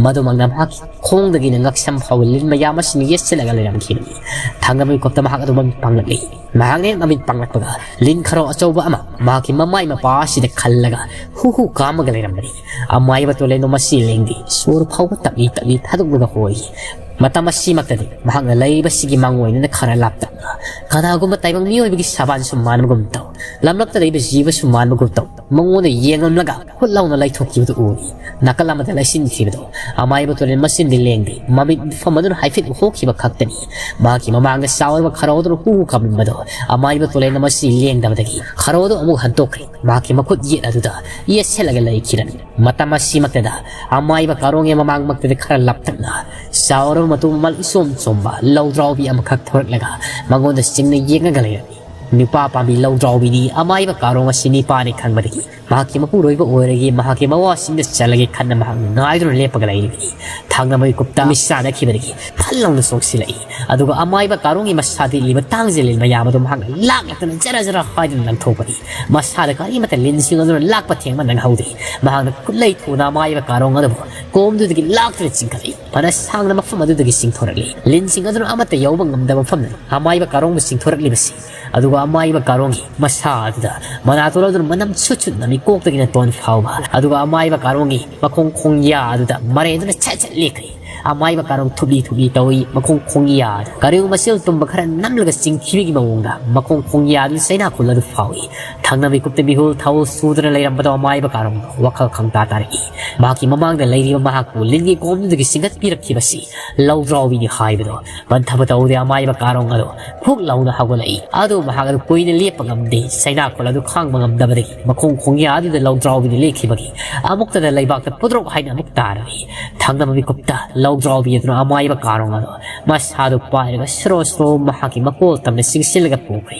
ꯃꯗꯨꯃꯛꯅ ꯃꯍꯥꯛꯀꯤ ꯈꯣꯡꯗꯒꯤꯅ ꯉꯛꯁꯝ ꯐꯥꯎꯕ ꯂꯤꯟ ꯃꯌꯥꯝ ꯑꯁꯤꯅ ꯌꯦꯠꯁꯤꯜꯂꯒ ꯂꯩꯔꯝꯈꯤꯕꯅꯤ꯫ ꯊꯪꯅꯕ ꯃꯤꯀꯨꯞꯇ ꯃꯍꯥꯛ ꯑꯗꯨ ꯃꯃꯤꯠ ꯄꯥꯡꯂꯛꯂꯤ꯫ ꯃꯍꯥꯛꯅ ꯍꯦꯛ ꯃꯃꯤꯠ ꯄꯥꯡꯂꯛꯄꯒ ꯂꯤꯟ ꯈꯔꯥꯎ ꯑꯆꯧꯕ ꯑꯃ ꯃꯍꯥꯛꯀꯤ ꯃꯃꯥꯏ ꯃꯄꯥ ꯑꯁꯤꯗ ꯈꯜꯂꯒ ꯍꯨ ꯍꯨ ꯀꯥꯝꯃꯒ ꯂꯩꯔꯝꯕꯅꯤ꯫ ꯑꯃꯥꯏꯕ ꯇꯨꯔꯦꯜꯗꯣ ꯃꯁꯤ ꯂꯦꯡꯗꯦ꯫ ꯁꯣꯔ ꯐꯥꯎꯕ ꯇꯞꯂꯤ ꯇꯞꯂꯤ ꯊꯥꯗꯣꯛꯂꯒ ꯍꯣꯔꯤ꯫ ꯃꯇꯝ ꯑꯁꯤꯃꯛꯇꯗꯤ ꯃꯍꯥꯛꯅ ꯂꯩꯔꯤꯕꯁꯤꯒꯤ ꯃꯥꯡꯑꯣꯏꯅꯅ ꯈꯔ ꯂꯥꯞꯇꯛꯅ ꯀꯅꯥꯒꯨꯝꯕ ꯇꯥꯏꯕꯪ ꯃꯤꯑꯣꯏꯕꯒꯤ ꯁꯥꯕꯥꯟꯁꯨ ꯃꯥꯟꯕꯒꯨꯝ ꯇꯧ, ꯂꯝꯂꯛꯇ ꯂꯩꯕ ꯖꯤꯕꯁꯨ ꯃꯥꯟꯕꯒꯨꯝ ꯇꯧ, ꯃꯉꯣꯟꯗ ꯌꯦꯡꯂꯝꯂꯒ ꯍꯨꯠ ꯂꯥꯎꯅ ꯂꯩꯊꯣꯛꯈꯤꯕꯗꯨ ꯎꯏ꯫ ꯅꯥꯀꯜ ꯑꯃꯗ ꯂꯩꯁꯤꯟꯈꯤꯕꯗꯣ ꯑꯃꯥꯏꯕ ꯇꯨꯔꯦꯜ ꯃꯆꯤꯟꯗꯤ ꯂꯦꯡꯗꯦ꯫ ꯃꯃꯤꯠ ꯃꯐꯝ ꯑꯗꯨꯅ ꯍꯥꯏꯐꯦꯠ ꯎꯍꯣꯛꯈꯤꯕ ꯈꯛꯇꯅꯤ꯫ ꯃꯍꯥꯛꯀꯤ ꯃꯃꯥꯡꯗ ꯆꯥꯎꯔꯕ ꯈꯔꯥꯎ ꯑꯗꯨꯅ ꯍꯨ ꯍꯨ ꯀꯥꯝꯂꯝꯕꯗꯣ ꯑꯃꯥꯏꯕ ꯇꯨꯔꯦꯜꯅ ꯃꯁꯤ ꯂꯦꯡꯗꯕꯗꯒꯤ ꯈꯔꯥꯎ ꯑꯗꯨ ꯑꯃꯨꯛ ꯍꯟꯗꯣꯛꯈ꯭ꯔꯦ꯫ ꯃꯍꯥꯛꯀꯤ ꯃꯈꯨꯠ ꯌꯦꯠ ꯑꯗꯨꯗ ꯌꯦꯠꯁꯤꯜꯂꯒ ꯂꯩꯈꯤꯔꯝꯃꯤ꯫ ꯃꯇꯝ ꯑꯁꯤꯃꯛꯇꯗ ꯑꯃꯥꯏꯕ ꯀꯥꯔꯣꯡꯒꯤ ꯃꯃꯥꯡꯃꯛꯇꯗ ꯈꯔ ꯂꯥꯞꯇꯛꯅ ꯆꯥꯎꯔꯕ ꯃꯇꯨ ꯃꯃꯜ ꯏꯆꯣꯝ ꯆꯣꯝꯕ ꯂꯧꯗ꯭ꯔꯥꯎꯕꯤ ꯑꯃꯈꯛ ꯊꯣꯔꯛꯂꯒ ꯃꯉꯣꯟꯗ ꯆꯤꯡꯅ ꯌꯦꯡꯉꯒ ꯂꯩꯔꯝꯃꯤ꯫ ꯅꯨꯄꯥ ꯄꯥꯝꯕꯤ ꯂꯧꯗ꯭ꯔꯥꯎꯕꯤꯗꯤ ꯑꯃꯥꯏꯕ ꯀꯥꯔꯣꯡ ꯑꯁꯤ ꯅꯤꯄꯥꯅꯤ ꯈꯪꯕꯗꯒꯤ ꯃꯍꯥꯛꯀꯤ ꯃꯄꯨꯔꯣꯏꯕ ꯑꯣꯏꯔꯒꯦ, ꯃꯍꯥꯛꯀꯤ ꯃꯋꯥꯁꯤꯡꯗ ꯆꯠꯂꯒꯦ ꯈꯟꯅ ꯃꯍꯥꯛ ꯉꯥꯏꯗꯨꯅ ꯂꯦꯞꯄꯒ ꯂꯩꯔꯤꯕꯅꯤ꯫ ꯊꯪꯅꯕꯒꯤ ꯀꯨꯞꯇ ꯃꯤꯠ ꯆꯥꯅꯈꯤꯕꯗꯒꯤ ꯐꯠ ꯂꯥꯎꯅ ꯆꯣꯡꯁꯤꯜꯂꯛꯏ꯫ ꯑꯗꯨꯒ ꯑꯃꯥꯏꯕ ꯀꯥꯔꯣꯡꯒꯤ ꯃꯁꯥꯗ ꯏꯠꯂꯤꯕ ꯇꯥꯡꯖ ꯂꯤꯟ ꯃꯌꯥꯝ ꯑꯗꯨ ꯃꯍꯥꯛꯅ ꯂꯥꯛꯂꯛꯇꯅ ꯖꯔ ꯖꯔ ꯍꯥꯏꯗꯨꯅ ꯂꯪꯊꯣꯛꯄꯅꯤ꯫ ꯃꯁꯥꯗ ꯀꯔꯤꯃꯠꯇ ꯂꯤꯟꯁꯤꯡ ꯑꯗꯨꯅ ꯂꯥꯛꯄ ꯊꯦꯡꯕ ꯅꯪꯍꯧꯗ꯭ꯔꯤ꯫ ꯃꯍꯥꯛꯅ ꯈꯨꯠꯂꯩ ꯊꯨꯅ ꯑꯃꯥꯏꯕ ꯀꯥꯔꯣꯡ ꯑꯗꯨꯕꯨ ꯀꯣꯝꯗꯨꯗꯒꯤ ꯂꯥꯛꯇꯨꯅ ꯆꯤꯡꯈꯠꯂꯛꯏ꯫ ꯐꯅ ꯁꯥꯡꯅ ꯃꯐꯝ ꯑꯗꯨꯗꯒꯤ ꯆꯤꯡꯊꯣꯔꯛꯂꯤ꯫ ꯂꯤꯟꯁꯤꯡ ꯑꯗꯨꯅ ꯑꯃꯠꯇ ꯌꯧꯕ ꯉꯝꯗꯕ ꯃꯐꯝꯗ ꯑꯃꯥꯏꯕ ꯀꯥꯔꯣꯡꯕꯨ ꯆꯤꯡꯊꯣꯔꯛꯂꯤꯕꯁꯤ꯫ ꯑꯗꯨꯒ ꯑꯃꯥꯏꯕ ꯀꯥꯔꯣꯡꯒꯤ ꯃꯁꯥ ꯑꯗꯨꯗ ꯃꯅꯥꯇꯣꯟ ꯑꯗꯨꯅ ꯃꯅꯝ ꯁꯨꯠ ꯁꯨꯠ ꯅꯝꯃꯤ, ꯀꯣꯛꯇꯒꯤꯅ ꯇꯣꯟ ꯐꯥꯎꯕ꯫ ꯑꯗꯨꯒ ꯑꯃꯥꯏꯕ ꯀꯥꯔꯣꯡꯒꯤ ꯃꯈꯣꯡ ꯈꯣꯡꯌꯥ ꯑꯗꯨꯗ ꯃꯔꯩ ꯑꯗꯨꯅ ꯁꯠ ꯁꯠ ꯂꯦꯛꯈ꯭ꯔꯦ꯫ ꯑꯃꯥꯏꯕ ꯀꯥꯔꯣꯡ ꯊꯨꯞꯂꯤ ꯊꯨꯞꯂꯤ ꯇꯧꯏ, ꯃꯈꯣꯡ ꯈꯣꯡꯌꯥ ꯑꯗꯨ ꯀꯔꯤꯒꯨꯝꯕ ꯃꯆꯤꯜ ꯇꯨꯝꯕ ꯈꯔ ꯅꯝꯂꯒ ꯆꯤꯡꯊꯤꯕꯒꯤ ꯃꯑꯣꯡꯗ ꯃꯈꯣꯡ ꯈꯣꯡꯌꯥ ꯑꯗꯨ ꯆꯩꯅꯥ ꯈꯨꯜ ꯑꯗꯨ ꯐꯥꯎꯏ꯫ ꯊꯪꯅꯕꯒꯤ ꯀꯨꯞꯇ ꯃꯤꯍꯨꯜ ꯊꯥꯍꯨꯜ ꯁꯨꯗꯨꯅ ꯂꯩꯔꯝꯕꯗꯣ ꯑꯃꯥꯏꯕ ꯀꯥꯔꯣꯡꯗ ꯋꯥꯈꯜ ꯈꯪꯇꯥ ꯇꯥꯔꯛꯏ꯫ ꯃꯍꯥꯛꯀꯤ ꯃꯃꯥꯡꯗ ꯂꯩꯔꯤꯕ ꯃꯍꯥꯛꯄꯨ ꯂꯤꯟꯒꯤ ꯀꯣꯝꯗꯨꯗꯒꯤ ꯆꯤꯡꯈꯠꯄꯤꯔꯛꯈꯤꯕꯁꯤ ꯂꯧꯗ꯭ꯔꯥꯎꯕꯤꯅꯤ ꯍꯥꯏꯕꯗꯣ ꯄꯟꯊꯕ ꯇꯧꯗꯦ꯫ ꯑꯃꯥꯏꯕ ꯀꯥꯔꯣꯡ ꯑꯗꯨ ꯐꯨꯛ ꯂꯥꯎꯅ ꯍꯧꯒꯠꯂꯛꯏ꯫ ꯑꯗꯨ ꯃꯍꯥꯛ ꯑꯗꯨ ꯀꯨꯏꯅ ꯂꯦꯞꯄ ꯉꯝꯗꯦ꯫ ꯆꯩꯅꯥꯈꯣꯜ ꯑꯗꯨ ꯈꯥꯡꯕ ꯉꯝꯗꯕꯗꯒꯤ ꯃꯈꯣꯡ ꯈꯣꯡꯌꯥ ꯑꯗꯨꯗ ꯂꯧꯗ꯭ꯔꯥꯎꯕꯤꯅ ꯂꯦꯛꯈꯤꯕꯒꯤ ꯑꯃꯨꯛꯇꯗ ꯂꯩꯕꯥꯛꯇ ꯄꯨꯗ꯭ꯔꯣꯛ ꯍꯥꯏꯅ ꯑꯃꯨꯛ ꯇꯥꯔꯛꯏ꯫ ꯊꯪꯅꯕ ꯃꯤꯀꯨꯞꯇ ꯂꯧꯗ꯭ꯔꯥꯎꯕꯤ ꯑꯗꯨꯅ ꯑꯃꯥꯏꯕ ꯀꯥꯔꯣꯡ ꯑꯗꯨ ꯃꯁꯥꯗꯨ ꯄꯥꯏꯔꯒ ꯁꯣꯔꯣ ꯁꯣꯔꯣ ꯃꯍꯥꯛꯀꯤ ꯃꯀꯣꯜ ꯇꯝꯅ ꯆꯤꯡꯁꯤꯜꯂꯒ ꯄꯨꯈ꯭ꯔꯦ꯫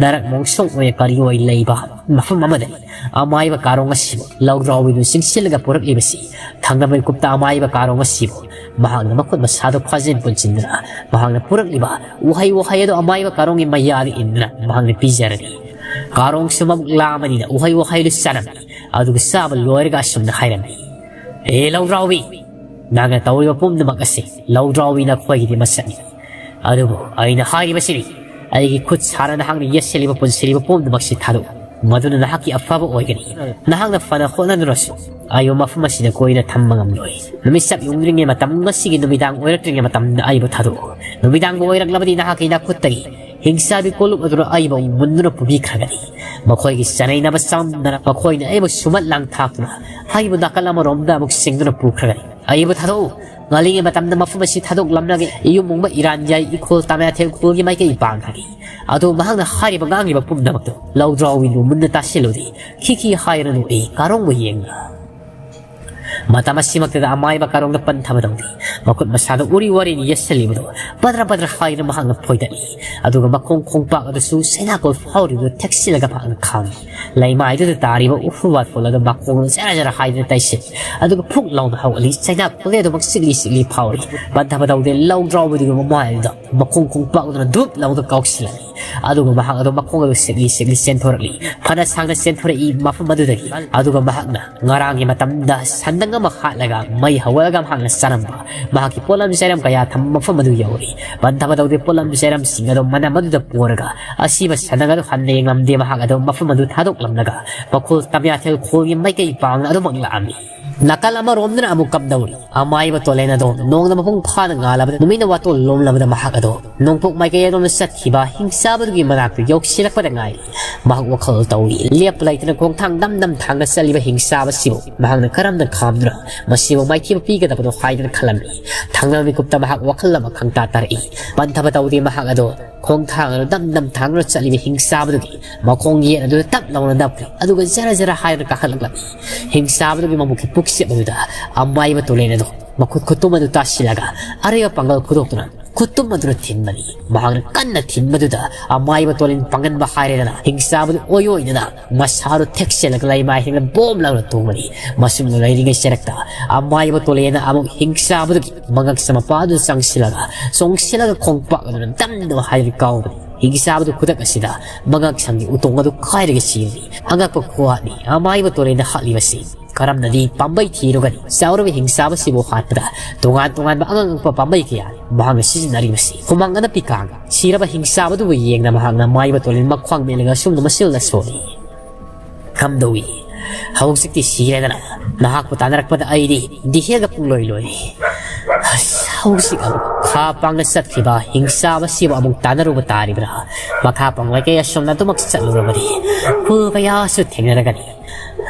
ꯅꯔꯛ ꯃꯣꯡꯁꯣꯡ ꯑꯣꯏ ꯀꯔꯤ ꯑꯣꯏ ꯂꯩꯕ ꯃꯐꯝ ꯑꯃꯗꯅꯤ ꯑꯃꯥꯏꯕ ꯀꯥꯔꯣꯡ ꯑꯁꯤꯕꯨ ꯂꯧꯗ꯭ꯔꯥꯎꯕꯤꯗꯨ ꯆꯤꯡꯁꯤꯜꯂꯒ ꯄꯨꯔꯛꯂꯤꯕꯁꯤ꯫ ꯊꯪꯅꯕ ꯃꯤꯀꯨꯞꯇ ꯑꯃꯥꯏꯕ ꯀꯥꯔꯣꯡ ꯑꯁꯤꯕꯨ ꯃꯍꯥꯛꯅ ꯃꯈꯨꯠ ꯃꯁꯥꯗꯨ ꯈ꯭ꯋꯥꯖꯦꯟ ꯄꯨꯟꯁꯤꯟꯗꯨꯅ ꯃꯍꯥꯛꯅ ꯄꯨꯔꯛꯂꯤꯕ ꯎꯍꯩ ꯋꯥꯍꯩ ꯑꯗꯨ ꯑꯃꯥꯏꯕ ꯀꯥꯔꯣꯡꯒꯤ ꯃꯌꯥꯗ ꯏꯟꯗꯨꯅ ꯃꯍꯥꯛꯅ ꯄꯤꯖꯔꯅꯤ꯫ ꯀꯥꯔꯣꯡꯁꯨ ꯃꯕꯨꯛ ꯂꯥꯝꯕꯅꯤꯅ ꯎꯍꯩ ꯋꯥꯍꯩꯗꯨ ꯆꯥꯔꯝꯃꯤ꯫ ꯑꯗꯨꯒ ꯆꯥꯕ ꯂꯣꯏꯔꯒ ꯑꯁꯨꯝꯅ ꯍꯥꯏꯔꯝꯃꯤ, "ꯑꯦ ꯂꯧꯗ꯭ꯔꯥꯎꯕꯤ, ꯅꯪꯅ ꯇꯧꯔꯤꯕ ꯄꯨꯝꯅꯃꯛ ꯑꯁꯤ ꯂꯧꯗ꯭ꯔꯥꯎꯕꯤ ꯅꯈꯣꯏꯒꯤꯗꯤ ꯃꯁꯛꯅꯤ꯫ ꯑꯗꯨꯕꯨ ꯑꯩꯅ ꯍꯥꯏꯔꯤꯕꯁꯤꯗꯤ ꯑꯩꯒꯤ ꯈꯨꯠ ꯁꯥꯅ ꯅꯍꯥꯛꯅ ꯌꯦꯠꯁꯤꯜꯂꯤꯕ ꯄꯨꯟꯁꯤꯜꯂꯤꯕ ꯄꯨꯝꯅꯃꯛꯁꯤ ꯊꯥꯗꯣꯛꯎ꯫ ꯃꯗꯨꯅ ꯅꯍꯥꯛꯀꯤ ꯑꯐꯕ ꯑꯣꯏꯒꯅꯤ꯫ ꯅꯍꯥꯛꯅ ꯐꯅ ꯍꯣꯠꯅꯗꯨꯅꯁꯨ ꯑꯩꯕꯨ ꯃꯐꯝ ꯑꯁꯤꯗ ꯀꯣꯏꯅ ꯊꯝꯕ ꯉꯝꯂꯣꯏ꯫ ꯅꯨꯃꯤꯠ ꯆꯞ ꯌꯨꯡꯗ꯭ꯔꯤꯉꯩ ꯃꯇꯝ, ꯉꯁꯤꯒꯤ ꯅꯨꯃꯤꯗꯥꯡ ꯑꯣꯏꯔꯛꯇ꯭ꯔꯤꯉꯩ ꯃꯇꯝꯗ ꯑꯩꯕꯨ ꯊꯥꯗꯣꯛꯎ꯫ ꯅꯨꯃꯤꯗꯥꯡꯕꯨ ꯑꯣꯏꯔꯛꯂꯕꯗꯤ ꯅꯍꯥꯛꯀꯤ ꯅꯥꯈꯨꯠꯇꯒꯤ ꯍꯤꯡꯁꯥꯕꯤ ꯀꯣꯂꯨꯞ ꯑꯗꯨꯅ ꯑꯩꯕꯨ ꯑꯃꯨꯛ ꯃꯨꯟꯗꯨꯅ ꯄꯨꯕꯤꯈ꯭ꯔꯒꯅꯤ꯫ ꯃꯈꯣꯏꯒꯤ ꯆꯅꯩꯅꯕ ꯆꯥꯝꯗꯅ ꯃꯈꯣꯏꯅ ꯑꯩꯕꯨ ꯁꯨꯃꯠ ꯂꯥꯡ ꯊꯥꯛꯇꯨꯅ ꯑꯩꯕꯨ ꯅꯥꯀꯜ ꯑꯃꯔꯣꯝꯗ ꯑꯃꯨꯛ ꯁꯦꯡꯗꯨꯅ ꯄꯨꯈ꯭ꯔꯒꯅꯤ꯫ ꯑꯩꯕꯨ ꯊꯥꯗꯣꯛꯎ꯫ ꯉꯜꯂꯤꯉꯩ ꯃꯇꯝꯗ ꯃꯐꯝ ꯑꯁꯤ ꯊꯥꯗꯣꯛꯂꯝꯂꯒꯦ꯫ ꯏꯌꯨꯝ ꯃꯨꯡꯕ ꯏꯔꯥꯟ ꯌꯥꯏ ꯏꯈꯣꯜ ꯇꯥꯃꯌꯥꯊꯦꯜ ꯈꯨꯜꯒꯤ ꯃꯥꯏꯀꯩ ꯄꯥꯡꯈ꯭ꯔꯒꯦ꯫ ꯑꯗꯨ ꯃꯍꯥꯛꯅ ꯍꯥꯏꯔꯤꯕ ꯉꯥꯡꯂꯤꯕ ꯄꯨꯝꯅꯃꯛꯇꯨ ꯂꯧꯗ꯭ꯔꯥꯎꯕꯤꯗꯨ ꯃꯨꯟꯅ ꯇꯥꯁꯤꯜꯂꯨꯗꯦ꯫ ꯈꯤꯈꯤ ꯍꯥꯏꯔꯅꯨ ꯑꯩ ꯀꯥꯔꯣꯡꯕ ꯌꯦꯡꯅ꯫ ꯃꯇꯝ ꯑꯁꯤꯃꯛꯇꯗ ꯑꯃꯥꯏꯕ ꯀꯥꯔꯣꯡꯗ ꯄꯟꯊꯕꯗꯧꯗꯤ ꯃꯈꯨꯠ ꯃꯁꯥꯗ ꯎꯔꯤ ꯋꯥꯔꯤꯅ ꯌꯦꯠꯁꯤꯜꯂꯤꯕꯗꯨ ꯄꯗ꯭ꯔ ꯄꯗ꯭ꯔ ꯍꯥꯏꯗꯨꯅ ꯃꯍꯥꯛꯅ ꯐꯣꯏꯗꯠꯂꯤ꯫ ꯑꯗꯨꯒ ꯃꯈꯣꯡ ꯈꯣꯡꯄꯥꯛ ꯑꯗꯨꯁꯨ ꯆꯩꯅꯥꯀꯣꯜ ꯐꯥꯎꯔꯤꯕꯗꯨ ꯊꯦꯛꯆꯤꯜꯂꯒ ꯃꯍꯥꯛꯅ ꯈꯥꯝꯃꯤ꯫ ꯂꯩꯃꯥꯏꯗꯨꯗ ꯇꯥꯔꯤꯕ ꯎꯐꯨ ꯋꯥꯐꯨꯜ ꯑꯗꯨ ꯃꯈꯣꯡꯅ ꯖꯔ ꯖꯔ ꯍꯥꯏꯗꯨꯅ ꯇꯩꯁꯤꯜꯂꯤ꯫ ꯑꯗꯨꯒ ꯐꯨꯛ ꯂꯥꯎꯅ ꯍꯧꯒꯠꯂꯤ꯫ ꯆꯩꯅꯥꯀꯣꯜ ꯑꯗꯨꯃꯛ ꯆꯤꯛꯂꯤ ꯆꯤꯛꯂꯤ ꯐꯥꯎꯔꯤ꯫ ꯄꯟꯊꯕ ꯇꯧꯗꯦ ꯂꯧꯗ꯭ꯔꯥꯎꯕꯤꯗꯨꯒꯤ ꯃꯃꯥꯏ ꯑꯗꯨꯗ ꯃꯈꯣꯡ ꯈꯣꯡꯄꯥꯛ ꯑꯗꯨꯅ ꯗꯨꯞ ꯂꯥꯎꯅ ꯀꯥꯎꯁꯤꯜꯂꯝꯃꯤ꯫ ꯑꯗꯨꯒ ꯃꯍꯥꯛ ꯑꯗꯨ ꯃꯈꯣꯡ ꯑꯗꯨ ꯁꯤꯛꯂꯤ ꯁꯤꯛꯂꯤ ꯆꯦꯟꯊꯣꯔꯛꯂꯤ꯫ ꯐꯅ ꯁꯥꯡꯅ ꯆꯦꯟꯊꯣꯔꯛꯏ ꯃꯐꯝ ꯑꯗꯨꯗꯒꯤ꯫ ꯑꯗꯨꯒ ꯃꯍꯥꯛꯅ ꯉꯔꯥꯡꯒꯤ ꯃꯇꯝꯗ ꯁꯟꯗꯪ ꯑꯃ ꯍꯥꯠꯂꯒ ꯃꯩ ꯍꯧꯒꯠꯂꯒ ꯃꯍꯥꯛꯅ ꯆꯥꯔꯝꯕ ꯃꯍꯥꯛꯀꯤ ꯄꯣꯠꯂꯝ ꯆꯩꯔꯝ ꯀꯌꯥ ꯊꯝꯕ ꯃꯐꯝ ꯑꯗꯨ ꯌꯧꯔꯤ꯫ ꯄꯟꯊꯕ ꯇꯧꯗꯦ ꯄꯣꯠꯂꯝ ꯆꯩꯔꯝꯁꯤꯡ ꯑꯗꯨ ꯃꯅꯝ ꯑꯗꯨꯗ ꯄꯣꯔꯒ ꯑꯁꯤꯕ ꯁꯟꯗꯪ ꯑꯗꯨ ꯍꯟꯅ ꯌꯦꯡꯂꯝꯗꯦ꯫ ꯃꯍꯥꯛ ꯑꯗꯨ ꯃꯐꯝ ꯑꯗꯨ ꯊꯥꯗꯣꯛꯂꯝꯂꯒ ꯃꯈꯣꯜ ꯇꯝꯌꯥꯊꯦꯜ ꯈꯣꯜꯒꯤ ꯃꯥꯏꯀꯩ ꯄꯥꯡꯅ ꯑꯗꯨꯃꯛ ꯂꯥꯛꯑꯝꯃꯤ꯫ ꯅꯥꯀꯜ ꯑꯃꯔꯣꯝꯗꯅ ꯑꯃꯨꯛ ꯀꯝꯗꯧꯔꯤ? ꯑꯃꯥꯏꯕ ꯇꯣꯂꯦꯟ ꯑꯗꯣ ꯅꯣꯡꯅ ꯃꯄꯨꯡ ꯐꯥꯅ ꯉꯥꯜꯂꯕꯗ ꯅꯨꯃꯤꯠꯅ ꯋꯥꯇꯣꯜ ꯂꯣꯝꯂꯕꯗ ꯃꯍꯥꯛ ꯑꯗꯣ ꯅꯣꯡꯄꯣꯛ ꯃꯥꯏꯀꯩ ꯑꯗꯣꯝꯗ ꯆꯠꯈꯤꯕ ꯍꯤꯡꯆꯥꯕꯗꯨꯒꯤ ꯃꯅꯥꯛꯇ ꯌꯧꯁꯤꯜꯂꯛꯄꯗ ꯉꯥꯏꯔꯤ꯫ ꯃꯍꯥꯛ ꯋꯥꯈꯜ ꯇꯧꯏ꯫ ꯂꯦꯞꯄ ꯂꯩꯇꯅ ꯈꯣꯡꯊꯥꯡ ꯅꯝ ꯅꯝ ꯊꯥꯡꯅ ꯆꯠꯂꯤꯕ ꯍꯤꯡꯆꯥꯕꯁꯤꯕꯨ ꯃꯍꯥꯛꯅ ꯀꯔꯝꯅ ꯈꯥꯝꯗꯨꯅ ꯃꯁꯤꯕꯨ ꯃꯥꯏꯊꯤꯕ ꯄꯤꯒꯗꯕꯅꯣ ꯍꯥꯏꯗꯅ ꯈꯜꯂꯝꯃꯤ꯫ ꯊꯪꯅꯕ ꯃꯤꯀꯨꯞꯇ ꯃꯍꯥꯛ ꯋꯥꯈꯜ ꯑꯃ ꯈꯪꯇꯥ ꯇꯥꯔꯛꯏ꯫ ꯄꯟꯊꯕ ꯇꯧꯗꯦ ꯃꯍꯥꯛ ꯑꯗꯣ ꯈꯣꯡꯊꯥꯡ ꯑꯗꯨ ꯅꯝ ꯅꯝ ꯊꯥꯡꯗꯨꯅ ꯆꯠꯂꯤꯕ ꯍꯤꯡꯆꯥꯕꯗꯨꯒꯤ ꯃꯈꯣꯡ ꯌꯦꯠ ꯑꯗꯨꯗ ꯇꯞ ꯂꯥꯎꯅ ꯅꯞꯈ꯭ꯔꯦ꯫ ꯑꯗꯨꯒ ꯖꯔ ꯖꯔ ꯍꯥꯏꯗꯨꯅ ꯀꯥꯈꯠꯂꯛꯂꯝꯃꯤ꯫ ꯍꯤꯡꯆꯥꯕꯗꯨꯒꯤ ꯃꯕꯨꯛꯀꯤ ꯄꯨꯛꯆꯦꯞ ꯑꯗꯨꯗ ꯑꯃꯥꯏꯕ ꯇꯣꯂꯦꯟ ꯑꯗꯨ ꯃꯈꯨꯠ ꯈꯨꯇꯨꯝ ꯑꯗꯨ ꯇꯥꯁꯤꯜꯂꯒ ꯑꯔꯣꯏꯕ ꯄꯥꯡꯒꯜ ꯐꯨꯗꯣꯛꯇꯨꯅ ꯈꯨꯇꯨꯝ ꯑꯗꯨꯅ ꯊꯤꯟꯕꯅꯤ꯫ ꯃꯍꯥꯛꯅ ꯀꯟꯅ ꯊꯤꯟꯕꯗꯨꯗ ꯑꯃꯥꯏꯕ ꯇꯣꯂꯦꯟ ꯄꯥꯡꯒꯟꯕ ꯍꯥꯏꯔꯦꯗꯅ ꯍꯤꯡꯆꯥꯕꯗꯨ ꯑꯣꯏ ꯑꯣꯏꯗꯅ ꯃꯁꯥꯗꯨ ꯊꯦꯛꯆꯜꯂꯒ ꯂꯩꯃꯥꯏ ꯍꯦꯛꯇ ꯕꯣꯝ ꯂꯥꯎꯅ ꯇꯣꯡꯕꯅꯤ꯫ ꯃꯁꯨꯝꯅ ꯂꯩꯔꯤꯉꯩ ꯆꯔꯛꯇ ꯑꯃꯥꯏꯕ ꯇꯣꯂꯦꯟꯅ ꯑꯃꯨꯛ ꯍꯤꯡꯆꯥꯕꯗꯨꯒꯤ ꯃꯉꯛꯁꯝ ꯃꯄꯥ ꯑꯗꯨ ꯆꯪꯁꯤꯜꯂꯒ ꯆꯣꯡꯁꯤꯜꯂꯒ ꯈꯣꯡꯄꯥꯛ ꯑꯗꯨꯅ ꯗꯝ ꯗꯝ ꯍꯥꯏꯗꯨꯅ ꯀꯥꯎꯕꯅꯤ꯫ ꯍꯤꯡꯆꯥꯕꯗꯨ ꯈꯨꯗꯛ ꯑꯁꯤꯗ ꯃꯉꯛꯁꯝꯒꯤ ꯎꯇꯣꯡ ꯑꯗꯨ ꯀꯥꯏꯔꯒ ꯁꯤꯔꯤ꯫ ꯑꯉꯛꯄ ꯈꯨꯍꯥꯠꯅꯤ ꯑꯃꯥꯏꯕ ꯇꯣꯔꯦꯟꯗ ꯍꯥꯠꯂꯤꯕꯁꯤ꯫ ꯀꯔꯝꯅꯗꯤ ꯄꯥꯝꯕꯩ ꯊꯤꯔꯨꯒꯅꯤ? ꯆꯥꯎꯔꯕ ꯍꯤꯡꯆꯥꯕꯁꯤꯕꯨ ꯍꯥꯠꯄꯗ ꯇꯣꯉꯥꯟ ꯇꯣꯉꯥꯟꯕ ꯑꯉꯛ ꯑꯉꯛꯄ ꯄꯥꯝꯕꯩ ꯀꯌꯥꯅꯤ ꯃꯍꯥꯛꯅ ꯁꯤꯖꯤꯟꯅꯔꯤꯕꯁꯤ꯫ ꯍꯨꯃꯥꯡ ꯑꯅꯞꯄꯤ ꯀꯥꯡ ꯁꯤꯔꯕ ꯍꯤꯡꯆꯥꯕꯗꯨꯕꯨ ꯌꯦꯡꯅ ꯃꯍꯥꯛꯅ ꯃꯥꯏꯕ ꯇꯣꯔꯦꯟ ꯃꯈ꯭ꯋꯥꯡ ꯃꯦꯠꯂꯒ ꯑꯁꯨꯝꯅ ꯃꯁꯤꯜꯅ ꯁꯣꯜꯂꯤ꯫ ꯀꯝꯗꯧꯏ? ꯍꯧꯖꯤꯛꯇꯤ ꯁꯤꯔꯦꯗꯅ꯫ ꯅꯍꯥꯛꯄꯨ ꯇꯥꯟꯅꯔꯛꯄꯗ ꯑꯩꯗꯤ ꯗꯤꯍꯦꯒ ꯄꯨꯡꯂꯣꯏ ꯂꯣꯏꯔꯦ꯫ ꯑꯁ, ꯍꯧꯖꯤꯛ ꯑꯃꯨꯛ ꯈꯥ ꯄꯥꯡꯅ ꯆꯠꯈꯤꯕ ꯍꯤꯡꯆꯥꯕ ꯁꯤꯕꯨ ꯑꯃꯨꯛ ꯇꯥꯟꯅꯔꯨꯕ ꯇꯥꯔꯤꯕ꯭ꯔꯥ? ꯃꯈꯥ ꯄꯥꯡ ꯃꯥꯏꯀꯩ ꯑꯁꯣꯝꯅ ꯑꯗꯨꯃꯛ ꯆꯠꯂꯨꯔꯕꯗꯤ ꯈꯨ ꯀꯌꯥꯁꯨ ꯊꯦꯡꯅꯔꯒꯅꯤ꯫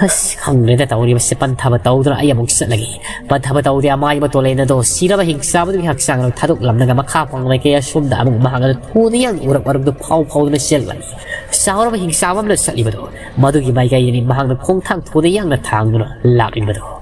ꯑꯁ, ꯈꯪꯗ꯭ꯔꯦꯗ ꯇꯧꯔꯤꯕꯁꯦ꯫ ꯄꯟꯊꯕ ꯇꯧꯗꯨꯅ ꯑꯩ ꯑꯃꯨꯛ ꯆꯠꯂꯒꯦ꯫ ꯄꯟꯊꯕ ꯇꯧꯗꯦ ꯑꯃꯥꯏꯕ ꯇꯣꯂꯦꯟ ꯑꯗꯣ ꯁꯤꯔꯕ ꯍꯤꯡꯆꯥꯕꯗꯨꯒꯤ ꯍꯛꯆꯥꯡ ꯑꯗꯨ ꯊꯥꯗꯣꯛꯂꯝꯂꯒ ꯃꯈꯥ ꯄꯥꯡ ꯃꯥꯏꯀꯩ ꯑꯁꯣꯝꯗ ꯑꯃꯨꯛ ꯃꯍꯥꯛ ꯑꯗꯨ ꯊꯨꯅ ꯌꯥꯡꯅ ꯎꯔꯛ ꯎꯔꯛꯇꯨ ꯐꯥꯎ ꯐꯥꯎꯗꯨꯅ ꯆꯦꯜꯂꯛꯂꯤ꯫ ꯆꯥꯎꯔꯕ ꯍꯤꯡꯆꯥꯕ ꯑꯃꯅ ꯆꯠꯂꯤꯕꯗꯣ ꯃꯗꯨꯒꯤ ꯃꯥꯏꯀꯩꯗꯅꯤ ꯃꯍꯥꯛꯅ ꯈꯣꯡꯊꯥꯡ ꯊꯨꯅ ꯌꯥꯡꯅ ꯊꯥꯡꯗꯨꯅ ꯂꯥꯛꯂꯤꯕꯗꯣ꯫